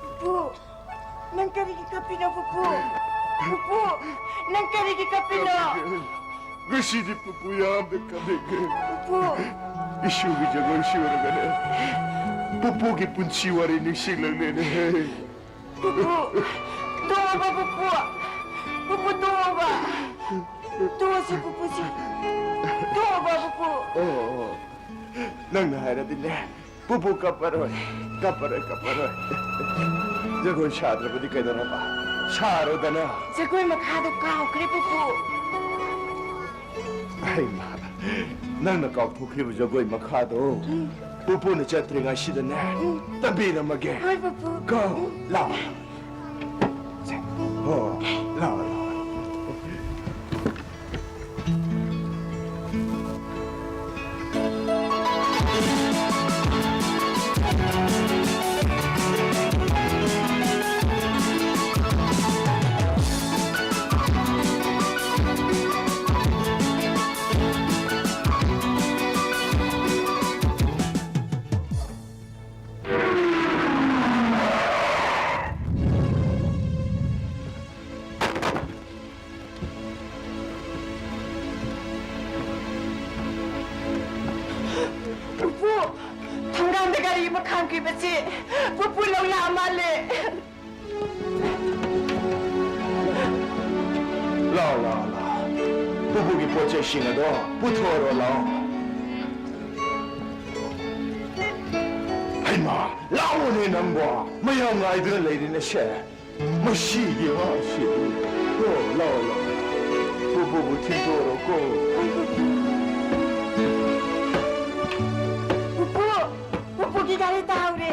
ꯄꯨꯄꯨ, ꯅꯪ ꯀꯔꯤꯒꯤ ꯀꯞꯄꯤꯅꯣ, ꯄꯨꯄꯨ? ꯄꯨꯄꯨ, ꯅꯪ ꯀꯔꯤꯒꯤ ꯀꯞꯄꯤꯅꯣ? ꯉꯁꯤꯗꯤ ꯄꯨꯄꯨ ꯌꯥꯝꯅ ꯀꯞꯅꯤꯡꯉꯦ꯫ ꯄꯨꯄꯨ꯫ ꯏꯁꯨꯒꯤ ꯖꯒꯣꯏ ꯁꯨꯔꯒꯅꯦ, ꯄꯨꯄꯨꯒꯤ ꯄꯨꯟꯁꯤ ꯋꯥꯔꯤ ꯅꯤꯡꯁꯤꯡꯂꯛꯂꯦꯅꯦ꯫ ꯄꯨꯄꯨ, ꯇꯣꯛꯑꯣꯕ, ꯄꯨꯄꯨ꯫ ꯄꯨꯄꯨ, ꯇꯣꯛꯑꯣꯕ꯫ ꯇꯣꯛꯑꯁꯤ, ꯄꯨꯄꯨꯁꯤ꯫ ꯇꯣꯛꯑꯣꯕ, ꯄꯨꯄꯨ꯫ ꯑꯣ, ꯑꯣ꯫ ꯅꯪꯅ ꯍꯥꯏꯔꯗꯤꯅꯦ, ꯄꯨꯄꯨ ꯀꯞꯄꯔꯣꯏ, ꯀꯞꯄꯔꯣꯏ, ꯀꯞꯄꯔꯣꯏ꯫ ꯖꯒꯣꯏ ꯁꯥꯗ꯭ꯔꯕꯗꯤ ꯀꯩꯗꯧꯔꯕ? ꯁꯥꯔꯣꯗꯅ꯫ ꯖꯒꯣꯏ ꯃꯈꯥꯗꯣ ꯀꯥꯎꯈ꯭ꯔꯦ, ꯄꯨꯄꯨ꯫ ꯍꯩꯃꯥ, ꯅꯪꯅ ꯀꯥꯎꯊꯣꯛꯈ꯭ꯔꯤꯕ ꯖꯒꯣꯏ ꯃꯈꯥꯗꯣ ꯎꯝ꯫ ꯄꯨꯄꯨꯅ ꯆꯠꯇ꯭ꯔꯤꯉꯩꯁꯤꯗꯅꯦ, ꯎꯝ꯫ ꯇꯝꯕꯤꯔꯝꯃꯒꯦ꯫ ꯍꯣꯏ, ꯄꯨꯄꯨ꯫ ꯀꯣ, ꯎꯝ꯫ ꯂꯥꯛꯑꯣ꯫ ꯁꯦ, ꯍꯣ, ꯂꯥꯛꯑꯣ, ꯂꯥꯛꯑꯣ꯫ ꯈꯤꯕꯁꯤ ꯄꯨꯄꯨ ꯂꯧ ꯂꯥꯛꯑ ꯃꯥꯜꯂꯦ꯫ ꯂꯥꯛꯑꯣ, ꯂꯥꯛꯑꯣ, ꯂꯥꯛꯑꯣ꯫ ꯄꯨꯄꯨꯒꯤ ꯄꯣꯠ ꯆꯩꯁꯤꯡ ꯑꯗꯣ ꯄꯨꯊꯣꯛꯑꯔꯣ, ꯂꯥꯛꯑꯣ꯫ ꯍꯩꯃꯥ, ꯂꯥꯛꯑꯣꯅꯦ ꯅꯪꯕꯣ꯫ ꯃꯌꯥꯝ ꯉꯥꯏꯗꯨꯅ ꯂꯩꯔꯤꯅꯦ ꯁꯦ꯫ ꯃꯁꯤꯒꯤ ꯑꯉꯥꯡꯁꯤꯕꯨ꯫ ꯂꯥꯛꯑꯣ, ꯂꯥꯛꯑꯣ, ꯂꯥꯛꯑꯣ꯫ ꯄꯨꯄꯨꯕꯨ ꯊꯤꯟꯗꯣꯔꯣꯀꯣ꯫ ꯄꯨꯄꯨ, ꯄꯨꯄꯨꯒꯤ ꯒꯥꯔꯤ ꯇꯥꯍꯧꯔꯦ꯫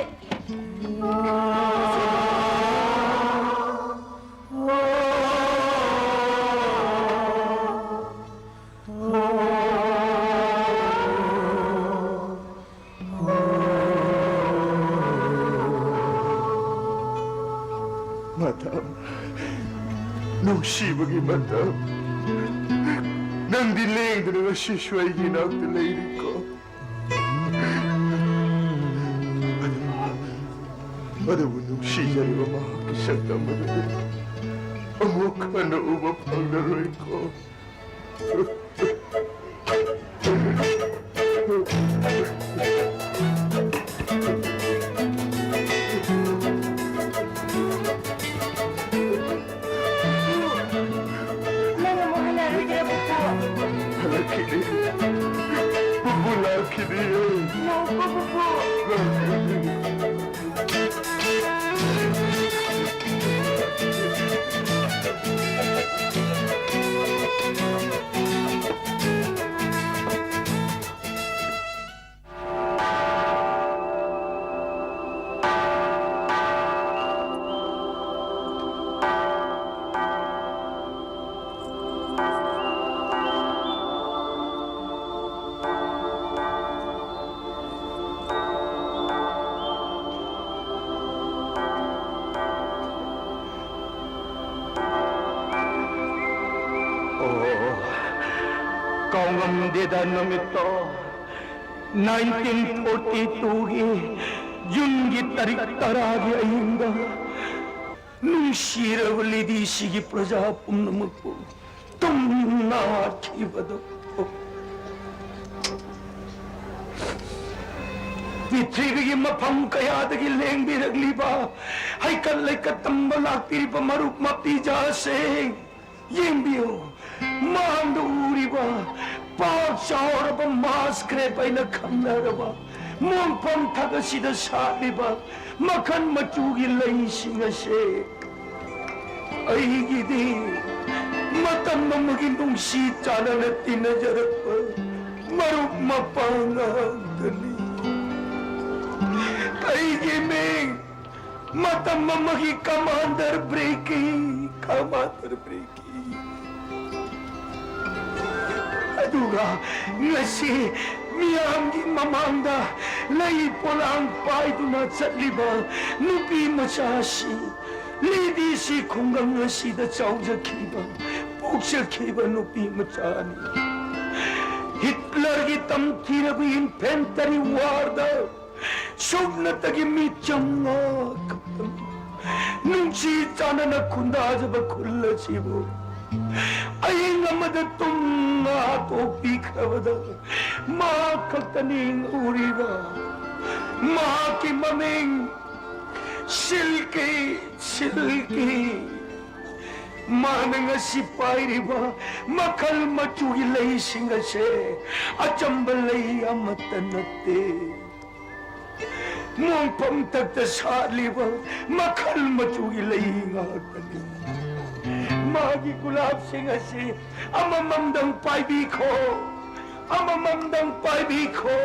ꯃꯇꯝ, ꯅꯨꯡꯁꯤꯕꯒꯤ ꯃꯇꯝ, ꯅꯪꯗꯤ ꯂꯦꯡꯗꯅ ꯉꯁꯤꯁꯨ ꯑꯩꯒꯤ ꯏꯅꯥꯛꯇ ꯂꯩꯔꯤꯀꯣ꯫ ꯑꯗꯨꯕꯨ ꯅꯨꯡꯁꯤꯖꯔꯤꯕ ꯃꯍꯥꯛꯀꯤ ꯁꯛꯇꯝ ꯑꯗꯨꯗꯤ ꯑꯃꯨꯛ ꯍꯟꯅ ꯎꯕ ꯐꯪꯂꯔꯣꯏꯀꯣ꯫ ꯅꯪ ꯑꯃꯨꯛ ꯍꯜꯂꯛꯑꯔꯣꯏꯗ꯭ꯔꯥ, ꯄꯨꯄꯨ? ꯍꯜꯂꯛꯈꯤꯅꯤ꯫ ꯄꯨꯄꯨ ꯂꯥꯛꯈꯤꯅꯤ꯫ ꯂꯥꯛꯑꯣꯀꯣ, ꯄꯨꯄꯨ꯫ ꯂꯥꯛꯈꯤꯅꯤ꯫ ꯑꯣ, ꯀꯥꯎꯉꯝꯗꯦꯗ ꯅꯨꯃꯤꯠꯇꯣ꯫ ꯅꯥꯏꯟꯇꯤꯟ ꯐꯣꯔꯇꯤ ꯇꯨꯒꯤ ꯖꯨꯟꯒꯤ ꯇꯥꯔꯤꯛ ꯇꯔꯥꯒꯤ ꯑꯍꯤꯡꯗ ꯅꯨꯡꯁꯤꯔꯕ ꯂꯤꯗꯤꯁꯤꯒꯤ ꯄ꯭ꯔꯖꯥ ꯄꯨꯝꯅꯃꯛꯄꯨ ꯇꯨꯝꯅ ꯍꯥꯠꯈꯤꯕꯗꯣ꯫ ꯄ꯭ꯔꯤꯊꯤꯕꯤꯒꯤ ꯃꯐꯝ ꯀꯌꯥꯗꯒꯤ ꯂꯦꯡꯕꯤꯔꯛꯂꯤꯕ ꯍꯩꯀꯠ ꯂꯩꯀꯠ ꯇꯝꯕ ꯂꯥꯛꯄꯤꯔꯤꯕ ꯃꯔꯨꯞ ꯃꯄꯤꯖꯥꯁꯤꯡ, ꯌꯦꯡꯕꯤꯌꯨ, ꯃꯥꯡꯗ ꯎꯔꯤꯕ ꯄꯥꯛ ꯆꯥꯎꯔꯕ ꯃꯥꯁ ꯀ꯭ꯔꯦꯞ ꯍꯥꯏꯅ ꯈꯪꯅꯔꯕ ꯃꯣꯡꯐꯝ ꯊꯛ ꯑꯁꯤꯗ ꯁꯥꯠꯂꯤꯕ ꯃꯈꯜ ꯃꯆꯨꯒꯤ ꯂꯩꯁꯤꯡ ꯑꯁꯦ ꯑꯩꯒꯤꯗꯤ ꯃꯇꯝ ꯑꯃꯒꯤ ꯅꯨꯡꯁꯤ ꯆꯥꯟꯅꯅ ꯇꯤꯟꯅꯖꯔꯛꯄ ꯃꯔꯨꯞ ꯃꯄꯥꯡ ꯉꯥꯛꯇꯅꯤ꯫ ꯑꯩꯒꯤ ꯃꯤꯡ ꯃꯇꯝ ꯑꯃꯒꯤ ꯀꯃꯥꯟꯗꯔ ꯕ꯭ꯔꯦꯀꯤ, ꯀꯃꯥꯟꯗꯔ ꯕ꯭ꯔꯦꯀꯤ꯫ ꯑꯗꯨꯒ ꯉꯁꯤ ꯃꯤꯌꯥꯝꯒꯤ ꯃꯃꯥꯡꯗ ꯂꯩ ꯄꯣꯂꯥꯡ ꯄꯥꯏꯗꯨꯅ ꯆꯠꯂꯤꯕ ꯅꯨꯄꯤ ꯃꯆꯥꯁꯤ, ꯂꯦꯗꯤꯁꯤ ꯈꯨꯡꯒꯪ ꯑꯁꯤꯗ ꯆꯥꯎꯖꯈꯤꯕ, ꯄꯣꯛꯆꯈꯤꯕ ꯅꯨꯄꯤ ꯃꯆꯥꯅꯤ꯫ ꯍꯤꯠꯂꯔꯒꯤ ꯇꯝꯊꯤꯔꯕ ꯏꯟꯐꯦꯟꯇꯔꯤ ꯋꯥꯔꯗ ꯁꯨꯞꯅꯇꯒꯤ ꯃꯤ ꯆꯥꯝꯃꯉꯥ ꯈꯛꯇꯪ ꯅꯨꯡꯁꯤ ꯆꯥꯟꯅꯅ ꯈꯨꯟꯗꯥꯖꯕ ꯈꯨꯜ ꯑꯁꯤꯕꯨ ꯑꯍꯤꯡ ꯑꯃꯗ ꯇꯨꯝ ꯍꯥꯠꯇꯣꯛꯄꯤꯈ꯭ꯔꯕꯗ ꯃꯍꯥꯛ ꯈꯛꯇꯅꯤ ꯎꯔꯤꯕ꯫ ꯃꯍꯥꯛꯀꯤ ꯃꯃꯤꯡ ꯁꯤꯜꯀꯤ, ꯁꯤꯜꯀꯤ꯫ ꯃꯥꯅ ꯉꯁꯤ ꯄꯥꯏꯔꯤꯕ ꯃꯈꯜ ꯃꯆꯨꯒꯤ ꯂꯩꯁꯤꯡ ꯑꯁꯦ ꯑꯆꯝꯕ ꯂꯩ ꯑꯃꯠꯇ ꯅꯠꯇꯦ꯫ ꯃꯣꯡꯐꯝ ꯊꯛꯇ ꯁꯥꯠꯂꯤꯕ ꯃꯈꯜ ꯃꯆꯨꯒꯤ ꯂꯩ ꯉꯥꯛꯇꯅꯤ꯫ ꯃꯥꯒꯤ ꯒꯨꯂꯥꯞꯁꯤꯡ ꯑꯁꯤ ꯑꯃꯃꯝꯗꯪ ꯄꯥꯏꯕꯤꯈꯣ, ꯑꯃꯃꯝꯗꯪ ꯄꯥꯏꯕꯤꯈꯣ,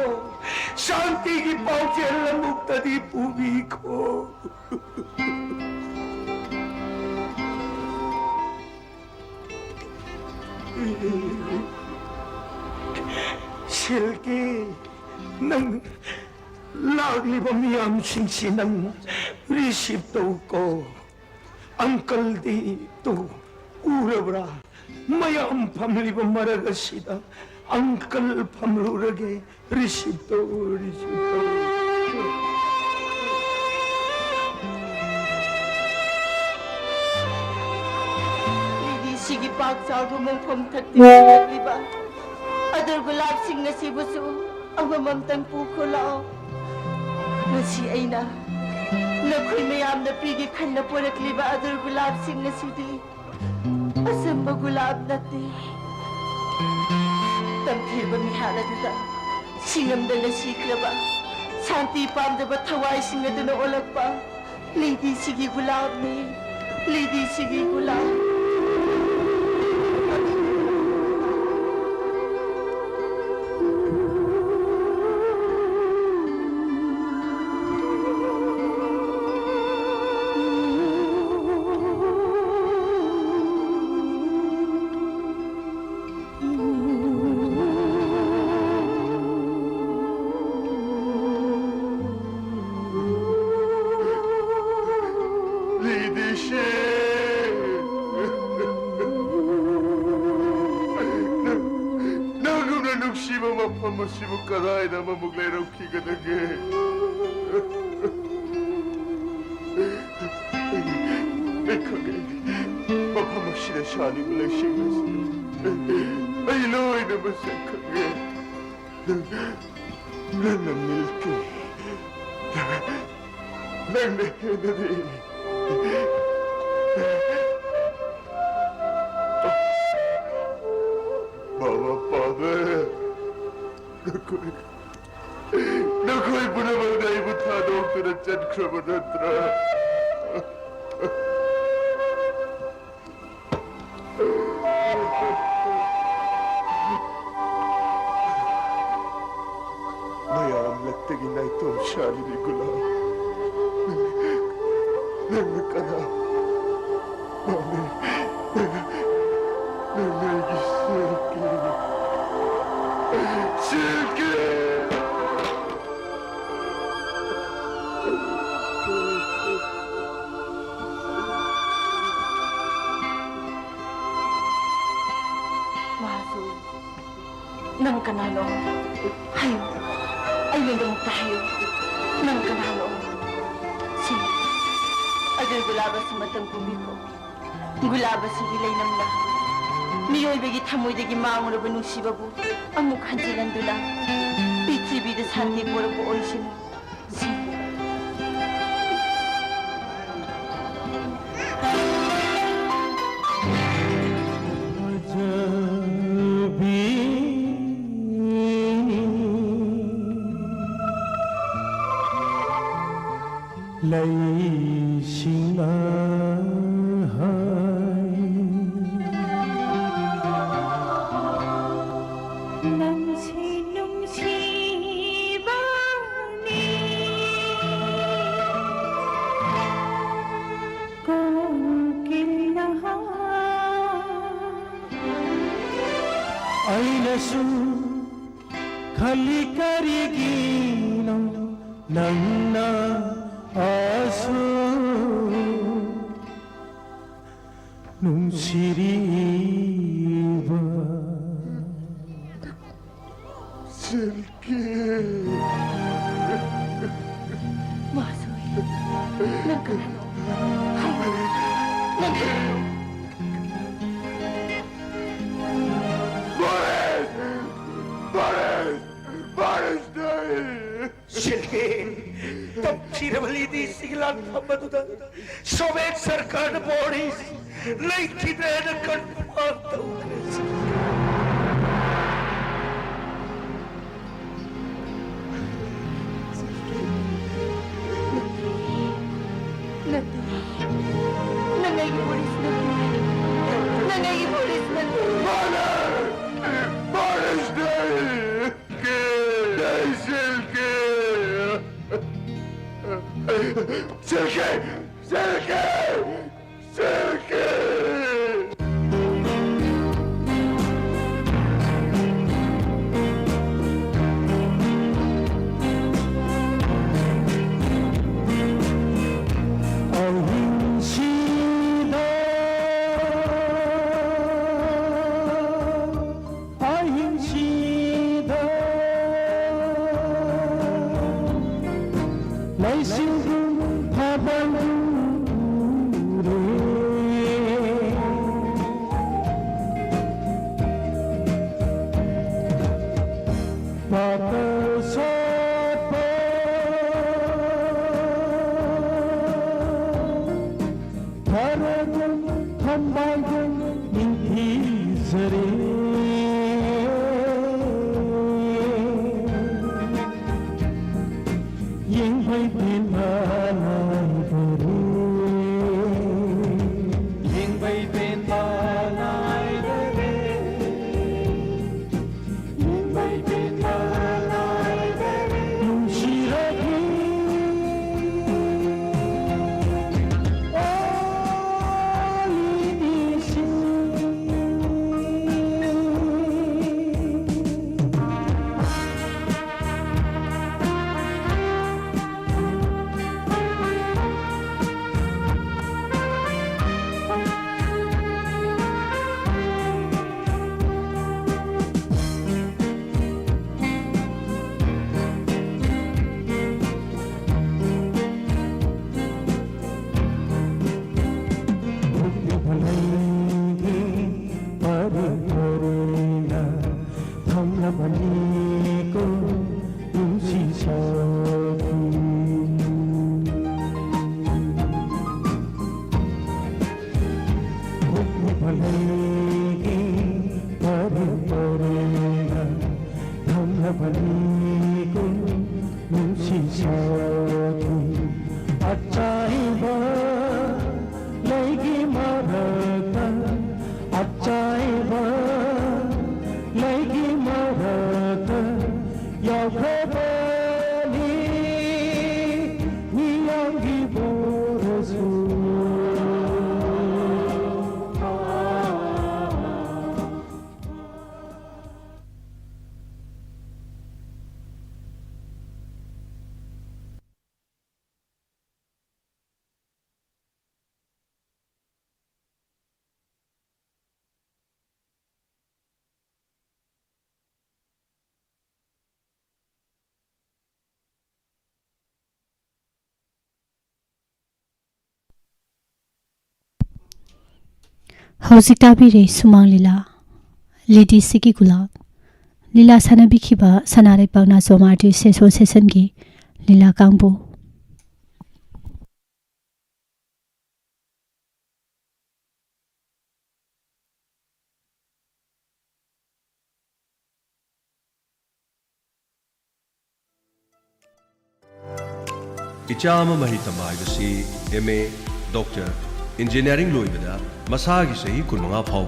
ꯁꯥꯟꯇꯤꯒꯤ ꯄꯥꯎꯖꯦꯜ ꯑꯃꯨꯛꯇꯗꯤ ꯄꯨꯕꯤꯈꯣ꯫ ꯁꯤꯜꯀꯤ, ꯅꯪ ꯂꯥꯛꯂꯤꯕ ꯃꯤꯌꯥꯝꯁꯤꯡꯁꯤ ꯅꯪ ꯔꯤꯁꯤꯞ ꯇꯧꯀꯣ꯫ ꯑꯪꯀꯜꯗꯤ ꯇꯨ ꯎꯔꯕ꯭ꯔꯥ? ꯃꯌꯥꯝ ꯐꯝꯂꯤꯕ ꯃꯔꯛ ꯑꯁꯤꯗ ꯑꯪꯀꯜ ꯐꯝꯂꯨꯔꯒꯦ꯫ ꯔꯤꯁꯤꯞ ꯇꯧ, ꯔꯤꯁꯤꯞ ꯇꯧ꯫ ꯂꯤꯂꯤꯁꯤꯒꯤ ꯄꯥꯛ ꯆꯥꯎꯕ ꯃꯣꯡꯐꯝ ꯊꯛꯇ ꯂꯩꯔꯛꯂꯤꯕ ꯑꯗꯨꯔ ꯒꯨꯂꯥꯞꯁꯤꯡ ꯑꯁꯤꯕꯨꯁꯨ ꯑꯃꯃꯝꯇꯪ ꯄꯨꯈꯣ ꯂꯥꯛꯑꯣ꯫ ꯉꯁꯤ ꯑꯩꯅ ꯅꯈꯣꯏ ꯃꯌꯥꯝꯅ ꯄꯤꯒꯦ ꯈꯟꯅ ꯄꯨꯔꯛꯂꯤꯕ ꯑꯗꯨꯔ ꯒꯨꯂꯥꯞꯁꯤꯡ ꯑꯁꯤꯗꯤ ꯑꯆꯝꯕ ꯒꯨꯂꯥꯞ ꯅꯠꯇꯦ꯫ ꯇꯝꯊꯤꯔꯕ ꯃꯤꯍꯥꯠ ꯑꯗꯨꯗ ꯁꯤꯉꯝꯗꯅ ꯁꯤꯈ꯭ꯔꯕ, ꯁꯥꯟꯇꯤ ꯄꯥꯝꯖꯕ ꯊꯋꯥꯏꯁꯤꯡ ꯑꯗꯨꯅ ꯑꯣꯜꯂꯛꯄ ꯂꯤꯗꯤꯁꯤꯒꯤ ꯒꯨꯂꯥꯞꯅꯤ, ꯂꯤꯗꯤꯁꯤꯒꯤ ꯒꯨꯂꯥꯞ꯫ ꯂꯤꯗꯤꯁꯤ! ꯅꯪꯒꯨꯝꯅ ꯅꯨꯡꯁꯤꯕ ꯃꯐꯝ ꯑꯁꯤꯕꯨ ꯀꯗꯥꯏꯗ ꯑꯃꯃꯨꯛ ꯂꯩꯔꯝꯈꯤꯒꯗꯒꯦ? ꯑꯩ ꯈꯪꯉꯦ, ꯃꯐꯝ ꯑꯁꯤꯗ ꯁꯥꯔꯤꯕ ꯂꯩꯁꯤꯡ ꯑꯁꯤ ꯑꯩ ꯂꯣꯏꯅ ꯃꯁꯛ ꯈꯪꯉꯦ꯫ ꯅꯪꯅ ꯃꯤꯜꯀꯤ, ꯅꯪꯅ ꯍꯦꯟꯅꯗꯤ꯫ ꯃꯃꯥ ꯐꯥꯗꯔ, ꯅꯈꯣꯏ, ꯅꯈꯣꯏ ꯄꯨꯝꯅꯃꯛꯅ ꯑꯩꯕꯨ ꯊꯥꯗꯣꯛꯇꯨꯅ ꯆꯠꯈ꯭ꯔꯕ ꯅꯠꯇ꯭ꯔꯥ? ꯃꯌꯥꯝ ꯂꯛꯇꯒꯤ ꯅꯥꯏꯇꯣꯝ ꯁꯥꯔꯤꯕꯤ ꯒꯨꯂꯥꯞ, ꯅꯪꯅ ꯀꯅꯥ ꯄꯥꯝꯃꯤ? ꯅꯪꯅ ꯑꯩꯒꯤ ꯁꯤꯜꯀꯤ, ꯁꯤꯜꯀꯤ! ꯃꯍꯥꯖꯣꯟ, ꯅꯪ ꯀꯅꯥꯅꯣ? ꯍꯥꯏꯌꯨ, ꯑꯩꯉꯣꯟꯗꯃꯛꯇ ꯍꯥꯏꯌꯨ, ꯅꯪ ꯀꯅꯥꯅꯣ? ꯁꯤ ꯑꯗꯨ ꯒꯨꯂꯥꯕ ꯑꯁꯤ ꯃꯇꯝ ꯄꯨꯕꯤꯈꯣ꯫ ꯒꯨꯂꯥꯕ ꯑꯁꯤꯒꯤ ꯂꯩꯅꯝꯅ ꯃꯤꯑꯣꯏꯕꯒꯤ ꯊꯃꯣꯏꯗꯒꯤ ꯃꯥꯡꯂꯨꯔꯕ ꯅꯨꯡꯁꯤꯕꯕꯨ ꯑꯃꯨꯛ ꯍꯟꯖꯤꯜꯍꯟꯗꯨꯅ ꯄ꯭ꯔꯤꯊꯤꯕꯤꯗ ꯁꯥꯟꯇꯤ ꯄꯨꯔꯛꯄ ꯑꯣꯏꯁꯅꯨ꯫ ꯁꯤ ꯂꯩꯁꯤꯡꯅ ꯍꯥꯏ꯫ ꯅꯪꯁꯤ ꯅꯨꯡꯁꯤꯕꯅꯤ꯫ ꯀꯣꯀꯤꯜꯅ ꯍꯥꯏ꯫ ꯑꯩꯅꯁꯨ ꯈꯜꯂꯤ ꯀꯔꯤꯒꯤꯅꯣ ꯅꯪꯅ ꯑꯁꯨꯛ ꯅꯨꯡꯁꯤꯔꯤꯕ꯫ ꯁꯤꯜꯀꯤ꯫ ꯃꯥꯁꯨ ꯅꯪ ꯀꯅꯥꯅꯣ? ꯍꯥꯏꯌꯨ꯫ ꯅꯪ ꯀꯅꯥꯅꯣ? ꯁꯤꯜꯀꯤ, ꯇꯝꯊꯤꯔꯕ ꯂꯤꯗꯤꯁꯤꯒꯤ ꯂꯥꯟꯐꯝ ꯑꯗꯨꯗ ꯁꯣꯚꯤꯌꯦꯠ ꯁꯔꯀꯥꯔꯅ ꯕꯣꯔꯤꯁ ꯂꯩꯈꯤꯗ꯭ꯔꯦꯅ ꯀꯟꯐꯥꯔꯝ ꯇꯧꯈ꯭ꯔꯦ꯫ ꯅꯠꯇꯦ꯫ ꯅꯪ ꯑꯩꯒꯤ ꯕꯣꯔꯤꯁ ꯅꯠꯇꯦ꯫ ꯅꯪ ꯑꯩꯒꯤ ꯕꯣꯔꯤꯁ ꯅꯠꯇꯦ꯫ ꯕꯣꯔꯤꯁꯅꯦ! ꯁꯤꯜꯀꯤ! ꯁꯤꯜꯀꯤ! ꯁꯤꯜꯀꯤ! ꯁꯤꯜꯀꯤ! ꯑꯍꯤꯡꯁꯤꯗ ꯑꯍꯤꯡꯁꯤꯗ ꯂꯩꯆꯤꯜꯒꯨꯝ ꯊꯕꯛ ꯎꯔꯦ꯫ ꯄꯥꯇꯜ ꯁꯥꯠꯄ ꯊꯔꯣꯒꯨꯝ ꯊꯝꯕꯥꯜꯒꯨꯝ ꯅꯤꯡꯊꯤꯖꯔꯦ꯫ ꯌꯦꯡꯕꯩ ꯄꯦꯟꯕꯅ ꯍꯧꯖꯤꯛ ꯇꯥꯕꯤꯔꯦ ꯁꯨꯃꯥꯡ ꯂꯤꯂꯥ, ꯂꯦꯗꯤꯁꯤꯒꯤ ꯒꯨꯂꯥꯞ꯫ ꯂꯤꯂꯥ ꯁꯥꯟꯅꯕꯤꯈꯤꯕ ꯁꯅꯥ ꯂꯩꯄꯥꯛ ꯅꯥꯆꯣꯝ ꯑꯥꯔꯇꯤꯁ ꯑꯦꯁꯣꯁꯤꯌꯦꯁꯟꯒꯤ ꯂꯤꯂꯥ ꯀꯥꯡꯕꯨ꯫ ꯏꯆꯥ ꯑꯃ ꯃꯍꯩ ꯇꯝꯕ ꯍꯥꯏꯕꯁꯤ ꯑꯦꯝ ꯑꯦ, ꯗꯣꯛꯇꯔ, ꯏꯟꯖꯤꯅꯤꯌꯥꯔꯤꯡ ꯂꯣꯏꯕꯗ ꯃꯁꯥꯒꯤ ꯆꯍꯤ ꯀꯨꯟꯃꯉꯥ ꯐꯥꯎꯕ